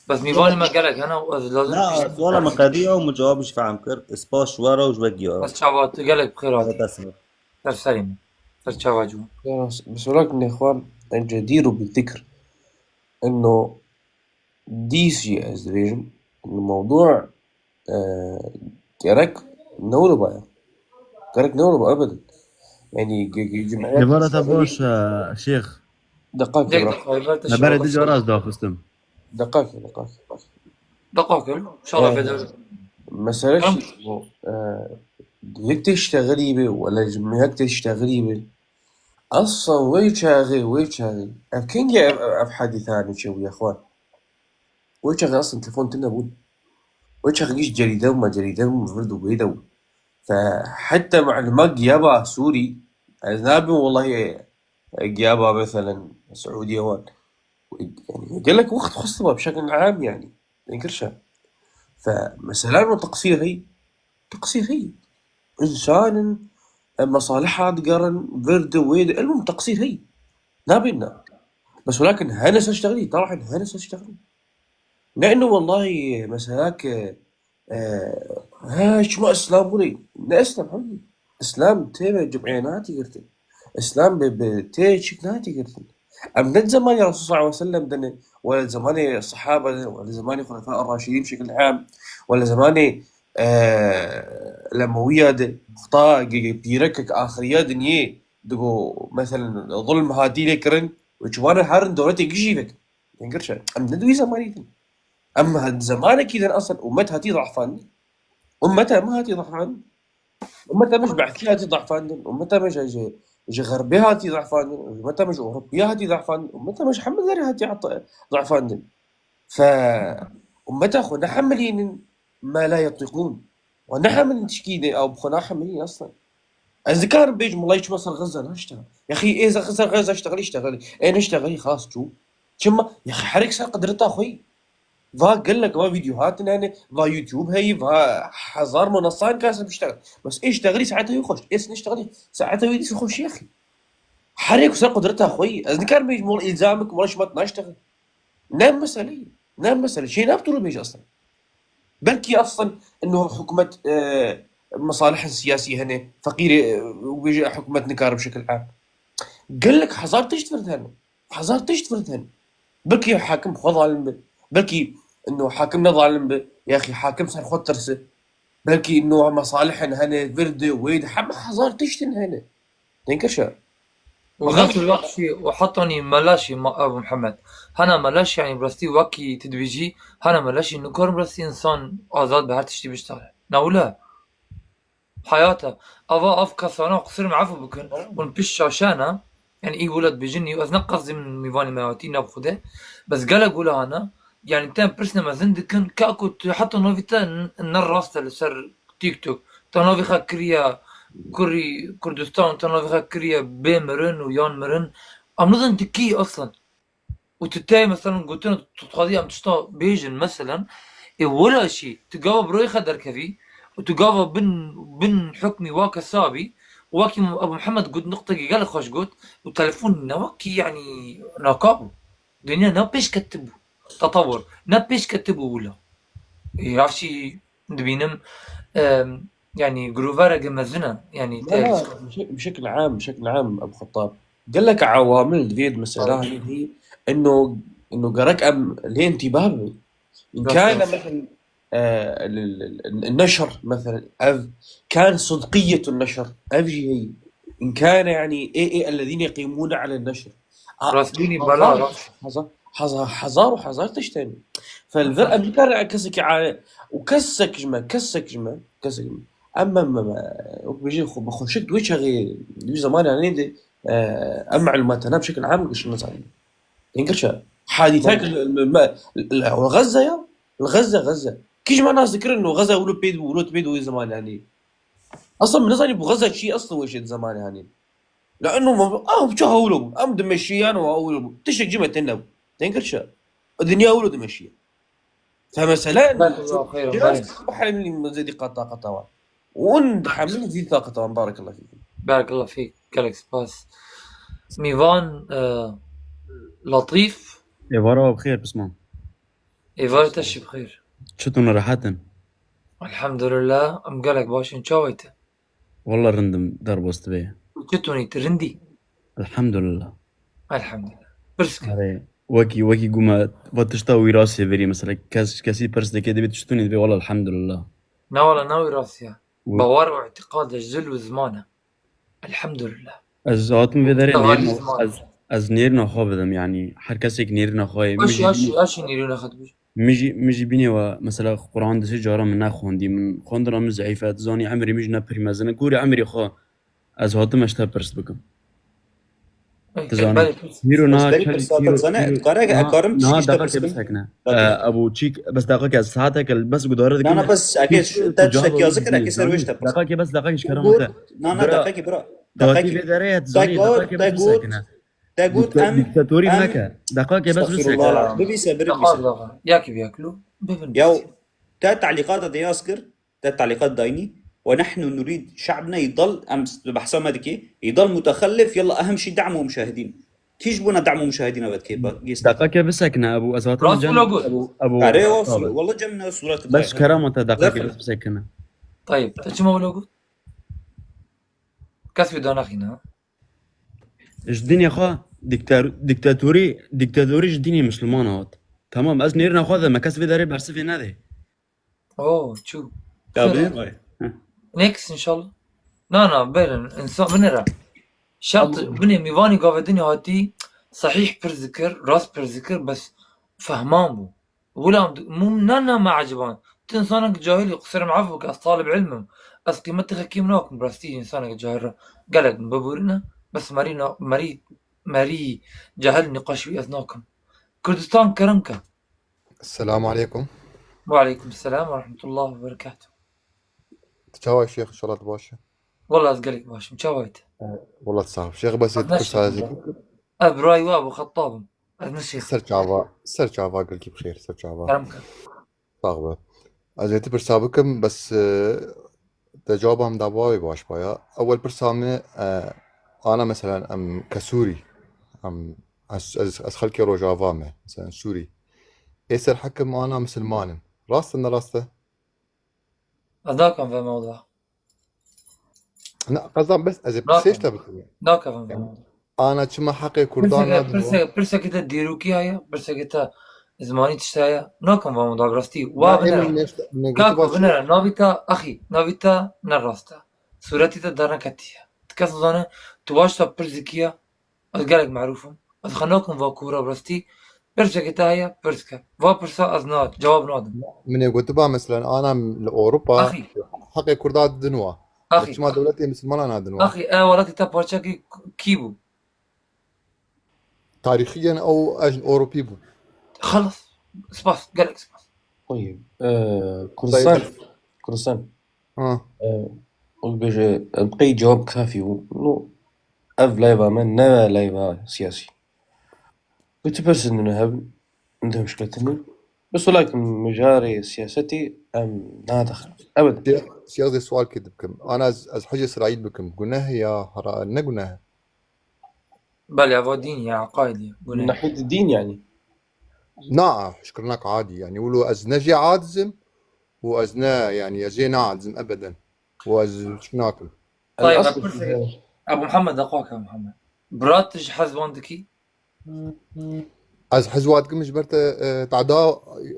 Bes mîvanê me gelek hene û ez lazim Na, pişt. Suala min qediya û min cewab jî fehm kir. Spas ji we re û ji we giya. Bes çava tu gelek bi xêr hatî. Ser serê min. Ser çava ciwan. Ya, بس ولكن يا إخوان، الجدير بالذكر إنه dîs jî ez dibêjim, الموضوع, e, gerek newriba ya. Gerek newriba, ebeden. Yani, ge-, ge-, cemiyet Cevara te baş, e, şêx. Deqak Yek bırak. Deqa, Heberê di cara ez daxistim. Deqak, deqak. Deqak, inşallah beder. Mesele Tamam. Şey, bu, e, yek tiştexilî be, wala cemiyet tiştexilî be. Aslan wê çaxê, wê çaxê. Ev kengî ev, ev, ev hadîsanê çêbûye xwe. Wê çaxê aslan telefon tune bûn. Wê çaxê giş cerîde û mecerîde û vir û wê de bûn. فحتى مع المق يابا سوري، أنا بي والله جابها مثلًا سعودية وان. يعني قال لك وقت خصبة بشكل عام، يعني، ينكرشها. فمثلًا تقصير هي، تقصير هي. إنسان مصالحها تقرن، ورد ويد، المهم تقصير هي. لا بينا. بس ولكن هنس اشتغلي، طبعًا هنس اشتغلي. لأنه والله مسألة، آه، ها شو ما إسلام بولي. لا إسلام حبي. إسلام تيمة جمعيناتي قرتن. إسلام ب-، ب-، تي شكناتي قرتن. أم ند زمان يا رسول صلى الله عليه وسلم دني، ولا زمان الصحابة، ولا زمان الخلفاء الراشدين بشكل عام، ولا زمان، آه، الأموية دي. خطا ج-، ج-، بيركك آخرية دنيا. دقو مثلًا ظلم هاتي لي كرن، وجوانا هارن دولتي قشيفك. ينقرشا. أم ندوي زماني دن. أما هاد زمانك إذا أصلًا أمتها تي ضعفان. أمتها ما هاتي ضعفان. أمتها مش بعثية هاتي ضعفان دن. أمتها مش جي، جي غربية هاتي ضعفان دن. أمتها مش أوروبية هاتي ضعفان دن. أمتها مش حمد غير هاتي عط-، ضعفان دن. فأمتها خو نحملين ما لا يطيقون. ونحمل تشكيلة أو بخو نحملين أصلًا. Ez dikarim bêjim, "Wela hiç mesela Gaza naşta." Yaxî, ê Gaza, Gaza iştexilî, iştexilî. Ê neştexilî, xas çû. Çima? Yaxî, herek ser qudreta xwe yî. Va gelek, va vîdeo hatin hene, va YouTube heyî, va hezar monasan kase biştexil. Bes ê iştexilî saete wî xweş. Ê neştexilî saete wî dîs xweş yaxî. Herek ser qudreta xwe yî. Ez dikarim bêjim, "Wela îlzamik, wela şima naştexil." Ne mesele yî. Ne mesele. Şey ne yaptı bêje aslında? Belkî aslında انه hikûmet, e, mesalihên siyasî hene, feqîrê, e, wê jî hikûmet nikare bi şekil am. Gelek hezar tişt vir hene. Hezar tişt vir hene. Belkî hakim xwe zalim bi. Belkî انه hakim ne zalim bi. Yaxî hakim ser xwe tirsi. Belkî انه mesalihên hene, vir di, wê di, heme hezar tiştin hene. Tênkirşa. Û Aha. Nasıl wek şî, û heta nî mela şî ma-, Ebu Muhammed. Hena mela şî, yanî bi rastî wekî tu dibêjî, hena mela şî, nikarin bi rastî însan azad bi her tiştî biştare. Ne wile? Heyat e. Ava ev kesana qusir me efû bikin. Hûn pişt şaşe ne. Yanî î wile dibêjin, nî ez ne qesdî min mîvanê me hatî, ne bi xwe de. Bes gelek wile hene. Yanî te pirsine mezin dikin, ka ku tu heta navî te n-, ne rast e li ser TikTok. Te navê xwe kiriye kurî Kurdistan, te navê xwe kiriye bê mirin û yan mirin. Em nizin tu kî aslan. Û tu tê, meselen, gotin tu dixwazî em tişta bêjin, meselen, ê wela jî tu gava bi royê xwe derkevî û tu gava bin, bin hukmî wa kesa bî, û wekî Ebu Muhammed got, nuqtekî gelek xweş got, û telefon ne wekî, yanî, naka bû. Dinya ne pêş ketibû. Tetewur. Ne pêş ketibû wila. Ê, ev jî dibînim, em, yanî, grovereke mezin e. Yanî, لا، te لا، بشك-، بشكل عام، بشكل عام، أبو خطاب. قال لك عوامل ديال مسألة هي إنه، إنه قالك أم ليه انتباه بي. إن كان مثلًا، آه، ال-، ال-، ال-، النشر مثلًا، أو كان صدقية النشر، أو شيء هي. إن كان يعني إيه، إيه الذين يقيمون على النشر. Rastînî bela, rast. Hazar, hazar, hazar û hazar tişt hene. Fel vir em nikare kesek a-, û kesek ji me, kesek ji me, kesek ji me. Em, em, em, e, wek bêjî xwe, bi xweşik di wê çaxê, di wî zemanê hanê de, e, em malûmata ne bi şekil am giş nizanîn. Tênkirşa. Hadîsek li, li, me, li, li Gaza ya, li Gaza, Gaza. Kî ji me nas dikirin û Gaza wilo pê dibû, wilo pê dibû wê zemanê hanê. Aslan min nizanî bû Gaza çi, aslan wê şey di zemanê hanê. لأنه ما، آه، بچه هولو بو. أم دمشيان وهولو بو. تشك جمع تنب. تنكر شا. الدنيا هولو دمشية. فمثلا، جهاز بحر من زي دي قطا قطا وان. وان حمل زي طاقة وان. بارك الله فيكم. بارك الله فيك. Gelek spas. Mîvan, e, Latîf. Êvara bi xêr, pisman. Êvar te şi bi xêr. Çiton, rehet in? Elhamdulillah, em gelek baş in. Çawa te? Walla rindim, derbas dibe. Çi tunî, tu rindî? Elhamdulillah. Elhamdulillah. Pirs ke. Erê, wekî, wekî guma, va tişta wîrasê verî, mesela, kes, kesî pirs dike, dibê tu çi tunî, dibê, walla elhamdulillah. Na wala, na wîrasî ya. Wi- Bawer û îtîqad e, zil û ziman e. Elhamdulillah. Ez hatim vê derê nêrîna, ez, ez nêrîna xwe bidim, yanî her kesek nêrîna xwe ye. Min jî, min jî nêrîna xwe dibêjim. Min jî, min jî bînê we, mesela, Quran du sê cara min nexwendî, min xwendina min zeîf e, tu zanî, emrê min jî ne pirî mezin e. Gorî emrê xwe ez hatim ez te pirs bikim. Ey, tu zanî. Belê, pirs. Hîro na berî çend pirsa te hîro, dizane, hîro, dikare, na, eke karim na çiştê deqekê pirskim? Bisekine. Daqî. E, Abo çîk, bes deqekê ez saeteke bes gudarê dikim. Na, na, bes eke te tiştek yazı kir, eke ser wêş te pirs. Deqekê bes deqekê ji kerema te. Na, na, deqekê bira. Deqekê. Vê derê et zanî, deqekê bes bisekine. Te got, te got, em, diktatorî em, meke. Deqekê bes bisekine. Estağfirullah, bibîse, biri bibîse. Daqar, daqar. Yakî yaklo, bibin. Ya, te talîqata de yaz kir. Te talîqat dayînî, "ونحن نريد شعبنا يضل", em behsa me dike, "يضل متخلف، يلا أهم شي دعم ومشاهدين". Kî ji bona دعم ومشاهدين ve dike, ba, gêste. Deqekê bisekine, Ebu, ez hatim Rast cem, wilo got. Ebu, Ebu, Erê, Ebu, wilo, wala cem ne suret. Bes kerama te deqekê bes bisekine. Tayib, te çima wilo got? Kes wî danaxîne, ha? Ji dinê xwe diktar-, diktatorî, diktatorî ji dinê Misliman hat. Tamam, ez nêrîna xwe de me kes vê derê bersivê nede. Oo, çû. Ya, xêr bê, e. Vay. Heh. Next, inşallah. Na, na, berin, insan binêre. Şert, tamam. Binê mîvanî gavê dinê hatî sahîh pirs dikir, rast pirs dikir, bes fehman bû. Wila em di-, mum-, na, na, me eciban. Tu insanek cahilî, qusir min efû bike, ez talib ilm im. Ez qîmetê xwe kêm nakim, bi rastî insanek cahil re. Gelek min bibûrine, bes merî na-, merî, merî cahil nîqaş wî ez nakim. Kurdistan kerem ke. Selamu aleykum. Ve aleykum selam ve rahmetullah ve berekatuh. Tu çawa yî şêx, inşallah tu baş î? Wela ez gelek baş im. Çawa yî tu? E, wela tu sax bî. Şêx, bes ez ê tu pirsa ez ê bikim. Ez birayê we Ebû Xettab im. Ez ne şêx. Ser çava, ser çava gelkî bi xêr, ser çava. Kerem ke. Sax be. Ez ê tu pirsa bikim, bes, e, te cewaba min da, bi wê baş baya. Ewel pirsa me, e, ana meselen em ke Sûrî, em, ez, ez, ez xelkê Rojava me, meselen Sûrî. Ê serhekim ana misilman in. Rast e, ne rast e? Ez nakim vê mewdua. Na, qezan bes ez ê pirsê ji te bikim. Nakim. Nakim vê mewdua. Ana çima heqê Kurdan nadin? Pirseke, pirseke te dîrokî heye, pirseke te zimanî tişt heye. Nakim vê mewdua bi rastî. Wa binêre. Kako, binêre, navî te, axî, navî te ne rast e. Sûretî te derneketiye. Ti kes zane, tu waşta pirs dikî ye. Ez gelek merûf im. Ez xwe nakim va kûra bi rastî. Pirsekê te heye, pirs ke. Va pirsa ez na, cewab nadim. Min ê gotiba, meselen, ana li Ewropa heqê Kurda didin wa. Axî. Çima dewletê misilmanan nadin wa? Axî, e, welatê te parçekî k-, kî bû? Tarîxiyen ew, e, Ewropî bû. Xelas. Spas, gelek spas. Tayyib. E, Kurdistan, Kurdistan. Ha. E, wek bêje, em qey cewab kafî bû. No, ev layva me ne layva siyasî. Bi tu pirsên din hebin, ne muşkilê din. Bi solak mijarê siyasetî em nadixin. Ebed. Siya-, siyasê sual kê dibikim. Ana ez, ez hicê Îsraîl bikim. Guneh ya hera-, ne guneh? Belê, eva dîn ya, eqaid ya. Guneh. Nahî dîn yani. Na, hişkirinak adî yani. Wilo ez ne jê aciz im û ez ne, yani, ez jê naacizim ebeden. Û ez çi nakim. Tayyib, ez pirsek. Ebu Muhammed, deqake Muhammed. Bira tu ji hizban dikî? Ez hizwa dikim ji ber te, e, tada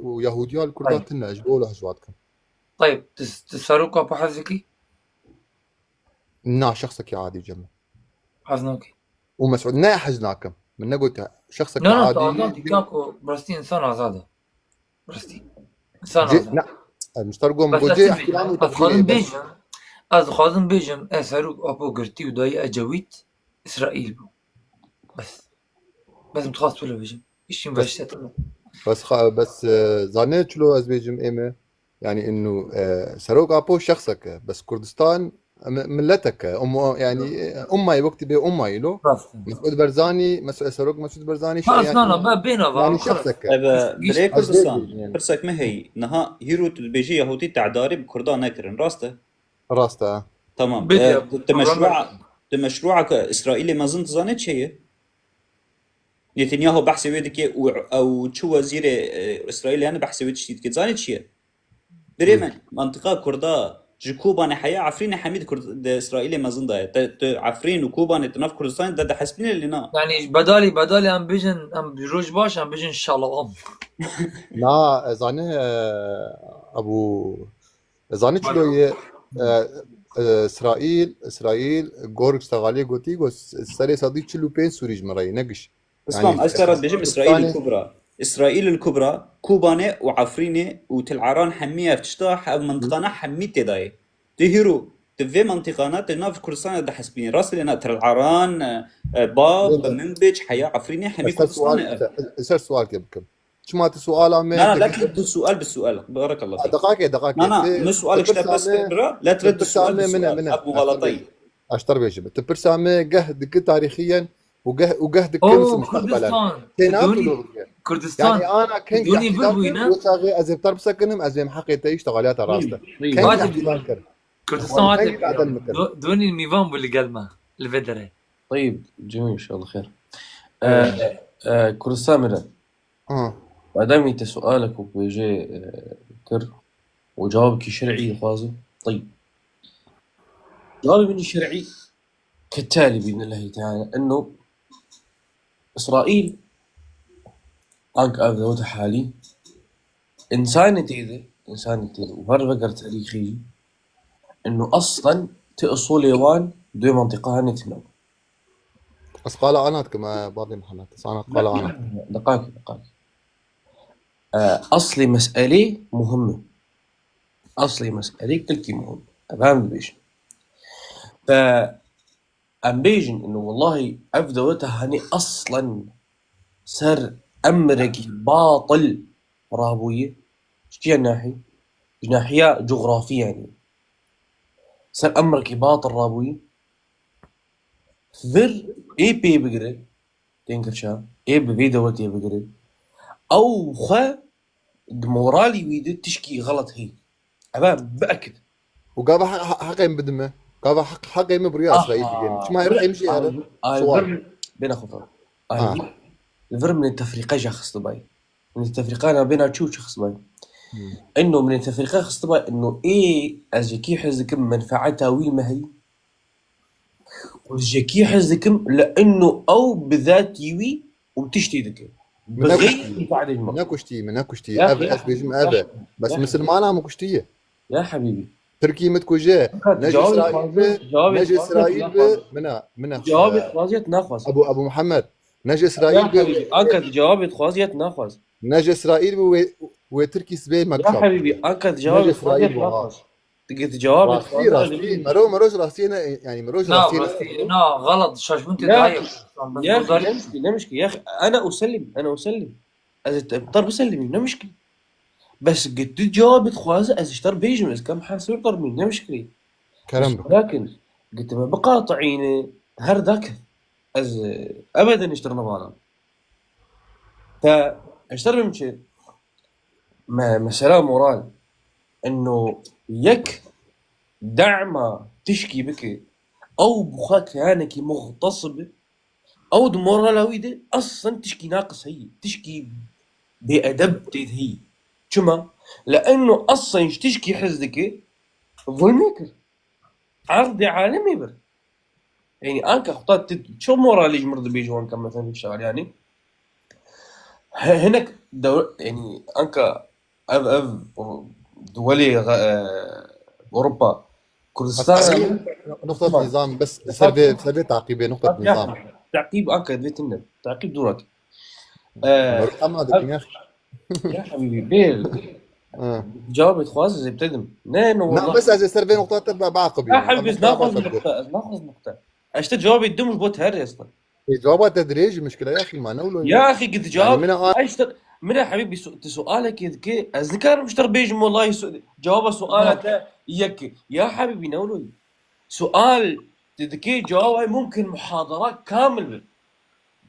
û Yahudiya li Kurda tune, ji bo li hizwa dikim. Tayyib, tu, tu Serok Apo hez dikî? Na, şexsekî adî cem. Hez nakî. Û Mesûd ne hez nakim. Min negot şexsekî adî. No, no, tu azad î, kako, bi rastî însan azad e. Rastî. Însan azad. Ne, ez miştar gom, go cê ihtiram û teqdîrê bes. Ez dixwazim bêjim, e, Serok Apo girtî û dayî Ecewît Îsraîl bû. Bes. Bes min dixwast wilo bêjim. Îşîm veştet. Bes, bes, e, zanê çilo ez bêjim ê me. Yani, inu, e, Serok Apo şexsek e, bes Kurdistan, e, mi-, milletek e. Umma, yani, e, umma, wekti bê umma ilo. Rast e. Mesûd Barzanî, Mesûd, Serok Mesûd Barzanî, ha, yani, na, na, be, bêna va, yani, xelas. Şexsek e. Ebe, birê Kurdistan, yani, pirsek me heye. Niha hîro tu dibêjî Yahûdî te'darî bi Kurdan nekirin, rast e? Rast e. Tamam. Bêje, e, tu, tu meşrûa, tu meşrûa ke Îsraîlê mezin dizane çi ye? Netanyahu behsê wê dike û ew çi wezîrê, e, Îsraîlê hene behsê wê tiştî dike. Dizanî çi ye? Birê min, mantiqa Kurda ji Kobanê heya Efrînê hemî di Kurd-, di Îsraîlê mezin de ye. Te, tu Efrîn û Kobanê tu nav Kurdistanê de dihespîne lê na. Yani ji bedalî, bedalî em bijin, em roj baş, em bijin şalam. Na, ez zane, e, Ebû Zanî çilo ye, e, e, Îsraîl, Îsraîl, Gorg Ştegalê gotî, got, serê sedî çil û pênc Sûrî ji min re ye, ne giş. Bismam, yani, ez te re dibêjim Îsraîl el Kubra. Îsraîl el Kubra, Kobanê û Efrînê û Til Eran hemî ev tişta, ev mintiqana hemî tê de ye. Tê hîro, vê mentiqana te nav Kurdistanê dihesibînî. Rast e, na Tel Aran, e, e, Bab, Minbic, Heya, Efrînê, hemî Kurdistanê e. Ez ser sualkê bikim. Çima tu suala me... Na, na, la tu sual bi sual. Barakallah fîk. Deqakê, deqakê. Na, na, min sual işte pes kir bira, la tu sual bi sual. Ebu Galatayî. Aştar bêjim. Tu pirsa me geh diki tarîxiyen û geh, û geh dikim mustaqbelen. Tê na tu dor. Kurdistan. Yani ana keng ihtidar kir, wisa ez ê bi te bisekinim, ez ê em heqê te îşte xaliyata rast e. Keng ihtidar kir. Kurdistan hate Donî mîvan bû li gel me li vê derê. Teyib, cihû inşallah xêr. Kurdistan mire. Mademî te sualek û pêjê kir û cewabekî şer'î dixwazî. Teyib. Cewabê min şer'î كالتالي بإذن الله تعالى، إنه إسرائيل، anka ev dewleta halî, însanê tê de, însanê tê de û her veger tarîxî jî, إنه أصلاً ti usulê wan di wê mentiqa hene tune. Ez qala ana dikim, e, Bavê Mihemed. Ez ana qala ana. Deqakê, deqakê. E, aslê meselê muhim e. Aslê meselê kilkî muhim e. Ev em dibêjin. Te Em bêjin, ino wellahî ev dewleta hanî eslen ser emrekî batil rabûye. Ji çiya nahî? Ji nahiya cografî yanî. Ser emrekî batil rabûye. Vir ê pê bigire, tên kirşa, ê bi vê dewletê bigire. Ew xwe di moralî wî de tişkî xelet heye. Eve biekid. Û gava he-, he-, heqê min bidime. Gava heq-, heqê min bi rûya Îsraîl bigihînim. Çima em, em jî herin? Sual. Bêne xwe. Li vir min ê tefrîqe jî xistibayî. Min ê tefrîqe nabêna çi û çi xistibayî? Ino min ê tefrîqe xistibayî, ino ê ez yekî hez dikim menfeeta wî me heyî. Û ji yekî hez dikim, li ino ew bi zatî wî û tiştê dike. Bi xeyrî îfadê ji me. Min nekuştî, min nekuştî. Ev ez bêjim ev e. Bes misilmana min kuştiye. Ya hebîbî. Tirkî min dikuje. Ne ji Îsraîl bi, ne ji Îsraîl bi. Mina, mina. Cewabê dixwaziye tu naxwaz. Ebu, Ebu Muhammed. Ne ji Îsraîl bi. Anka tu cewabê dixwaziye tu naxwaz. Ne ji Îsraîl bi wê, wê Tirkî sibê me. Ya hebîbî, anka tu cewabê dixwaziye tu naxwaz. Digê tu cewabê dixwaze. Rastî, rastî. Mero, mero ji rastiyê ne, yani mero ji rastiyê ne. Na, xelet, şaşbûn tê dayê. Ya, ne mişkî, ne mişkî. Ya, ana usellim, ana usellim. Ez ê te, tar bisellimîm, ne mişkî. Bes gi tu cewabê dixwaze, ez ji tar bêjim, ez kam her sor tar bîm, ne mişkî. Kerem bike. Lakin, gi tu me biqatîne, her dakir. Ez, e, ebeden ji tir nivalam. Te, ez ji tir bim çi? Me-, mesela moral. Ino yek dema tişkî bike, ew bi xwe keyanekî muxtasib e, ew di morala wî de eslen tişkî naqis heyî, tişkî bêedeb tê de heyî. Çima? Leeno eslen ji tişkî hez dike, zulmê kir. Erdê alemê bir. Yani anka xwe tu çi moralî ji mir dibêjî wan ke mesela şar yani. He-, hinek dew-, yani anka ev, ev duwelê, e, Ewropa, Kurdistan. Nuqtat nizam, bes ser vê, ser vê taqîbê, nuqtat nizam. Taqîb anka vê tine. Taqîb durak. E, Ama ev, dikin ya. Ya hebîbî, bêl. Ha. Cewabê dixwaz ez ê bidedim. Ne, no, Na, wala. Bes ez ê ser vê nuqta te ba-, baqibînim. Ya hebîbî, ez naxwaz nuqta, ez naxwaz nuqta. Ez te cewabê didim ji bo te her êsta. Ê, cewaba te dirêj, mişkile ya xî, ma ne wilo. Ya xî, gid cewab. Mina a- Ez te, mina hebîbî, su-, tu sualekê dike, ez nikarim ji te bêjim, wallahî su-, cewaba suala te yek. Ya hebîbî, ne wilo. Sual, tu dikê cewabay mumkin muhadara kamil bi.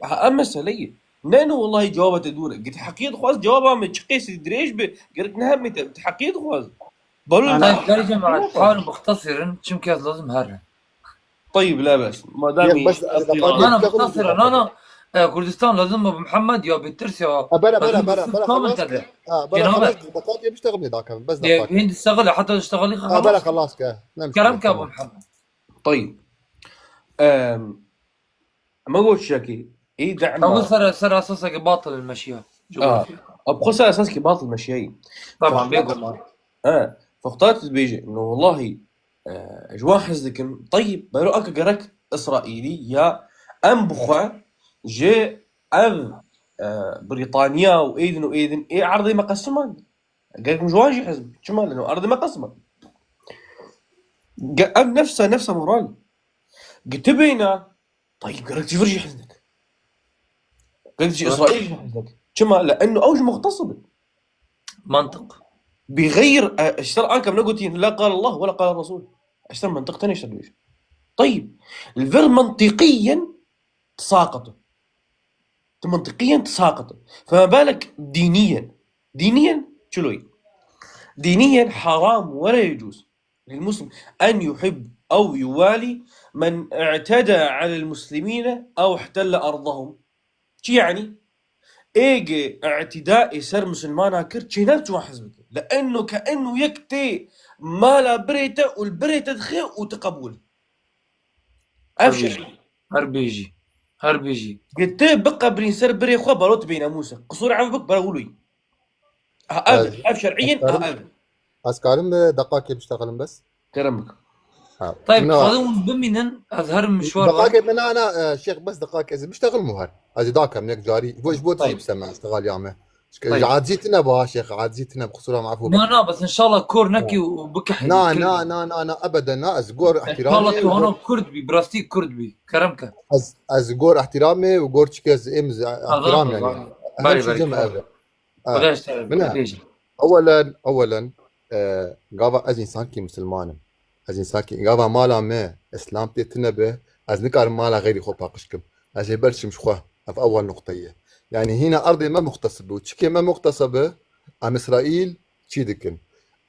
Ha, em meseleyê. Ne, ne, wallahî cewaba te dûr e. Git heqiyê dixwaz cewaba me çi qêsî dirêj bi. Gerek ne hemî te, tu heqiyê dixwaz. Balon. Ana, gel cemaat, hal muxtasirin, çimkî ez lazim herin. Teyib, la bes. Madem Ana muxtasira, na, na. E, Kurdistan lazim Ebu Muhammed ya bitirs ya. Ha, bela, bela, lazim bela, bela, kamil xelas te de. Ha, bela, Cenab-ı xelas, dakika, bir şey dakika, bes Ya, dakika. Hindi iştagil, hatta iştagil Ha, xelas. Bela, xelas ke. Ne Kerem ke Ebu Muhammed. Teyib. Em, Ama got çiyakî, ey dema. Ew ser, ser esaseke batil meşiya. Ah, eb xwe ser esaseke batil meşiyayî. Tamam, bêguman. He, fexta tu dibêje, no wallahî, e, ji wan hez dikim, teyib, bero eke gerek Îsraîlî ya em bi xwe ji ev, e, Brîtanya û êdin û êdin ê erdê me qesiman. Gerek min ji wan jî hez bim. Çima lê no erdê me qesma. Ge-, ev nefsa, nefsa moral. Gitibêna, tayîb, gerek ji vir jî hiznek. Gerek ji Îsraîl jî hiznek. Çima? Le'ennu ew ji muxtasib in. Mantiq. Bi xeyr, e, ji ser ankem negotiyin, la qala Allah ve la qala Resul. Ji ser mantiq tenê ji ser dibêjin. Tayîb. Li vir mantiqiyen tisaqit. Tu mantiqiyen tisaqit. Fema balek dîniyen. Dîniyen çiloyî. Dîniyen haram ve la yecûz. للمسلم أن يحب أو يوالي من اعتدى على المسلمين أو احتل أرضهم. Çi yanî? Êgê îtîdaê ser misilmana kir, çênabe tu wan hez bike. Le'enno ke'enno yek tê mala birê te û li birê te dixe û tu qebûl. Ev Her şerî. bêjî. Her bêjî. Her bêjî. Ge tu biqebrîn ser birê xwe, balo tu bênamûs e. Qisûr ev bik, bera wilo yî. Ha, ev, Ez, ev şer'iyen, ez karim, ha, ev. Ez karim bi deqakê biştexelim bes? Kerem bik. Ha. Tayb, Na. Xwedin hûn bimînin, ez herim mişwar Deqakê ve. Min, na, na, e, Şêx, bes deqakê ez biştexelim û her. Ez ê dakem nek carî. Bo, ji bo Tayb. Tiştî bise me, iştexal ya me. Tayb. Acizî tine ba, Şêx, acizî tine, bi qisûra me, efû Na, bike. Na, bes inşallah kor nekî Ha. û bikehî, Na, kir. Na, na, na, na, ebeden na, ez gor İnşallah ehtiramê tu û hano Kurd bî, bi rastî Kurd bî. Kerem ke. Ez, ez gor ehtiramê û gor çike ez êm ez Aha, ehtiram aha. yani. Belê, Her belê, şey cem kerem. Ev. Ha, Xwedê ji te bine. Bêje. Ewelen, ewelen, e, gava ez însankî misilman im. Ez însankî, gava mala me, Îslam tê tune be, ez nikarim mala xeyrî xwe paqij kim. Ez ê berçim ji xwe. Ev ewel nuqte ye. Yani hîna erdê me muxtesib be. Û çikê me muxtesib be, em Îsraîl çî dikin.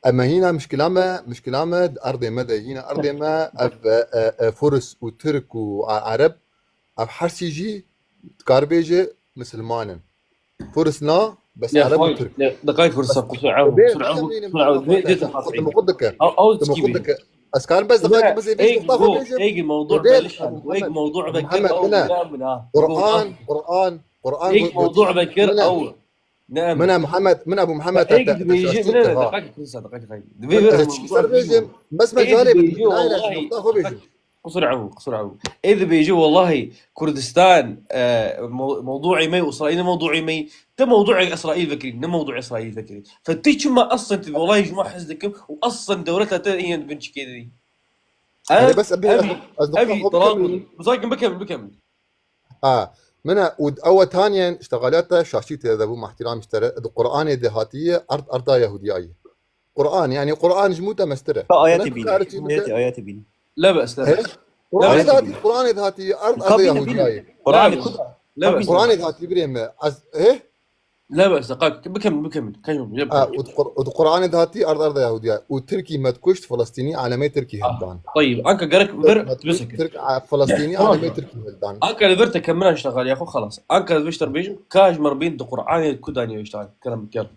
Em hîna mişkila me, mişkila me di erdê me de, hîna erdê me, ev, e, e, e, Furs û Tirk û A-, Ereb, ev hersî jî dikar bêje misilman in. Furs na, bes Ereb û Tirk. Deqayek Furs, qusur ew, qusur ew, qusur ew, vê, vê te qasî. Te muqud dike. Ew, ew Te muqud dike. Ez karim bes deqayek bes ê vê nokta xwe bêjim. Êg mewdu bekir, êg mewdu bekir, ew ne min ha. Quran, Quran, Quran. Êg mewdu bekir, ew ne min. Min e Muhammed, min Ebu Muhammed. Êg dibêje, min e deqayek Furs, deqayek. Divê vê mewdu bêjim. Bes me carê bêjim. Nokta xwe bêjim. Qusur ew, qusur ew. Ê dibêje, wellahî, Kurdistan, e, mo-, mewduê me û Îsraîl ne mewduê me. Te mewduê Îsraîl vekirî, ne mewduê Îsraîl vekirî. Fe tu çima aslen tu, wellahî ji me hez dikim û aslen dewleta te yên bin çikê didî. Erê, bes, ev, ev, ez, ez ev, nokta xwe talak bikemin. Bizakim bikemin, bikemin. Ha, min e, û ew e tanyen, işte, xaliyata şaşî tê de bû, mehtiram işte, di Qur'anê de hatiye, ard, arda Yahudiyayê. Qur'an, yani Qur'an ji mû te mestir e. Ka ayetê bîne. Ayetê, ayetê bîne. La be's, la be's. He? Qur'anê de hatî, Qur'anê de hatî, erd, erdê Yahudiyayê. Qur'anê ku? La be's. Qur'anê de hatî birê me. Ez, he? La be's, qak, bikemil, bikemil. Kayım, yap. Ha, û di Qur-, û di Qur'anê de hatî, erd, erd Yahudiyayê. Û Tirkî me dikuşt, Filistînî, alemê Tirkî hildan. Tayyib, anka gerek ver, Tirk, a, Filistînî, alemê Tirkî hildan. Anka li vir te kemina iştexal, ya xwe xelas. Anka li vir te bêjim, ka ji me re bîn di Qur'anê ku daniye iştexal. Kerem, kerem.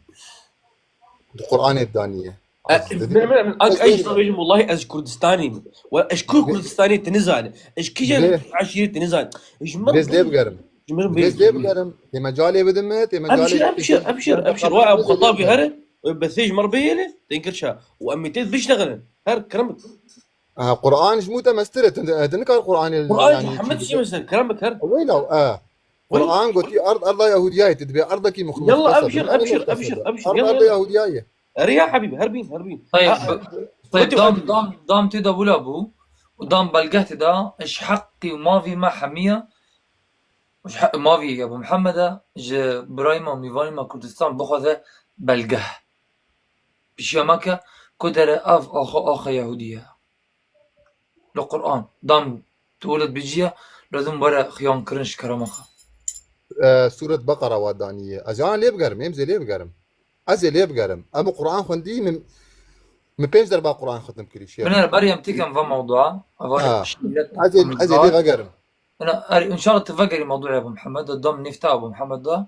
Di Qur'anê daniye. E, min, min, min, anka ez ji te bêjim, wellahî ez ji Kurdistanê me. Wela ez ji ku Kurdistanê tu nizane. Ez ji kîjan eşîrê tu nizane. Ji min Rêz lê bigerim. Ji min Rêz lê bigerim. Tê me calê bidin me, tê me calê. Ebşir, ebşir, ebşir, ebşir. Wa Ebu Xetabî here, besê ji min bihêle, tên kir şa. Û em ê tê biştexilin. Her kerem. Ha, Qur'an ji mû te mestir e, tu, tu nikar Qur'anê Qur'an yanî Muhammed çi çi mestir, kerem bikir. Weyla, e. Qur'an gotî erd, erda Yahudiyayê, tu dibê erdekî muxlis. Yalla, ebşir, ebşir, ebşir, ebşir. Erd, erda Yahudiyayê. Erê ya hebîb, her bîn, her bîn. Tayyib, ha, tayyib, dam, dam, dam tê de wila bû, û dam belgeh tê de, ji heqî û mavî me hemiya, ji heqî mavî Ebu Muhammed e, ji birayê me, mîvanê me Kurdistan bixwaze belgeh. Pişiya me ke, ku dere ev axa, axa Yahudî ye. Li Qur'an, dam tu wilo dibêjî ye, lazim were xiyankirin ji kerema xwe. E, Sûret Beqera wa daniye. Ez ê lê bigerim, em zê lê bigerim. Ez ê lê bigerim. Em Qur'an xwendî, min, min pênc derba Qur'an xetm kirî, şêx. Binêre, berê em têkem va mewdua. Ha. Ez ê, ez ê lê vegerim. Ina, erê, înşallah tu vegerî mewdûya Ebu Muhammed, dam nîfta Ebu Muhammed da.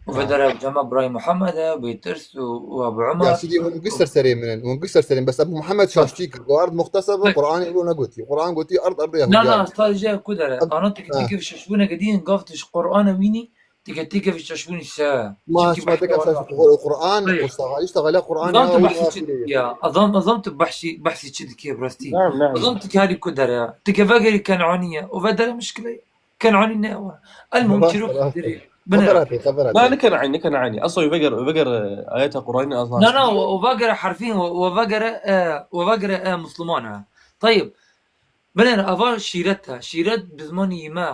Û vedere Cema Birayê Muhammed e, Bêtirs û, û Ebu Umar. Ya Sidî, hûn giş ser serê min in, hûn giş ser serê min. Bes Ebu Muhammed şaştî kir, got erd muxteseb e, Qur'anê wilo negotî. Qur'an gotî erd, erdê Yahudiyayê. Na, na, sta jê ku dere. Ana tu ke têkevî şaşbûne gedîn, gav tu ji Qur'anê wînî, tu ke têkevî şaşbûnî se. Ma şima têkevî şaş-, Qur'an, Qur'an, işte hala Qur'an ya. Zam tu behsî çi dikî ya? Zam, zam tu behsî, behsî çi dikî bi rastî? Zam tu ke herî ku dere ya? Tu ke vegerî Ken'anî ye. Û vedere mişkile ye. Ken'anî ne ew e. El muhim çîrok dirê. Xeber hatî, xeber hatî. Na, ne Ken'anî, ne Ken'anî. Asla wê veger, wê veger, e, ayeta Qur'anî asla. Na, na, wê, wê vegere herfîn, wê, wê vegere, e, wê vegere, e, Musliman e. Tayib, binêre ava şîret e. Şîret bi zimanî me,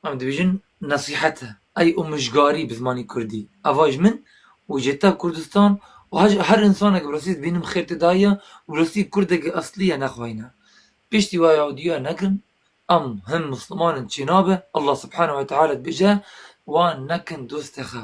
em dibêjin nesîhet e. Ey û mijgarî bi zimanî kurdî. Ava ji min û ji te Kurdistan û her, her insanek bi rastî dibînim xêr tê daye û bi rastî kurdek eslî ye nexweyne. Piştî wa Yahudiya negirin, em him Musliman in çênabe. Allah Subhanahu ve Teala dibêje, wan nekin dostê xwe.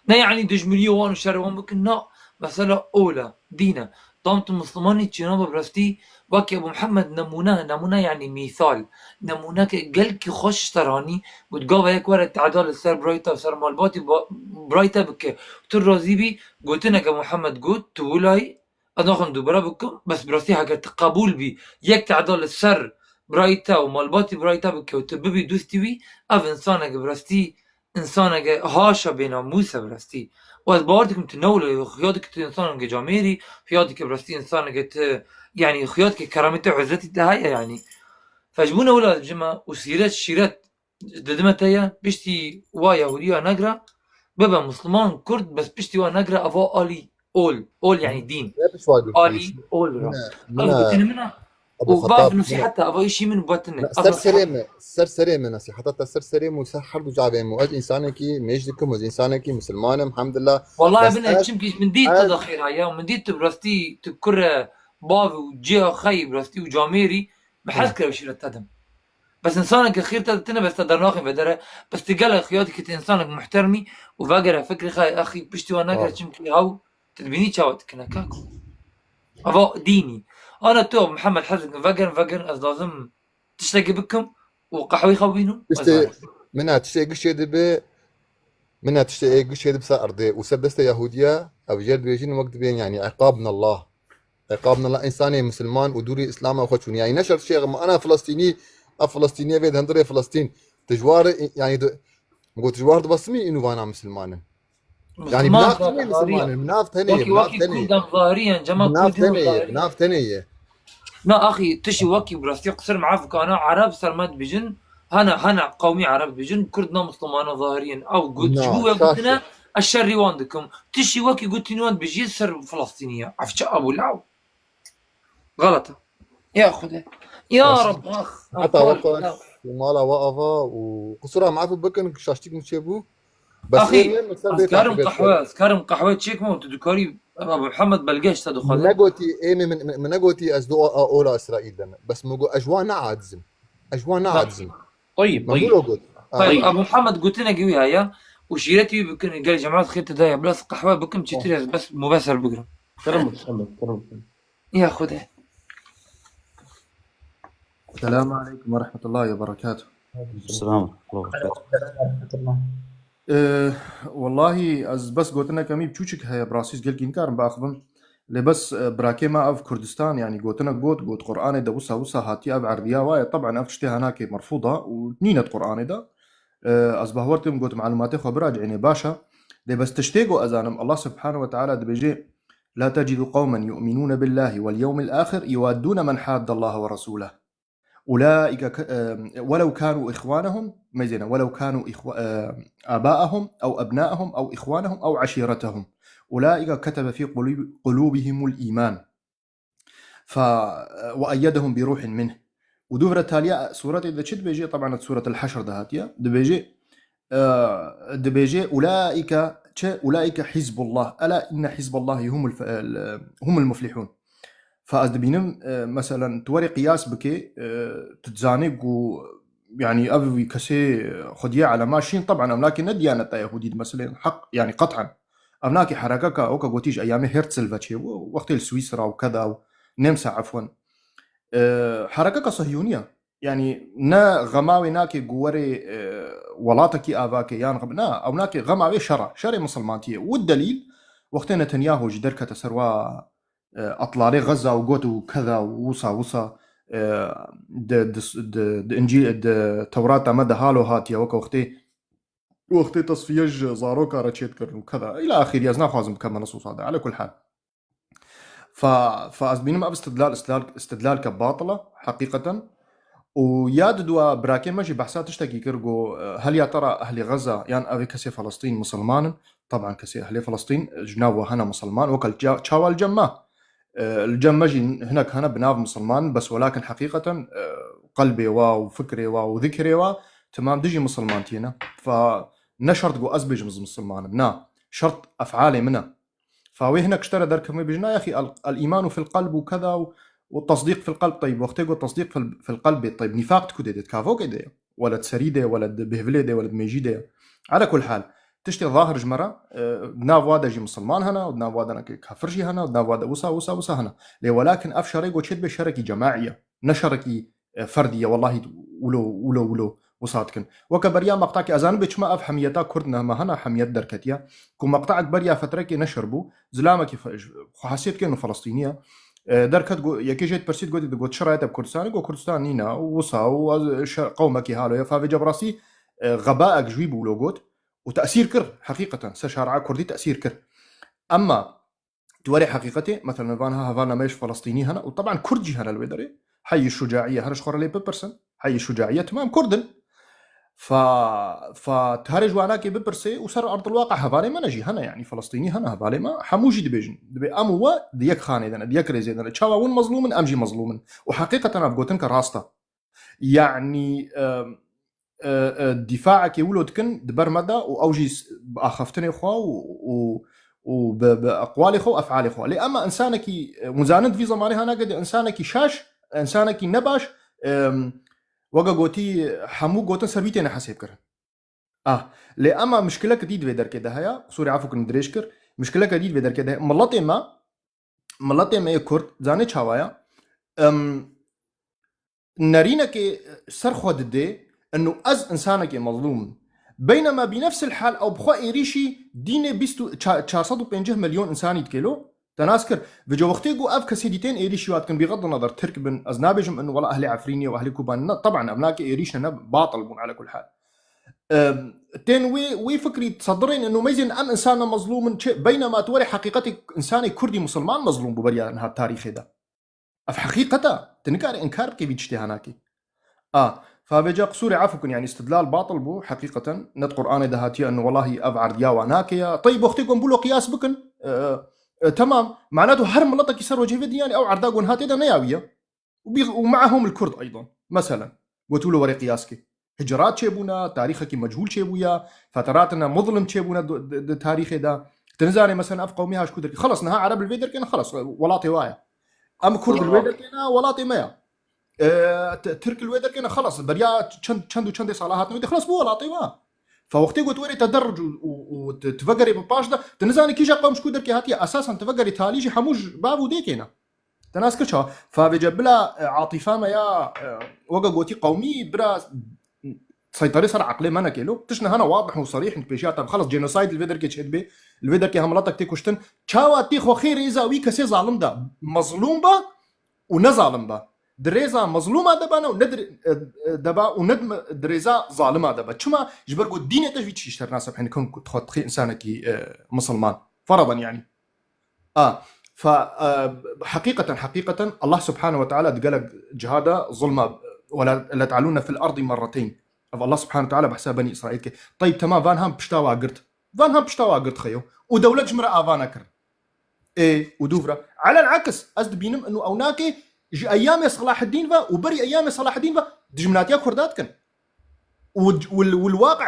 Ne yanî dijminiyê wan û şerê wan bikin, na. Mesela ola, dîn e. Tam tu Muslimanî çênabe bi rastî, wekî Ebu Muhammed nemûne, nemûne yanî mîsal. Nemûneke gelkî xweş ji te re anî, got gava yek were teda li ser birayê te û ser malbatî ba-, birayê te bike. Tu razî bî, gotineke Muhammed got, tu wilayî, ez naxwazim dubare bikim, bes bi rastî heger tu qebûl bî, yek teda li ser birayê te û malbatî birayê te bike û tu bibî dostî wî, ev insaneke bi rastî, insaneke haşa bênamûs e bi rastî. Û ez bawer dikim tu ne wilo, xuya dike tu insaneke camêrî, xuya dike bi rastî insaneke tu, yanî xuya dike keramê te û izzetî te heye yanî. Fe ji bo ne wilo ez bijime û sîret şîret didime te ye, piştî wa Yahudiya negira, bibe Musliman, Kurd, bes piştî wa negira, eva alî ol, ol yanî dîn. Ne pişwa gurtî. Alî ol ra. Ne, ev ne. Gotinê min e. Ebu û Xettab, bav ne. Nesîheta, eva îşî min batin e. Ne, ser serê me, ser serê me nesîheta te ser serê me û ser her du cavê me. Ez însanekî mêj dikim, ez însanekî misilman im, hemdillah. Wallahi bes bine, ez, çimkî min dît ez te de xêra ya, min dît tu bi rastî, tu kure bav û cêya xeyî bi rastî û camêrî, bi hez kire şîret te dim. Bes insaneke xêr te ditine, bes te dernaxin vedere. Bes tu gelek xiyatî ki tu insanek muhtermî û vegere fikrê xwe, axî piştî wan negere, çimkî haw tu dibînî çawa dikine, kako. Ava dînî. Ana tu, Mihemed, hez dikim, vegerin, vegerin, ez lazim tiştekî bikim û qehweyê xwe bînim, ez Tiştê, vegerim. Min e, tiştê gişê dibe, min e, tiştê ê gişê dibe ser erdê û ser destê Yahudiya, ev jê dibêjin wek dibên, yanî, iqab min Allah. Iqab min Allah, insanê misilman û dûrî Îslama xwe çûn. Yanî ne şert şêx me, ana Filistînî, a Filistînî vê di hundirê Filistîn. Tu ji war, yanî, tu, min got, tu ji war dibesimî, înû vana misilman in. Yanî, Misilman, bi nav tenê zaten misilman in, bi nav tenê ye, wekî, bi nav wekî tenê ye. Kurdan zahirî ye, cema Bi nav Kurdî tenê ye, zahirî. Bi nav tenê ye. Na axî, tişî wekî bi rastî qisir maf kana Ereb ser me dibêjin, hene, hene qewmî Ereb dibêjin, Kurd na Muslimana zahirî in. Ew got, ji bo we gotine, ez şerî wan dikim. Tişî wekî gotîn wan dibêjî ser Filistînî ye. Ev çi Ebû Lew? Xelet e. Ya Xwedê. Ya Rab, ax, ax, Heta wek ya. Mala we ava û qisura maf bikin, şaştîk min çêbû. Bes Axî, ê min ser ez bê karim taqîbê qehwe, ez karim qehwe çêkim û tu dikarî Ebu Muhammed belge ji te dixwaze. Min negotî, ê min, min, min, min negotî ez du a, a ola Îsraîl de me. Bes min got, ez ji wan ne acizim. Ez ji wan ne Bak. acizim. Tayyib, Min tayyib. wilo got. Tayyib, Tayyib. Ebu Muhammed gotinekî wî heye û şîretî wî bikin, gel cemaat xêr te daye, biraz qehwe bikim, çitir ez bes mubeser bigrim. Kerem, kerem, kerem. Ya Xwedê. Selamu aleykum ve rahmetullahi ve berekatuhu. Selam ve rahmetullahi ve berekatuhu. Ee, wellahî ez bes gotineke me biçûçik heye, bi rastî ez gelkî nikarim biaxivim. Lê bes, e, birakê me ev Kurdistan, yanî gotinek got, got Qur'anê de wisa wisa hatiye, ev erdiya wa ye. Teban ev tiştê henakê merfûd e û nîne di Qur'anê de. Ee, ez bawer dikim got malûmatê xwe biracînê baş e. Lê bes tiştê ku ez zanim, Allah subhanehu ve teala dibêje, لا تجد قوما يؤمنون بالله واليوم الآخر يوادون من حاد الله ورسوله. أولئك ك-، آه، ولو كانوا إخوانهم، ما زين، ولو كانوا إخو-، آه، آباءهم أو أبناءهم أو إخوانهم أو عشيرتهم. أولئك كتب في قلوب-، قلوبهم الإيمان. Fa, وأيدهم بروح منه. Û dûvre taliya sûretê de çi dibêje? Teban di Sûret el-Heşr de hatiye. Dibêje, e, dibêje, "Ulaîke", çi? "Ulaîke hizbullah. Ela inne hizballahi humul fe-, el-, humul muflihun." Fa ez dibînim, e, meselen, tu werê qiyas bikê, e, tu dizanî ku, yanî, ev wî kesê xwediyê elema şîn, teban, ev nake ne diyaneta Yehûdî di meselê heq, yanî, qet'en. Ev nake herekeka, weke gotî ji eyamê Herzl ve çêbû, wextê li Swîsra û keda û Nemsa, efwen. E, herekeka Sehiyûnî ye. Yanî ne xema wê nake ku werê, e, welatekî ava ke yan xem-, na, ew nake xema wê şer e. Şerê misilmantiyê. Û delîl, wextê Netanyahu jî derkete ser wa, e, etlarê Xeza û got û keda û wisa wisa, e, di, di, di, di Încîl, di Tewrata me de halo hatiye, weke wextê, wextê tesfiye ji zaroka re çêdikirin û keda. Îla axirî, ez naxwazim bikeme nisûsa de. Ele kul hal. Fa, fa ez dibînim ev istidlal, istidlal, istidlalke batil e, heqîqeten. Û ya di dua birakê me jî behsa tiştekî kir, got, e, hel ya te re ehlê Xeza yan ev ê kesê Felestîn misilman in. Teban kesê ehlê Felestîn, e, ji nav we hene misilman, weke li ça-, çawa li cem me. E, li cem me jî hinek hene bi nav misilman, bes welakin heqîqeten, e, qelbê wa û fikrê wa û zikrê wa temam dijî misilmantiyê ne. Fa ne şert ku ez bêjim ez misilman im. Na. Şert efalê min e. Fa wê hinek ji te re derkevin wê bêjin, na yaxî, el, el îmanu fil qelb û keza û, û tesdîq fil qelb, teyb, wextê ku tesdîq fil, fil qelb bê, teyb, nîfaq di ku dê, dê di kavokê de ye. Wele di serî de ye, wele di bêhvilê de ye, wele di mêjî de ye. Ala kul hal, tiştê zahir ji me re, e, di nav wa de jî misilman hene, û di nav wa de ne kafir jî hene, û di nav wa de wisa, wisa, wisa hene. Lê welakin ev şerê ku çê dibe şerekî cemaî ye. Ne şerekî, e, ferdî ye, wellahî wilo, wilo, wilo wisa dikin. Weke beriya meqtakê, ez zanim bê çima ev hemiyeta Kurd ne, me hena hemiyet derketiye. Ku meqtak beriya fetrekê neşir bû, zilamekî fe-, xwe hesê dike û Filistînî ye. E, derket, go-, yekê jê dipirsî, digot, digot, çi rayê te bi Kurdistanê? Got, Kurdistan nîne, û wisa, û ez şe-, qewmekî halo ye. Favê cebrasî, e, xebaek ji wî bû wilo got. Û tesîr kir, heqîqeten, ser şaria Kurdî tesîr kir. Emma tu werê heqîqetê, meselen, van ha hevalna me ji Filistînî hene, û teban Kurd jî hene li wê derê. Heyî şucaîye, her ji xwe re lê bipirsin. Heyî şucaîye, temam Kurd in. Fa, fa tu herê ji wanakê bipirsê û ser erdilwaqa hevalê me ne jî hene, yanî Filistînî hene hevalê me, hemû jî dibêjin. Dibê em û we di yek xanê de ne, di yek rêzê de ne. Çawa hûn mezlûm in, em jî mezlûm in. Û heqîqeten ev gotinka rast e. Yanî, e, e, e, dîfaekê wilo dikin di ber me de û ew jî s-, bi axaftinê xwe û, û, û bi, bi eqwalê xwe û efalê xwe. Lê ema însanekî, e, hûn zanin di vî zemanê hanake de însanekî şaş, însanekî nebaş, e, weke gotî hemû gotin ser wî têne hesêbkirin. Ah, lê ema mişkileke dî di vê derkê de heye, qisûrê efû kirin dirêj kir, mişkileke dî di vê derkê de heye. Miletê me, miletê me yê Kurd, zanê çawa ye? Em, nerînekê ser xwe didê, eno ez însanekê mezlûm im. Beynema bi nefsil hal ew bi xwe êrîşî dînê bîst û, ça-, çar sed û pêncî milyon însanî dike lo, te nas kir. Vêca wextê ku ev kesê dî tên êrîşî wa dikin, bîxed nezer Tirk bin, ez nabêjim eno wela ehlê Efrînê û ehlê Kobanê, ne, teban evnake êrîş ne, ne, batil bûn ala kul hal. Em, tên wê, wê fikrî disedirên eno meyzên em însan ne mezlûm in, çi, beynema tu werê heqîqetê însanê Kurdî misilman mezlûm bû beriya niha tarîxê de. Ev heqîqet e. Tu nikarî inkar bikî vî tiştê hanakî. A, favêca qisûrê efû kin, yanî istidlal batil bû, heqîqeten, ne di Qur'anê de hatiye, eno welahî ev erdiya wa nake ya. Teyb, wextê ku em bûlo qiyas bikin, e, e, temam, mana tu her miletekî ser wecihê vê dinyayê ew erda ku niha tê de ne ya wî ye. Û bî-, û me'ahum il-Kurd eydan. Meselen, gotu lo werê qiyas kê. Hicrat çêbûne, tarîxekî mechûl çêbûye, feteratine muzlim çêbûne di, di, di tarîxê de. Tu nizanê, meselen, ev qewmî ha ji ku derkê. Xelas, niha Ereb li vê derkê ne, xelas, welatê wa ye. Em Kurd li wê derkê ne, welatê me ye. E, t-, Tirk li wê derkê ne, xelas, beriya çend, çend û çendê sala hatine wê de, xelas, bû welatê wa. Fa wextê got werê tederruc û, û, û tu, tu vegerê bi paş de, tu nizanî kîja qewm ji ku derkê hatiye, esasen tu vegerê talî jî hemû ji bav û dêkê ne. Te nas kir çawa? Favêce bila, e, atîfa me ya, e, weke gotî qewmî, bira seyterê ser eqlê me neke lo. Tişt niha ne wadih û serîh in pêşiya te. Xelas, genocide li vê derkê çêdibe. Li vê derkê hemulatek tê kuştin. Çawa tê xwe xê rêza wî kesê zalim de? Mezlûm be û ne zalim be. Di rêza mezlûma de be ne û ne di, e, e, de be û ne di, di rêza zalima de be. Çima? Ji ber ku dînê te ji vî tiştî ji te re naseb hene ku tu xwe dixî însanekî, e, misilman. Feradan yanî. A, fa, e, heqîqeten, heqîqeten Allah Subhanahu ve Teala di gelek ciha de zulma, "Ve la, la te'lûne fil ardi merreteyn." Ev Allah Subhanahu ve Teala behsa Benî Îsraîl dike. Teyb, temam, van han pişta wa girt. Van han pişta wa girt xeyo. Û dewlet ji min re ava nekirin. Ê, û dûv re. Alel aks, ez dibînim inu ew nake ji eyamê Selaheddîn ve û berî eyamê Selaheddîn ve dijminatiya Kurda dikin. Û, û, û l-waqi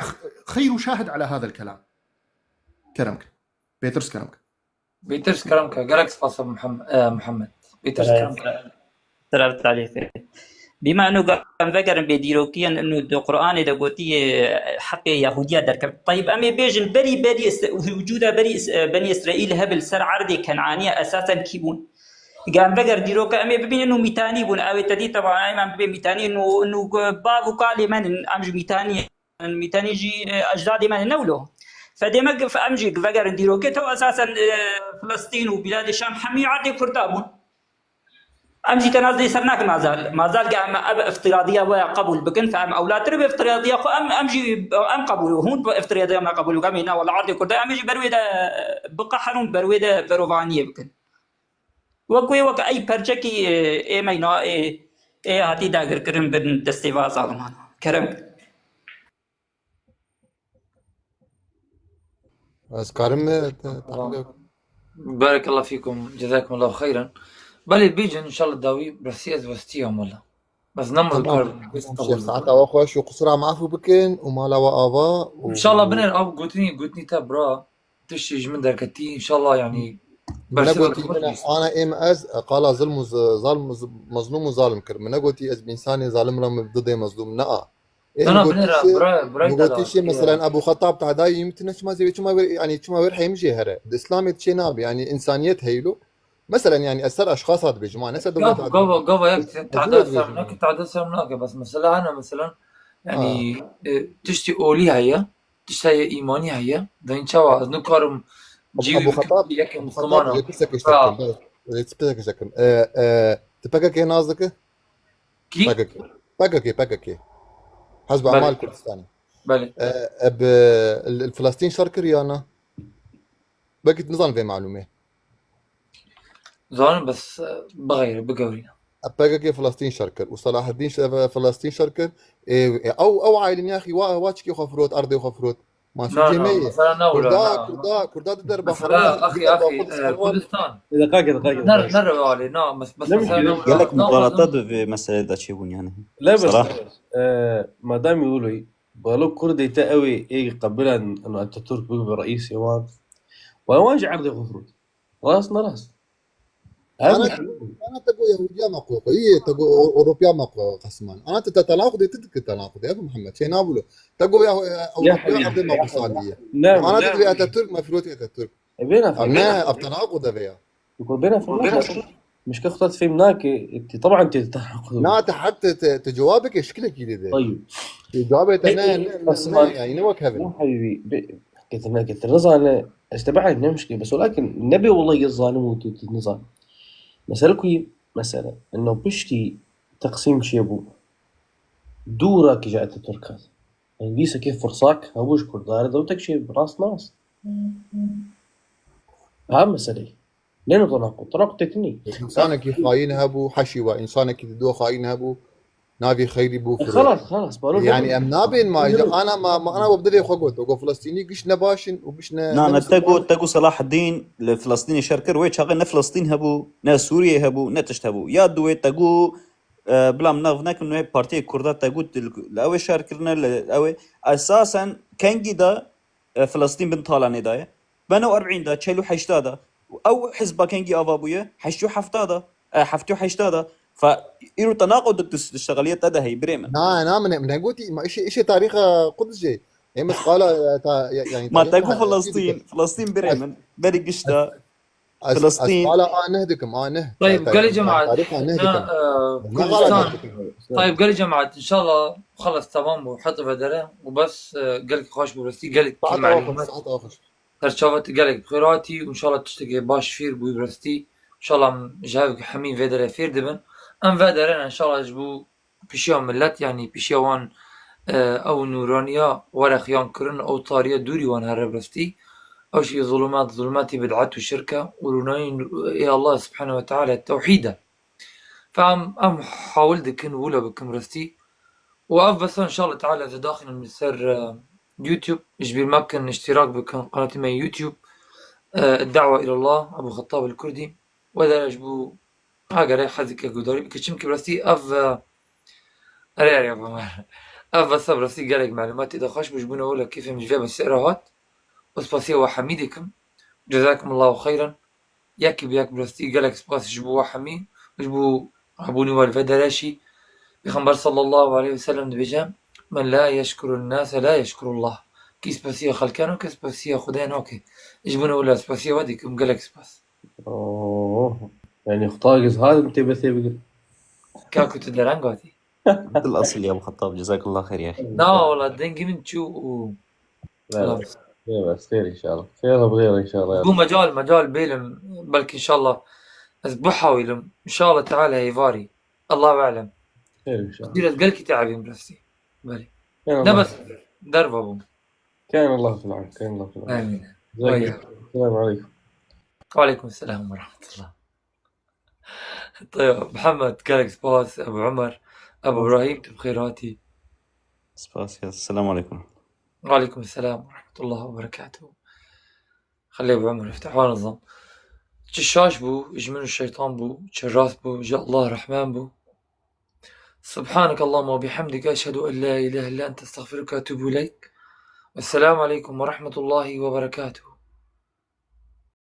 xeyr û şahid ala hadel kelam. Kerem kin. Pêtirs kerem kin. Bêtir ji kerem ke, gelek spas e Muhem-, e, Muhammed. Bêtir ji kerem ke. Silav talî xêr. Bîma inu em vegerin bê dîrokiyên inu di Qur'anê de gotiye heqê Yahûdiya derkevin. Teyb, em ê bêjin berî, berî Is-, wicûda berî Is-, e, Benî Îsraîl hebe li ser erdê Kenaniya esasen kî bûn? Ge em veger dîroka em ê bibînin inu Mîtanî bûn. Ew ê te dî teba em, em bibê Mîtanî inu, inu bav û kalê me in, em ji Mîtanî Mîtanî jî, e, ecdadê me ne wilo. Fedê me gif-, em jî vegerin dîrokê, tew esasen, e, Filistîn û Bîladê Şam hemî erdê Kurda bûn. Em jî te nas dê ser nakin mazal. Mazal ge em ev iftiradiya we qebûl bikin, fe em ewlatir bi iftiradiya xwe, em, em jî, em qebûl, hûn bi iftiradiya me qebûl bikin. Em ê na wela erdê Kurda, em ê jî ber wê de biqeherûn, ber wê de verovaniyê bikin. Wek wê, wek ey perçekî, e, ê meyna, ê, ê hatî dagirkirin bin destê va zaliman. Kerem. Ez karim, e, te-, Tamam. Teqlîd Barekallah fîkum, cezakumullahu xeyran. Belê bêjin, inşallah dawî bi rastî ez westiyam wela. Bes nema Tamam. dikar. Şêx, saeta we xweş û qisûra me efû bikin û mala we ava û İnşallah biner av gotinî, gotinî te bira. Tiştî ji min derketî, inşallah yani. Min negotî min ana êm ez qala zilm û z- zalm û z- mezlûm û zalim kir. Min negotî ez bi însanê zalim re min didê mezlûm. Nea. Ê, Na, na, min gotî binêre, şê, bira, bira min gotî dela, şê, ya. Meselen Ebu Xetab Tehdayî min tine çima zêwê, çima wêr, yani çima wêr heyim jê here. Di Îslamê çê nabe, yani insaniyet heylo. Meselen yani ez ser eşxasa dibêjim, ha, ne ser dewleta Gava, gava, gava yek Ez tadel dibêjim. Sermnake, tadel Sermnake, bes mesela hene mesela, yani, e, tiştî olî heye, tişt heye îmanî heye, dayın çawa, ez nikarim Ebu, cîwî Ebu bikim Xetab, yekê Ebu Müslüman Xetab, im. yekî sekişte Ha. kim, yekî sekişte kim. E, e, tu P K K naz dike? Kî? P K K. P K K, P K K. Hezb Belê. Amal Kurdistani. Belê. E, e, bi, li, li Filistin şer kir ya na? Belkî tu nizan vê malûmê. Zanim bes, e, bixeyre, bigewrîne. E, P K K Filistin şer kir. Û Selahaddin şer, Filistin şer kir. E, e, ew, ew aîlin yaxî wa, wa çikê xwe firot, erdê xwe firot. Ma Na, sûcê na, me ye. Mesela na wila, Kurda, na. Kurda, Kurda di derba Mesela, xwe, di axî, derba axî, Qudus e, xwe. Kurdistan. Bir dakika, dakika, Ner, dakika. ner wale, na, mes-, mes-, Ne mesela mümkün? na wila. Gelek Na, muxalata na. di vê meselê de çêbûn yani. لا بس Salah. آه، ما دام يقولوا بلو كردي تا قوي ايه قبلن انه اتاتورك بيقبل رئيس يوان. ولا واجه عرض غفروت. راس ما راس. Ana, ana te go Yahudiya me qo, qo, iyi, te go Ewropiya me qo qesman. Ana te, te tenaqudê, tu dike tenaqudê, Ebu Muhammed, şey nabûlo. Te go ya, Ewropiya حبيبي. erdê me qusaniye. نعم، Ana te نعم. dibê Atatürk me firotî Atatürk. بينا Ev ne, ev tenaqud ev ya. يقول بينا في المشكلة. مشكلة خطة في مناك، انت طبعا انت تتناقض. Na te hek te, te, te cewabeke şikilekî dide. طيب. Te cewabê te ne, ne, ne, Osman. ne, yani ne wek hevin. مو حبيبي، ب-، قلت لنا، قلت لنا زانه استبعد، مو مشكلة، بس ولكن نبي والله الظالم وتنظام. مسألة كوي، مسألة إنه بشتي تقسيم شيبو دورة كي جاءت التركات. يعني ديسا كيف فرصاك، هبوش كردار، دو تكشي براس ناس. ها مسألة. لأنه تناقض، تناقض تكنيك. Însanekî xayîn hebû, heşî we, însanekî dido xayîn hebû, navî xeyrî bû firot. خلاص، خلاص، بارو Yani em nabên ma, ji ana ma, ma ana we bi dilê xwe got. Go Filistînî giş ne baş in û giş ne, Na, ne ne te Misliman. got, te got Selahaddin li Filistînê şer kir, wê çaxê ne Filistîn hebû, ne Sûriyê hebû, ne tişt hebû. Ya duwê te got, e, bila min nav nekin, wê partiyê Kurda te got, li, li ew ê şer kirine, li ew ê. Esasen kengî de, e, Filistîn bin talanê de ye. Beno erbîn de, çel û heşta de. Ew hizba kengî ava bûye, heşt û hefta de, e, heft û heşta de. Fe îro te naqo di, di, di şexeliye te de hey, birê min. Na, na, min, min gotî, ma işê, işê tarîxa Quds jê. Ê, min qala, e, ta, ya-, yani Ma tarîxa te got Quds jê Filistin, dike. Filistin birê min. Berî gişta. Ez, ez Filistin. Qala a neh dikim, a neh. Tayib, Ta-, gelê ta-, cemaat. tarîxa neh Na, dikim. e, Ne Kurdistan. qala neh dikim. Tayib, gelê cemaat. İnşallah, xelas, tamam bû. Heta vedere. Û bes, e, gelek xweş bû, rastî gelek Saeta malûmat. xweş, saeta xweş. Serçava te gelek bi xêr hatî û inşallah tiştekê baş fêr bûyî bi rastî. Înşallah em ji hev hemî vê derê fêr dibin. Em vê derê ne, înşallah ji bo pişiya millet, yanî pişiya wan, e, ew nûraniya were xiyan kirin, ew tariya dûrî wan here bi rastî. Ew jî zulumat, zulumatî bid'et û şirk e û rûnayî ê Allah subhanehu ve teala tewhîd e. Fe em, em hawil dikin wilo bikin rastî. Û ev besa inşallah teala ez ê daxînim li ser, e, YouTube. Ji bîr mekin, iştirak bikin qenatê me YouTube, e, Da'wa ilallah, Ebu Xettab el Kurdî. Wê de ji bo, ha, gerek hezike guhdarî bike. Çimkî bi rastî ev, e, erê, erê, ev, ev besa bi rastî gelek malûmatê de xweş bû. Ji bo ne wilo kêfê min ji vê besê re hat. Û spasiya we hemî dikim. Cezakumullahu xeyran. Yekî bi yek bi rastî gelek spas ji bo we hemî, ji bo hebûnê we li vê derê jî. Pêxember sallallahu aleyhi ve sellem dibêje, "Men la yeşkurun nase la yeşkurullah." Kî spasiya xelkê nake, spasiya Xwedê nake. Ji bo ne wila spasiya we dikim, gelek spas. اوه، يعني خطاك زهاد انت بس يبقى. Ka ku tu dereng hatî. Dil asıl ya Xettab, cezakallah xeyr ya. Na, wala dengê min çû û لا، لا، بس خير ان شاء الله، خير بغير ان شاء الله يا بو رب. مجال، مجال بيلم، بلكي ان شاء الله. Ez bihawîlim. İnşallah Teala heyvarî. Allahu alem. خير ان شاء الله. Dîr ez gelkî te'ebîm rastî. Belê. كان Ne الله. bes derva bûm. كان الله في العون، كان الله في العون. Amîn. جزاك Vay. الله. السلام عليكم. Aleykum selam ve rahmetullah. Tayeb, Mihemed, gelek spas, Ebu Omer, Ebu Ibrahim, tu bi xêr hatî. Spas ya. Selamun aleykum. Aleykum selam ve rahmetullah ve berekatuhu. Xelê Ebu Omer, iftihwa nizam. Çi şaş bû, ji min û şeytan bû, çi rast bû, ji Allah rehman bû. Subhaneke Allahumma ve bihamdike, eşhedü en la ilahe illa ente, estağfiruke ve etûbü ileyk. Esselamu aleykum ve rahmetullahi ve berekatuhu.